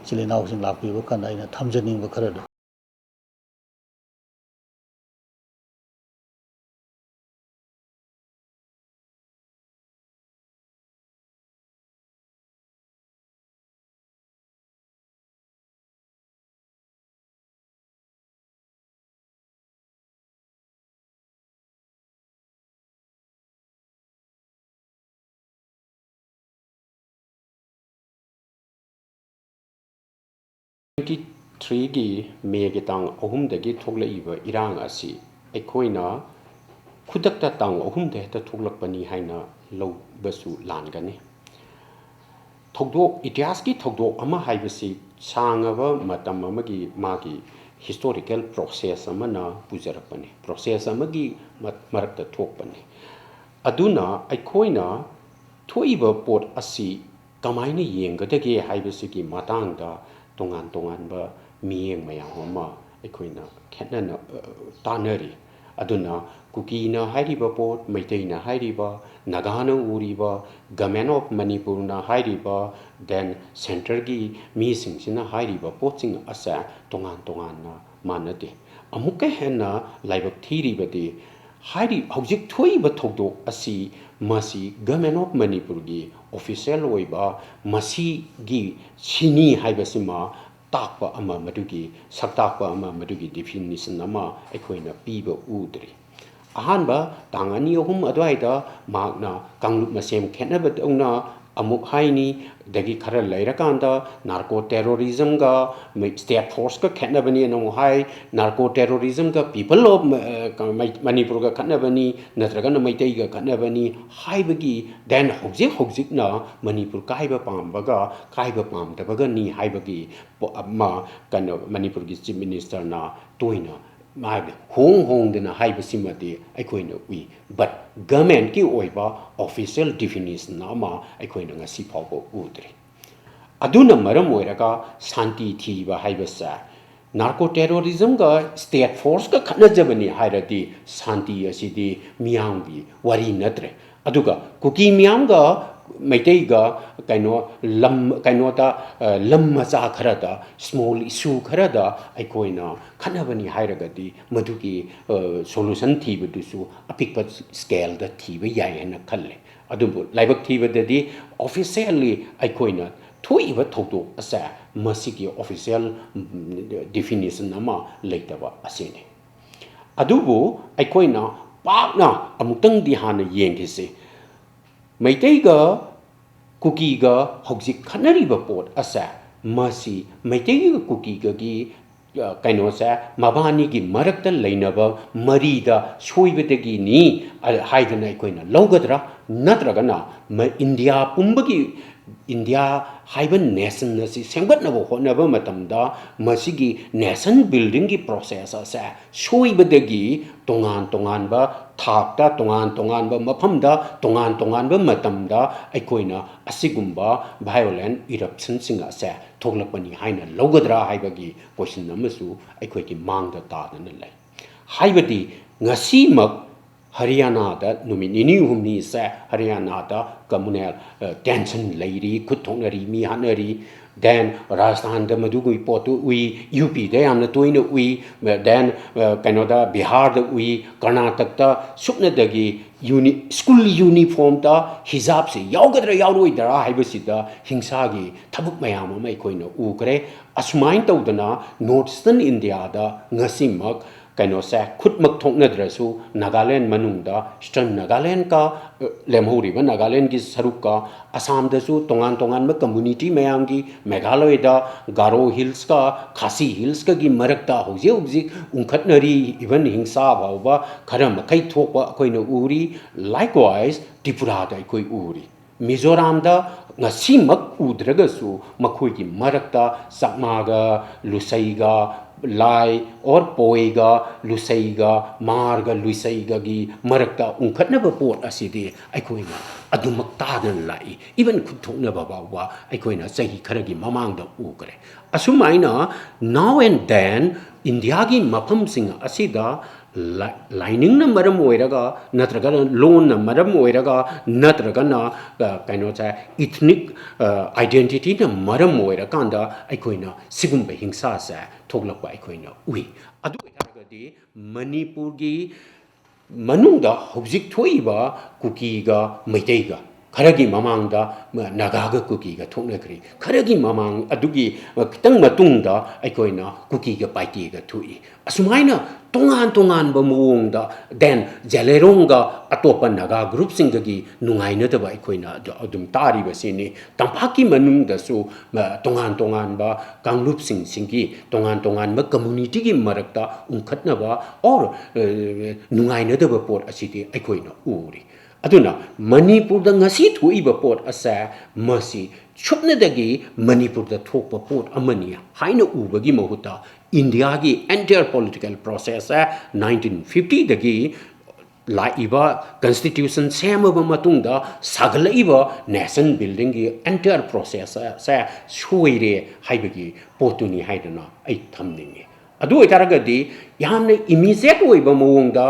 ꯏꯆꯤꯜ ꯏꯅꯥꯎꯁꯤꯡ ꯂꯥꯛꯄꯤꯕ ꯀꯥꯟꯗ ꯑꯩꯅ ꯊꯝꯖꯅꯤꯡꯕ ꯈꯔꯗꯣ꯫ Twenty three ꯒꯤ ꯃꯦꯒꯤ ꯇꯥꯡ ꯑꯍꯨꯝꯗꯒꯤ ꯊꯣꯛꯂꯛꯏꯕ ꯏꯔꯥꯡ ꯑꯁꯤ ꯑꯩꯈꯣꯏꯅ ꯈꯨꯗꯛꯇ ꯇꯥꯡ ꯑꯍꯨꯝꯗ ꯍꯦꯛꯇ ꯊꯣꯛꯂꯛꯄꯅꯤ ꯍꯥꯏꯅ ꯂꯧꯕꯁꯨ ꯂꯥꯟꯒꯅꯤ꯫ ꯊꯧꯗꯣꯛ, ꯏꯇꯤꯍꯥꯁꯀꯤ ꯊꯧꯗꯣꯛ ꯑꯃ ꯍꯥꯏꯕꯁꯤ ꯁꯥꯡꯉꯕ ꯃꯇꯝ ꯑꯃꯒꯤ ꯃꯥꯒꯤ historical process ꯑꯃꯅ ꯄꯨꯖꯔꯛꯄꯅꯤ, process ꯑꯃꯒꯤ ꯃ-, ꯃꯔꯛꯇ ꯊꯣꯛꯄꯅꯤ꯫ ꯑꯗꯨꯅ ꯑꯩꯈꯣꯏꯅ ꯊꯣꯛꯏꯕ ꯄꯣꯠ ꯑꯁꯤ ꯀꯃꯥꯏꯅ ꯌꯦꯡꯒꯗꯒꯦ ꯍꯥꯏꯕꯁꯤꯒꯤ ꯃꯇꯥꯡꯗ ꯇꯣꯉꯥꯟ ꯇꯣꯉꯥꯟꯕ ꯃꯤꯠꯌꯦꯡ ꯃꯌꯥꯝ ꯑꯃ ꯑꯩꯈꯣꯏꯅ ꯈꯦꯠꯅꯅ, ꯑ, ꯇꯥꯟꯅꯔꯤ꯫ ꯑꯗꯨꯅ ꯀꯨꯀꯤꯅ ꯍꯥꯏꯔꯤꯕ ꯄꯣꯠ, ꯃꯩꯇꯩꯅ ꯍꯥꯏꯔꯤꯕ, ꯅꯥꯒꯥꯅ ꯎꯔꯤꯕ, Government of ꯃꯅꯤꯄꯨꯔꯅ ꯍꯥꯏꯔꯤꯕ, then centreꯒꯤ ꯃꯤꯁꯤꯡꯁꯤꯅ ꯍꯥꯏꯔꯤꯕ ꯄꯣꯠꯁꯤꯡ ꯑꯁꯦ ꯇꯣꯉꯥꯟ ꯇꯣꯉꯥꯟꯅ ꯃꯥꯟꯅꯗꯦ꯫ ꯑꯃꯨꯛꯀ ꯍꯦꯟꯅ ꯂꯥꯏꯕꯛ ꯊꯤꯔꯤꯕꯗꯤ, ꯍꯥꯏꯔꯤ, ꯍꯧꯖꯤꯛ ꯊꯣꯛꯏꯕ ꯊꯧꯗꯣꯛ ꯑꯁꯤ ꯃꯁꯤ Government of ꯃꯅꯤꯄꯨꯔꯒꯤ official ꯑꯣꯏꯕ ꯃꯁꯤꯒꯤ ꯁꯤꯅꯤ ꯍꯥꯏꯕꯁꯤꯃ ꯇꯥꯛꯄ ꯑꯃ, ꯃꯗꯨꯒꯤ ꯁꯛꯇꯥꯛꯄ ꯑꯃ, ꯃꯗꯨꯒꯤ definition ꯑꯃ ꯑꯩꯈꯣꯏꯅ ꯄꯤꯕ ꯎꯗ꯭ꯔꯤ꯫ ꯑꯍꯥꯟꯕ ꯇꯥꯡ ꯑꯅꯤ ꯑꯍꯨꯝ ꯑꯗꯨꯋꯥꯏꯗ ꯃꯍꯥꯛꯅ ꯀꯥꯡꯂꯨꯞ ꯃꯁꯦꯟ ꯈꯦꯠꯅꯕꯗꯧꯅ ꯑꯃꯨꯛ ꯍꯥꯏꯅꯤ, ꯑꯗꯒꯤ ꯈꯔ ꯂꯩꯔꯀꯥꯟꯗ narco terrorismꯒ ꯃꯩ-, state forceꯀ ꯈꯦꯠꯅꯕꯅꯦꯅ ꯑꯃꯨꯛ ꯍꯥꯏ, narco terrorismꯒ people of, ꯑ, ꯀ-, ꯃꯩ-, ꯃꯅꯤꯄꯨꯔꯒ ꯈꯠꯅꯕꯅꯤ, ꯅꯠꯇ꯭ꯔꯒꯅ ꯃꯩꯇꯩꯒ ꯈꯠꯅꯕꯅꯤ ꯍꯥꯏꯕꯒꯤ, then ꯍꯧꯖꯤꯛ ꯍꯧꯖꯤꯛꯅ ꯃꯅꯤꯄꯨꯔ ꯀꯥꯏꯕ ꯄꯥꯝꯕꯒ ꯀꯥꯏꯕ ꯄꯥꯝꯗꯕꯒꯅꯤ ꯍꯥꯏꯕꯒꯤ ꯄꯣ-, ꯑꯃ, ꯀꯩꯅꯣ, ꯃꯅꯤꯄꯨꯔꯒꯤ Chief Ministerꯅ ꯇꯣꯏꯅ ꯃꯥꯒꯤ ꯍꯣꯡ ꯍꯣꯡꯗꯅ ꯍꯥꯏꯕꯁꯤꯃꯗꯤ ꯑꯩꯈꯣꯏꯅ ꯎꯏ, but governmentꯀꯤ ꯑꯣꯏꯕ official definition ꯑꯃ ꯑꯩꯈꯣꯏꯅ ꯉꯁꯤ ꯐꯥꯎꯕ ꯎꯗ꯭ꯔꯤ꯫ ꯑꯗꯨꯅ ꯃꯔꯝ ꯑꯣꯏꯔꯒ ꯁꯥꯟꯇꯤ ꯊꯤꯕ ꯍꯥꯏꯕꯁꯦ ꯅꯥꯔꯀꯣ ꯇꯦꯔꯣꯔꯤꯖꯝꯒ ꯁ꯭ꯇꯦꯠ ꯐꯣꯔꯁꯀ ꯈꯠꯅꯖꯕꯅꯤ ꯍꯥꯏꯔꯗꯤ ꯁꯥꯟꯇꯤ ꯑꯁꯤꯗꯤ ꯃꯤꯌꯥꯝꯒꯤ ꯋꯥꯔꯤ ꯅꯠꯇ꯭ꯔꯦ꯫ ꯑꯗꯨꯒ ꯀꯨꯀꯤ ꯃꯤꯌꯥꯝꯒ ꯃꯩꯇꯩꯒ ꯀꯩꯅꯣ ꯂꯝ, ꯀꯩꯅꯣꯗ, ꯑ, ꯂꯝ ꯃꯆꯥ ꯈꯔꯗ, ꯁ꯭ꯃꯣꯜ ꯏꯁꯨ ꯈꯔꯗ ꯑꯩꯈꯣꯏꯅ ꯈꯠꯅꯕꯅꯤ ꯍꯥꯏꯔꯒꯗꯤ ꯃꯗꯨꯒꯤ, ꯑ, ꯁꯣꯂꯨꯁꯟ ꯊꯤꯕꯗꯨꯁꯨ ꯑꯄꯤꯛꯄ ꯁ꯭ꯀꯦꯜꯗ ꯊꯤꯕ ꯌꯥꯏ ꯍꯥꯏꯅ ꯈꯜꯂꯦ꯫ ꯑꯗꯨꯕꯨ ꯂꯥꯏꯕꯛ ꯊꯤꯕꯗꯗꯤ ꯑꯣꯐꯤꯁꯦꯜꯂꯤ ꯑꯩꯈꯣꯏꯅ ꯊꯣꯛꯏꯕ ꯊꯧꯗꯣꯛ ꯑꯁꯦ ꯃꯁꯤꯒꯤ ꯑꯣꯐꯤꯁꯦꯜ ꯗꯤꯐꯤꯅꯤꯁꯟ ꯑꯃ ꯂꯩꯇꯕ ꯑꯁꯤꯅꯤ꯫ ꯑꯗꯨꯕꯨ ꯑꯩꯈꯣꯏꯅ ꯄꯥꯛꯅ ꯑꯃꯨꯛꯇꯪꯗꯤ ꯍꯥꯟꯅ ꯌꯦꯡꯈꯤꯁꯤ꯫ ꯃꯩꯇꯩꯒ ꯀꯨꯀꯤꯒ ꯍꯧꯖꯤꯛ ꯈꯠꯅꯔꯤꯕ ꯄꯣꯠ ꯑꯁꯦ, ꯃꯁꯤ ꯃꯩꯇꯩꯒ ꯀꯨꯀꯤꯒꯒꯤ, ꯑ, ꯀꯩꯅꯣꯁꯦ, ꯃꯕꯥꯅꯤꯒꯤ ꯃꯔꯛꯇ ꯂꯩꯅꯕ ꯃꯔꯤꯗ ꯁꯣꯏꯕꯗꯒꯤꯅꯤ, ꯑ, ꯍꯥꯏꯗꯅ ꯑꯩꯈꯣꯏꯅ ꯂꯧꯒꯗ꯭ꯔꯥ? ꯅꯠꯇ꯭ꯔꯒꯅ ꯃ-, ꯏꯟꯗꯤꯌꯥ ꯄꯨꯝꯕꯒꯤ, ꯏꯟꯗꯤꯌꯥ ꯍꯥꯏꯕ ꯅꯦꯁꯟ ꯑꯁꯤ ꯁꯦꯝꯒꯠꯅꯕ ꯍꯣꯠꯅꯕ ꯃꯇꯝꯗ ꯃꯁꯤꯒꯤ ꯅꯦꯁꯟ ꯕꯤꯜꯗꯤꯡꯒꯤ ꯄ꯭ꯔꯣꯁꯦꯁ ꯑꯁꯦ ꯁꯣꯏꯕꯗꯒꯤ ꯇꯣꯉꯥꯟ ꯇꯣꯉꯥꯟꯕ ꯊꯥꯛꯇ, ꯇꯣꯉꯥꯟ ꯇꯣꯉꯥꯟꯕ ꯃꯐꯝꯗ, ꯇꯣꯉꯥꯟ ꯇꯣꯉꯥꯟꯕ ꯃꯇꯝꯗ ꯑꯩꯈꯣꯏꯅ ꯑꯁꯤꯒꯨꯝꯕ ꯚꯥꯏꯑꯣꯂꯦꯟ ꯏꯔꯞꯁꯟꯁꯤꯡ ꯑꯁꯦ ꯊꯣꯛꯂꯛꯄꯅꯤ ꯍꯥꯏꯅ ꯂꯧꯒꯗ꯭ꯔꯥ ꯍꯥꯏꯕꯒꯤ ꯀꯣꯏꯁꯟ ꯑꯃꯁꯨ ꯑꯩꯈꯣꯏꯒꯤ ꯃꯥꯡꯗ ꯇꯥꯗꯨꯅ ꯂꯩ꯫ ꯍꯥꯏꯕꯗꯤ ꯉꯁꯤꯃꯛ ꯍꯔꯤꯌꯥꯅꯥꯗ ꯅꯨꯃꯤꯠ ꯅꯤꯅꯤ ꯍꯨꯝꯅꯤꯁꯦ ꯍꯔꯤꯌꯥꯅꯥꯗ ꯀꯝꯃꯨꯅꯦꯜ, ꯑ, ꯇꯦꯟꯁꯟ ꯂꯩꯔꯤ, ꯈꯨꯠ ꯊꯣꯛꯅꯔꯤ, ꯃꯤ ꯍꯥꯠꯅꯔꯤ, ꯗꯦꯟ ꯔꯥꯖꯁꯊꯥꯟꯗ ꯃꯗꯨꯒꯤ ꯄꯣꯠꯇꯨ ꯎꯏ, ꯌꯨ ꯄꯤꯗ ꯌꯥꯝꯅ ꯇꯣꯏꯅ ꯎꯏ, ꯗꯦꯟ, ꯑ, ꯀꯩꯅꯣꯗ ꯕꯤꯍꯥꯔꯗ ꯎꯏ, ꯀꯔꯅꯥꯇꯛꯇ ꯁꯨꯞꯅꯗꯒꯤ ꯌꯨꯅꯤ-, ꯁ꯭ꯀꯨꯜ ꯌꯨꯅꯤꯐꯣꯔꯝꯗ ꯍꯤꯖꯥꯕꯁꯦ ꯌꯥꯎꯒꯗ꯭ꯔꯥ ꯌꯥꯎꯔꯣꯏꯗ꯭ꯔꯥ ꯍꯥꯏꯕꯁꯤꯗ ꯍꯤꯡꯁꯥꯒꯤ ꯊꯕꯛ ꯃꯌꯥꯝ ꯑꯃ ꯑꯩꯈꯣꯏꯅ ꯎꯈ꯭ꯔꯦ꯫ ꯑꯁꯨꯃꯥꯏꯅ ꯇꯧꯗꯅ ꯅꯣꯔꯠ ꯏꯁꯇꯔꯟ ꯏꯟꯗꯤꯌꯥꯗ ꯉꯁꯤꯃꯛ ꯀꯩꯅꯣꯁꯦ, ꯈꯨꯠꯃꯛ ꯊꯣꯛꯅꯗ꯭ꯔꯁꯨ ꯅꯥꯒꯥꯂꯦꯟ ꯃꯅꯨꯡꯗ ꯏꯁꯇꯔꯟ ꯅꯥꯒꯥꯂꯦꯟꯒ, ꯑ, ꯂꯦꯝꯍꯧꯔꯤꯕ ꯅꯥꯒꯥꯂꯦꯟꯒꯤ ꯁꯔꯨꯛꯀ ꯑꯁꯥꯝꯗꯁꯨ ꯇꯣꯉꯥꯟ ꯇꯣꯉꯥꯟꯕ ꯀꯝꯃꯨꯅꯤꯇꯤ ꯃꯌꯥꯝꯒꯤ, ꯃꯦꯘꯥꯂꯌꯗ ꯒꯥꯔꯣ ꯍꯤꯜꯁꯀ ꯈꯥꯁꯤ ꯍꯤꯜꯁꯀꯒꯤ ꯃꯔꯛꯇ ꯍꯧꯖꯤꯛ ꯍꯧꯖꯤꯛ ꯎꯪꯈꯠꯅꯔꯤ, ꯏꯚꯟ ꯍꯤꯡꯁꯥ ꯐꯥꯎꯕ ꯈꯔ ꯃꯈꯩ ꯊꯣꯛꯄ ꯑꯩꯈꯣꯏꯅ ꯎꯔꯤ꯫ ꯂꯥꯏꯛꯋꯥꯏꯁ ꯇ꯭ꯔꯤꯄꯨꯔꯥꯗ ꯑꯩꯈꯣꯏ ꯎꯔꯤ꯫ ꯃꯤꯖꯣꯔꯥꯝꯗ ꯉꯁꯤꯃꯛ ꯎꯗ꯭ꯔꯒꯁꯨ ꯃꯈꯣꯏꯒꯤ ꯃꯔꯛꯇ ꯆꯥꯛꯃꯥꯒ, ꯂꯨꯁꯩꯒ, ꯂꯥꯏ ꯑꯣꯔ ꯄꯣꯏꯒ ꯂꯨꯁꯩꯒ ꯃꯥꯔꯒ ꯂꯨꯁꯩꯒꯒꯤ ꯃꯔꯛꯇ ꯎꯪꯈꯠꯅꯕ ꯄꯣꯠ ꯑꯁꯤꯗꯤ ꯑꯩꯈꯣꯏꯅ ꯑꯗꯨꯃꯛ ꯇꯥꯗꯅ ꯂꯥꯛꯏ꯫ ꯏꯚꯟ ꯈꯨꯠ ꯊꯣꯛꯅꯕ ꯐꯥꯎꯕ ꯑꯩꯈꯣꯏꯅ ꯆꯍꯤ ꯈꯔꯒꯤ ꯃꯃꯥꯡꯗ ꯎꯈ꯭ꯔꯦ꯫ ꯑꯁꯨꯃꯥꯏꯅ now and then ꯏꯟꯗꯤꯌꯥꯒꯤ ꯃꯐꯝꯁꯤꯡ ꯑꯁꯤꯗ ꯂꯥꯏꯅꯤꯡꯅ ꯃꯔꯝ ꯑꯣꯏꯔꯒ, ꯅꯠꯇ꯭ꯔꯒꯅ ꯂꯣꯟꯅ ꯃꯔꯝ ꯑꯣꯏꯔꯒ, ꯅꯠꯇ꯭ꯔꯒꯅ ꯀꯩꯅꯣꯁꯦ, ꯏꯊꯅꯤꯛ ꯑꯥꯏꯗꯦꯟꯇꯤꯇꯤꯅ ꯃꯔꯝ ꯑꯣꯏꯔꯀꯥꯟꯗ ꯑꯩꯈꯣꯏꯅ ꯁꯤꯒꯨꯝꯕ ꯍꯤꯡꯁꯥꯁꯦ ꯊꯣꯛꯂꯛꯄ ꯑꯩꯈꯣꯏꯅ ꯎꯏ꯫ ꯑꯗꯨ ꯑꯣꯏꯇꯥꯔꯒꯗꯤ ꯃꯅꯤꯄꯨꯔꯒꯤ ꯃꯅꯨꯡꯗ ꯍꯧꯖꯤꯛ ꯊꯣꯛꯏꯕ ꯀꯨꯀꯤꯒ ꯃꯩꯇꯩꯒ, ꯈꯔꯒꯤ ꯃꯃꯥꯡꯗ ꯅꯥꯒꯥꯒ ꯀꯨꯀꯤꯒ ꯊꯣꯛꯅꯈ꯭ꯔꯤ, ꯈꯔꯒꯤ ꯃꯃꯥꯡ ꯑꯗꯨꯒꯤ ꯈꯤꯇꯪ ꯃꯇꯨꯡꯗ ꯑꯩꯈꯣꯏꯅ ꯀꯨꯀꯤꯒ ꯄꯥꯏꯇꯦꯒ ꯊꯣꯛꯏ꯫ ꯑꯁꯨꯃꯥꯏꯅ ꯇꯣꯉꯥꯟ ꯇꯣꯉꯥꯟꯕ ꯃꯑꯣꯡꯗ, then ꯖꯦꯂꯦꯔꯣꯡꯒ ꯑꯇꯣꯞꯄ ꯅꯥꯒꯥ ꯒ꯭ꯔꯨꯞꯁꯤꯡꯒꯒꯤ ꯅꯨꯡꯉꯥꯏꯅꯗꯕ ꯑꯩꯈꯣꯏꯅ ꯑꯗꯨꯝ ꯇꯥꯔꯤꯕꯁꯤꯅꯤ꯫ ꯇꯝꯄꯥꯛꯀꯤ ꯃꯅꯨꯡꯗꯁꯨ ꯇꯣꯉꯥꯟ ꯇꯣꯉꯥꯟꯕ ꯀꯥꯡꯂꯨꯞꯁꯤꯡꯁꯤꯒꯤ ꯇꯣꯉꯥꯟ ꯇꯣꯉꯥꯟꯕ ꯀꯝꯃꯨꯅꯤꯇꯤꯒꯤ ꯃꯔꯛꯇ ꯎꯪꯈꯠꯅꯕ ꯑꯣꯔ ꯅꯨꯡꯉꯥꯏꯅꯗꯕ ꯄꯣꯠ ꯑꯁꯤꯗꯤ ꯑꯩꯈꯣꯏꯅ ꯎꯔꯤ꯫ ꯑꯗꯨꯅ ꯃꯅꯤꯄꯨꯔꯗ ꯉꯁꯤ ꯊꯣꯛꯏꯕ ꯄꯣꯠ ꯑꯁꯦ, ꯃꯁꯤ ꯁꯨꯞꯅꯗꯒꯤ ꯃꯅꯤꯄꯨꯔꯗ ꯊꯣꯛꯄ ꯄꯣꯠ ꯑꯃꯅꯤ ꯍꯥꯏꯅ ꯎꯕꯒꯤ ꯃꯍꯨꯠꯇ, ꯏꯟꯗꯤꯌꯥꯒꯤ entire political process ꯁꯦ ꯅꯥꯏꯟꯇꯤꯟ ꯐꯤꯐꯇꯤꯗꯒꯤ ꯂꯥꯛꯏꯕ ꯀꯟꯁꯇꯤꯇ꯭ꯌꯨꯁꯟ ꯁꯦꯝꯃꯕ ꯃꯇꯨꯡꯗ ꯁꯥꯒꯠꯂꯛꯏꯕ ꯅꯦꯁꯟ ꯕꯤꯜꯗꯤꯡꯒꯤ entire process ꯁꯦ ꯁꯣꯏꯔꯦ ꯍꯥꯏꯕꯒꯤ ꯄꯣꯠꯇꯨꯅꯤ ꯍꯥꯏꯗꯅ ꯑꯩ ꯊꯝꯅꯤꯡꯉꯤ꯫ ꯑꯗꯨ ꯑꯣꯏꯇꯥꯔꯒꯗꯤ ꯌꯥꯝꯅ ꯏꯃꯤꯖꯦꯠ ꯑꯣꯏꯕ ꯃꯑꯣꯡꯗ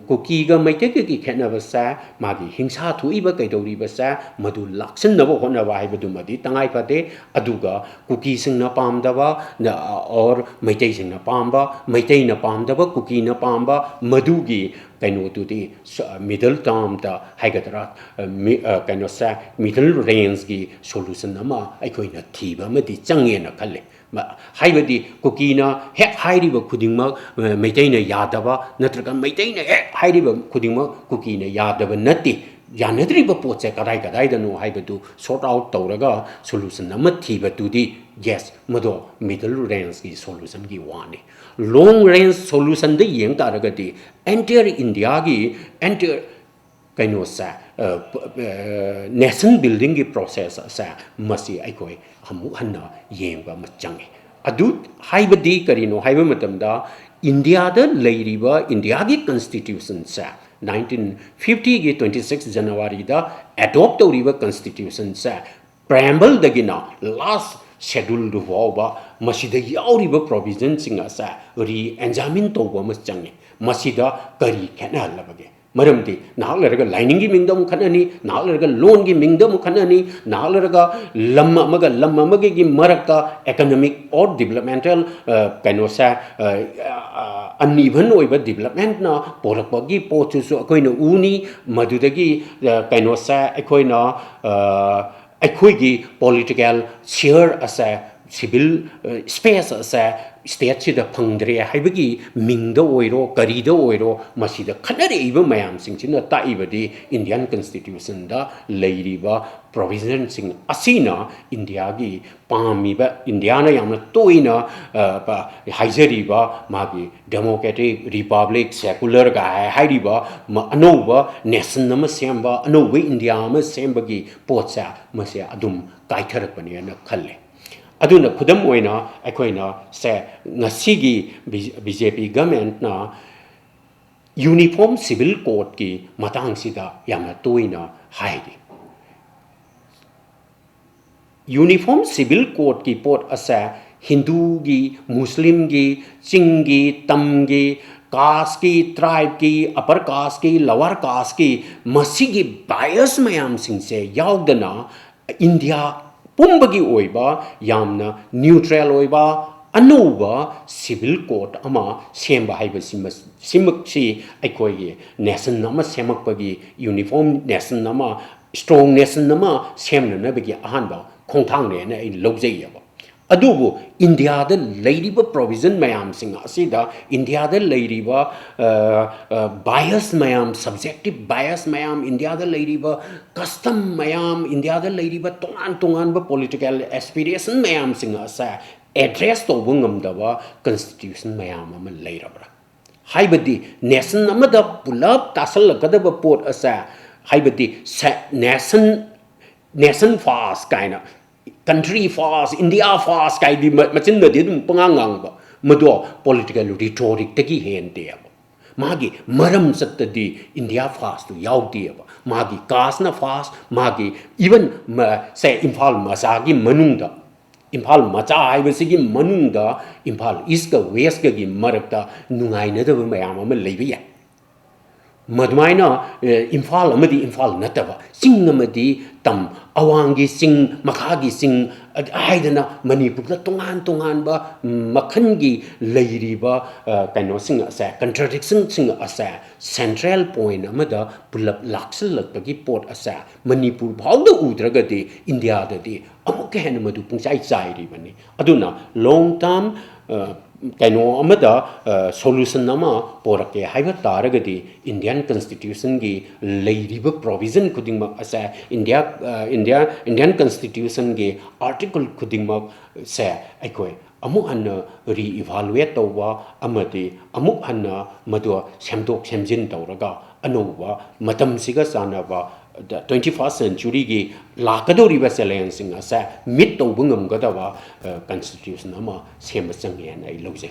ꯀꯨꯀꯤꯒ ꯃꯩꯇꯩꯒꯒꯤ ꯈꯦꯠꯅꯕꯁꯦ, ꯃꯥꯒꯤ ꯍꯤꯡꯁꯥ ꯊꯣꯛꯏꯕ ꯀꯩꯗꯧꯔꯤꯕꯁꯦ, ꯃꯗꯨ ꯂꯥꯛꯁꯤꯟꯅꯕ ꯍꯣꯠꯅꯕ ꯍꯥꯏꯕꯗꯨꯃꯗꯤ ꯇꯉꯥꯏ ꯐꯗꯦ꯫ ꯑꯗꯨꯒ ꯀꯨꯀꯤꯁꯤꯡꯅ ꯄꯥꯝꯗꯕ ꯑꯣꯔ ꯃꯩꯇꯩꯁꯤꯡꯅ ꯄꯥꯝꯕ, ꯃꯩꯇꯩꯅ ꯄꯥꯝꯗꯕ ꯀꯨꯀꯤꯅ ꯄꯥꯝꯕ, ꯃꯗꯨꯒꯤ ꯀꯩꯅꯣꯗꯨꯗꯤ ꯃꯤꯗꯜ ꯇꯥꯔꯝꯗ ꯍꯥꯏꯒꯗ꯭ꯔꯥ, ꯀꯩꯅꯣꯁꯦ, ꯃꯤꯗꯜ ꯔꯦꯟꯖꯀꯤ ꯁꯣꯂꯨꯁꯟ ꯑꯃ ꯑꯩꯈꯣꯏꯅ ꯊꯤꯕ ꯑꯃꯗꯤ ꯆꯪꯉꯦꯅ ꯈꯜꯂꯤ꯫ ꯍꯥꯏꯕꯗꯤ ꯀꯨꯀꯤꯅ ꯍꯦꯛ ꯍꯥꯏꯔꯤꯕ ꯈꯨꯗꯤꯡꯃꯛ ꯃꯩꯇꯩꯅ ꯌꯥꯗꯕ, ꯅꯠꯇ꯭ꯔꯒ ꯃꯩꯇꯩꯅ ꯍꯦꯛ ꯍꯥꯏꯔꯤꯕ ꯈꯨꯗꯤꯡꯃꯛ ꯀꯨꯀꯤꯅ ꯌꯥꯗꯕ ꯅꯠꯇꯦ꯫ ꯌꯥꯅꯗ꯭ꯔꯤꯕ ꯄꯣꯠꯁꯦ ꯀꯗꯥꯏ ꯀꯗꯥꯏꯗꯅꯣ ꯍꯥꯏꯕꯗꯨ ꯁꯣꯔꯠ ꯑꯥꯎꯠ ꯇꯧꯔꯒ ꯁꯣꯂꯨꯁꯟ ꯑꯃ ꯊꯤꯕꯗꯨꯗꯤ, ꯌꯦꯁ, ꯃꯗꯣ ꯃꯤꯗꯜ ꯔꯦꯟꯖꯀꯤ ꯁꯣꯂꯨꯁꯟꯒꯤ ꯋꯥꯅꯤ꯫ ꯂꯣꯡ ꯔꯦꯟꯖ ꯁꯣꯂꯨꯁꯟꯗ ꯌꯦꯡ ꯇꯥꯔꯒꯗꯤ, entire ꯏꯟꯗꯤꯌꯥꯒꯤ entire ꯀꯩꯅꯣꯁꯦ, ꯅꯦꯁꯟ ꯕꯤꯜꯗꯤꯡꯒꯤ ꯄ꯭ꯔꯣꯁꯦꯁ ꯑꯁꯦ, ꯃꯁꯤ ꯑꯩꯈꯣꯏ ꯑꯃꯨꯛ ꯍꯟꯅ ꯌꯦꯡꯕ ꯑꯃ ꯆꯪꯉꯤ꯫ ꯑꯗꯨ ꯍꯥꯏꯕꯗꯤ ꯀꯔꯤꯅꯣ ꯍꯥꯏꯕ ꯃꯇꯝꯗ, ꯏꯟꯗꯤꯌꯥꯗ ꯂꯩꯔꯤꯕ ꯏꯟꯗꯤꯌꯥꯒꯤ ꯀꯟꯁꯇꯤꯇ꯭ꯌꯨꯁꯟꯁꯦ, ꯅꯥꯏꯟꯇꯤꯟ ꯐꯤꯐꯇꯤꯒꯤ ꯇ꯭ꯋꯦꯟꯇꯤ ꯁꯤꯛꯁ ꯖꯅꯋꯥꯔꯤꯗ ꯑꯦꯗꯣꯞ ꯇꯧꯔꯤꯕ ꯀꯟꯁꯇꯤꯇ꯭ꯌꯨꯁꯟꯁꯦ, ꯄ꯭ꯔꯦꯝꯕꯜꯗꯒꯤꯅ ꯂꯥꯁ ꯁꯦꯗꯨꯜꯗꯨ ꯐꯥꯎꯕ ꯃꯁꯤꯗ ꯌꯥꯎꯔꯤꯕ ꯄ꯭ꯔꯣꯚꯤꯖꯟꯁꯤꯡ ꯑꯁꯦ ꯔꯤ ꯑꯦꯟꯖꯥꯃꯤꯟ ꯇꯧꯕ ꯑꯃ ꯆꯪꯉꯤ꯫ ꯃꯁꯤꯗ ꯀꯔꯤ ꯈꯦꯠꯅꯍꯜꯂꯕꯒꯦ? ꯃꯔꯝꯗꯤ ꯅꯍꯥꯛ ꯂꯩꯔꯒ ꯂꯥꯏꯅꯤꯡꯒꯤ ꯃꯤꯡꯗ ꯑꯃꯨꯛ ꯈꯠꯅꯅꯤ, ꯅꯍꯥꯛ ꯂꯩꯔꯒ ꯂꯣꯟꯒꯤ ꯃꯤꯡꯗ ꯑꯃꯨꯛ ꯈꯠꯅꯅꯤ, ꯅꯍꯥꯛ ꯂꯩꯔꯒ ꯂꯝ ꯑꯃꯒ ꯂꯝ ꯑꯃꯒꯤ ꯃꯔꯛꯇ economic or developmental, ꯑ, ꯀꯩꯅꯣꯁꯦ, ꯑ, ꯑ, uneven ꯑꯣꯏꯕ ꯗꯤꯕꯂꯞꯃꯦꯟꯅ ꯄꯣꯔꯛꯄꯒꯤ ꯄꯣꯠꯁꯤꯁꯨ ꯑꯩꯈꯣꯏꯅ ꯎꯅꯤ꯫ ꯃꯗꯨꯗꯒꯤ, ꯑ, ꯀꯩꯅꯣꯁꯦ ꯑꯩꯈꯣꯏꯅ, ꯑ, ꯑꯩꯈꯣꯏꯒꯤ ꯄꯣꯂꯤꯇꯤꯀꯦꯜ ꯁꯤꯌꯔ ꯑꯁꯦ, ꯁꯤꯚꯤꯜ, ꯑ, ꯁ꯭ꯄꯦꯁ ꯑꯁꯦ ꯁ꯭ꯇꯦꯠꯁꯤꯗ ꯐꯪꯗ꯭ꯔꯦ ꯍꯥꯏꯕꯒꯤ ꯃꯤꯡꯗ ꯑꯣꯏꯔꯣ, ꯀꯔꯤꯗ ꯑꯣꯏꯔꯣ, ꯃꯁꯤꯗ ꯈꯠꯅꯔꯛꯏꯕ ꯃꯌꯥꯝꯁꯤꯡꯁꯤꯅ ꯇꯥꯛꯏꯕꯗꯤ ꯏꯟꯗꯤꯌꯥꯟ ꯀꯟꯁꯇꯤꯇ꯭ꯌꯨꯁꯟꯗ ꯂꯩꯔꯤꯕ ꯄ꯭ꯔꯣꯚꯤꯖꯟꯁꯤꯡ ꯑꯁꯤꯅ ꯏꯟꯗꯤꯌꯥꯒꯤ ꯄꯥꯝꯃꯤꯕ, ꯏꯟꯗꯤꯌꯥꯅ ꯌꯥꯝꯅ ꯇꯣꯏꯅ, ꯑ, ꯄ-, ꯍꯥꯏꯖꯔꯤꯕ ꯃꯥꯒꯤ ꯗꯦꯃꯣꯀ꯭ꯔꯦꯇꯤꯛ, ꯔꯤꯄꯕ꯭ꯂꯤꯛ, ꯁꯦꯀꯨꯂꯔꯒ ꯍꯥꯏ-, ꯍꯥꯏꯔꯤꯕ ꯃ-, ꯑꯅꯧꯕ ꯅꯦꯁꯟ ꯑꯃ ꯁꯦꯝꯕ, ꯑꯅꯧꯕ ꯏꯟꯗꯤꯌꯥ ꯑꯃ ꯁꯦꯝꯕꯒꯤ ꯄꯣꯠꯁꯦ, ꯃꯁꯦ ꯑꯗꯨꯝ ꯀꯥꯏꯊꯔꯛꯄꯅꯦꯅ ꯈꯜꯂꯦ꯫ ꯑꯗꯨꯅ ꯈꯨꯗꯝ ꯑꯣꯏꯅ ꯑꯩꯈꯣꯏꯅ ꯁꯦ, ꯉꯁꯤꯒꯤ ꯕꯤ-, ꯕꯤ ꯖꯦ ꯄꯤ ꯒꯃꯦꯟꯠꯅ ꯌꯨꯅꯤꯐꯣꯔꯝ ꯁꯤꯚꯤꯜ ꯀꯣꯗꯀꯤ ꯃꯇꯥꯡꯁꯤꯗ ꯌꯥꯝꯅ ꯇꯣꯏꯅ ꯍꯥꯏꯔꯤ꯫ ꯌꯨꯅꯤꯐꯣꯔꯝ ꯁꯤꯚꯤꯜ ꯀꯣꯗꯀꯤ ꯄꯣꯠ ꯑꯁꯦ ꯍꯤꯟꯗꯨꯒꯤ, ꯃꯨꯁꯂꯤꯝꯒꯤ, ꯆꯤꯡꯒꯤ, ꯇꯝꯒꯤ, ꯀꯥꯁꯀꯤ, ꯇ꯭ꯔꯥꯏꯕꯀꯤ, ꯑꯄꯔ ꯀꯥꯁꯀꯤ, ꯂꯋꯥꯔ ꯀꯥꯁꯀꯤ, ꯃꯁꯤꯒꯤ ꯕꯥꯏꯁ ꯃꯌꯥꯝꯁꯤꯡꯁꯦ ꯌꯥꯎꯗꯅ ꯏꯟꯗꯤꯌꯥ ꯄꯨꯝꯕꯒꯤ ꯑꯣꯏꯕ ꯌꯥꯝꯅ ꯅ꯭ꯌꯨꯇ꯭ꯔꯦꯜ ꯑꯣꯏꯕ ꯑꯅꯧꯕ ꯁꯤꯚꯤꯜ ꯀꯣꯗ ꯑꯃ ꯁꯦꯝꯕ ꯍꯥꯏꯕꯁꯤꯃ-, ꯁꯤꯃꯛꯁꯤ ꯑꯩꯈꯣꯏꯒꯤ ꯅꯦꯁꯟ ꯑꯃ ꯁꯦꯝꯃꯛꯄꯒꯤ, ꯌꯨꯅꯤꯐꯣꯔꯝ ꯅꯦꯁꯟ ꯑꯃ, ꯁ꯭ꯇ꯭ꯔꯣꯡ ꯅꯦꯁꯟ ꯑꯃ ꯁꯦꯝꯅꯅꯕꯒꯤ ꯑꯍꯥꯟꯕ ꯈꯣꯡꯊꯥꯡꯅꯦꯅ ꯑꯩ ꯂꯧꯖꯩꯑꯕ꯫ ꯑꯗꯨꯕꯨ ꯏꯟꯗꯤꯌꯥꯗ ꯂꯩꯔꯤꯕ ꯄ꯭ꯔꯣꯚꯤꯖꯟ ꯃꯌꯥꯝꯁꯤꯡ ꯑꯁꯤꯗ, ꯏꯟꯗꯤꯌꯥꯗ ꯂꯩꯔꯤꯕ, ꯑ, ꯑ, ꯕꯥꯏꯁ ꯃꯌꯥꯝ, ꯁꯕꯖꯦꯛꯇꯤꯚ ꯕꯥꯏꯁ ꯃꯌꯥꯝ, ꯏꯟꯗꯤꯌꯥꯗ ꯂꯩꯔꯤꯕ ꯀꯁꯇꯝ ꯃꯌꯥꯝ, ꯏꯟꯗꯤꯌꯥꯗ ꯂꯩꯔꯤꯕ ꯇꯣꯉꯥꯟ ꯇꯣꯉꯥꯟꯕ ꯄꯣꯂꯤꯇꯤꯀꯦꯜ ꯑꯦꯁꯄꯤꯔꯦꯁꯟ ꯃꯌꯥꯝꯁꯤꯡ ꯑꯁꯦ ꯑꯦꯗ꯭ꯔꯦꯁ ꯇꯧꯕ ꯉꯝꯗꯕ ꯀꯟꯁꯇꯤꯇ꯭ꯌꯨꯁꯟ ꯃꯌꯥꯝ ꯑꯃ ꯂꯩꯔꯕ꯭ꯔꯥ? ꯍꯥꯏꯕꯗꯤ ꯅꯦꯁꯟ ꯑꯃꯗ ꯄꯨꯂꯞ ꯇꯥꯁꯜꯂꯛꯀꯗꯕ ꯄꯣꯠ ꯑꯁꯦ, ꯍꯥꯏꯕꯗꯤ ꯁꯦ-, ꯅꯦꯁꯟ, ꯅꯦꯁꯟ ꯐꯥꯔꯁ ꯀꯥꯏꯅ country first, India first ꯀꯥꯏꯗꯤ ꯃ- ꯃꯆꯤꯟꯗꯗꯤ ꯑꯗꯨꯝ ꯄꯉꯥꯡ ꯉꯥꯡꯕ, ꯃꯗꯣ political rhetoricꯇꯒꯤ ꯍꯦꯟꯗꯦꯕ꯫ ꯃꯥꯒꯤ ꯃꯔꯝ ꯆꯠꯇꯗꯤ India firstꯇꯨ ꯌꯥꯎꯗꯦꯕ꯫ ꯃꯥꯒꯤ casteꯅ first, ꯃꯥꯒꯤ even ꯁꯦ ꯏꯝꯐꯥꯜ ꯃꯆꯥꯒꯤ ꯃꯅꯨꯡꯗ, ꯏꯝꯐꯥꯜ ꯃꯆꯥ ꯍꯥꯏꯕꯁꯤꯒꯤ ꯃꯅꯨꯡꯗ ꯏꯝꯐꯥꯜ Eastꯀ Westꯀꯒꯤ ꯃꯔꯛꯇ ꯅꯨꯡꯉꯥꯏꯅꯗꯕ ꯃꯌꯥꯝ ꯑꯃ ꯂꯩꯕ ꯌꯥꯏ꯫ ꯃꯗꯨꯃꯥꯏꯅ ꯏꯝꯐꯥꯜ ꯑꯃꯗꯤ ꯏꯝꯐꯥꯜ ꯅꯠꯇꯕ, ꯆꯤꯡ ꯑꯃꯗꯤ ꯇꯝ, ꯑꯋꯥꯡꯒꯤ ꯆꯤꯡ, ꯃꯈꯥꯒꯤ ꯆꯤꯡ ꯍꯥꯏꯗꯅ ꯃꯅꯤꯄꯨꯔꯗ ꯇꯣꯉꯥꯟ ꯇꯣꯉꯥꯟꯕ ꯃꯈꯜꯒꯤ ꯂꯩꯔꯤꯕ ꯀꯩꯅꯣꯁꯤꯡ ꯑꯁꯦ, contradictionꯁꯤꯡ ꯑꯁꯦ central point ꯑꯃꯗ ꯄꯨꯂꯞ ꯂꯥꯛꯁꯤꯜꯂꯛꯄꯒꯤ ꯄꯣꯠ ꯑꯁꯦ ꯃꯅꯤꯄꯨꯔ ꯐꯥꯎꯗ ꯎꯗ꯭ꯔꯒꯗꯤ ꯏꯟꯗꯤꯌꯥꯗꯗꯤ ꯑꯃꯨꯛꯀ ꯍꯦꯟꯅ ꯃꯗꯨ ꯄꯨꯡꯆꯥꯏ ꯆꯥꯏꯔꯤꯕꯅꯤ꯫ ꯑꯗꯨꯅ long term ꯀꯩꯅꯣ ꯑꯃꯗ solution ꯑꯃ ꯄꯣꯔꯛꯀꯦ ꯍꯥꯏꯕ ꯇꯥꯔꯒꯗꯤ Indian Constitutionꯒꯤ ꯂꯩꯔꯤꯕ provision ꯈꯨꯗꯤꯡꯃꯛ ꯑꯁꯦ, India India Indian Constitutionꯒꯤ article ꯈꯨꯗꯤꯡꯃꯛꯁꯦ ꯑꯩꯈꯣꯏ ꯑꯃꯨꯛ ꯍꯟꯅ reevaluate ꯇꯧꯕ ꯑꯃꯗꯤ ꯑꯃꯨꯛ ꯍꯟꯅ ꯃꯗꯨ ꯁꯦꯝꯗꯣꯛ ꯁꯦꯝꯖꯤꯟ ꯇꯧꯔꯒ ꯑꯅꯧꯕ ꯃꯇꯝꯁꯤꯒ ꯆꯥꯟꯅꯕ twenty first centuryꯒꯤ ꯂꯥꯛꯀꯗꯧꯔꯤꯕ challengeꯁꯤꯡ ꯑꯁꯦ meet ꯇꯧꯕ ꯉꯝꯒꯗꯕ constitution ꯑꯃ ꯁꯦꯝꯕ ꯆꯪꯉꯦꯅ ꯑꯩ ꯂꯧꯖꯩ꯫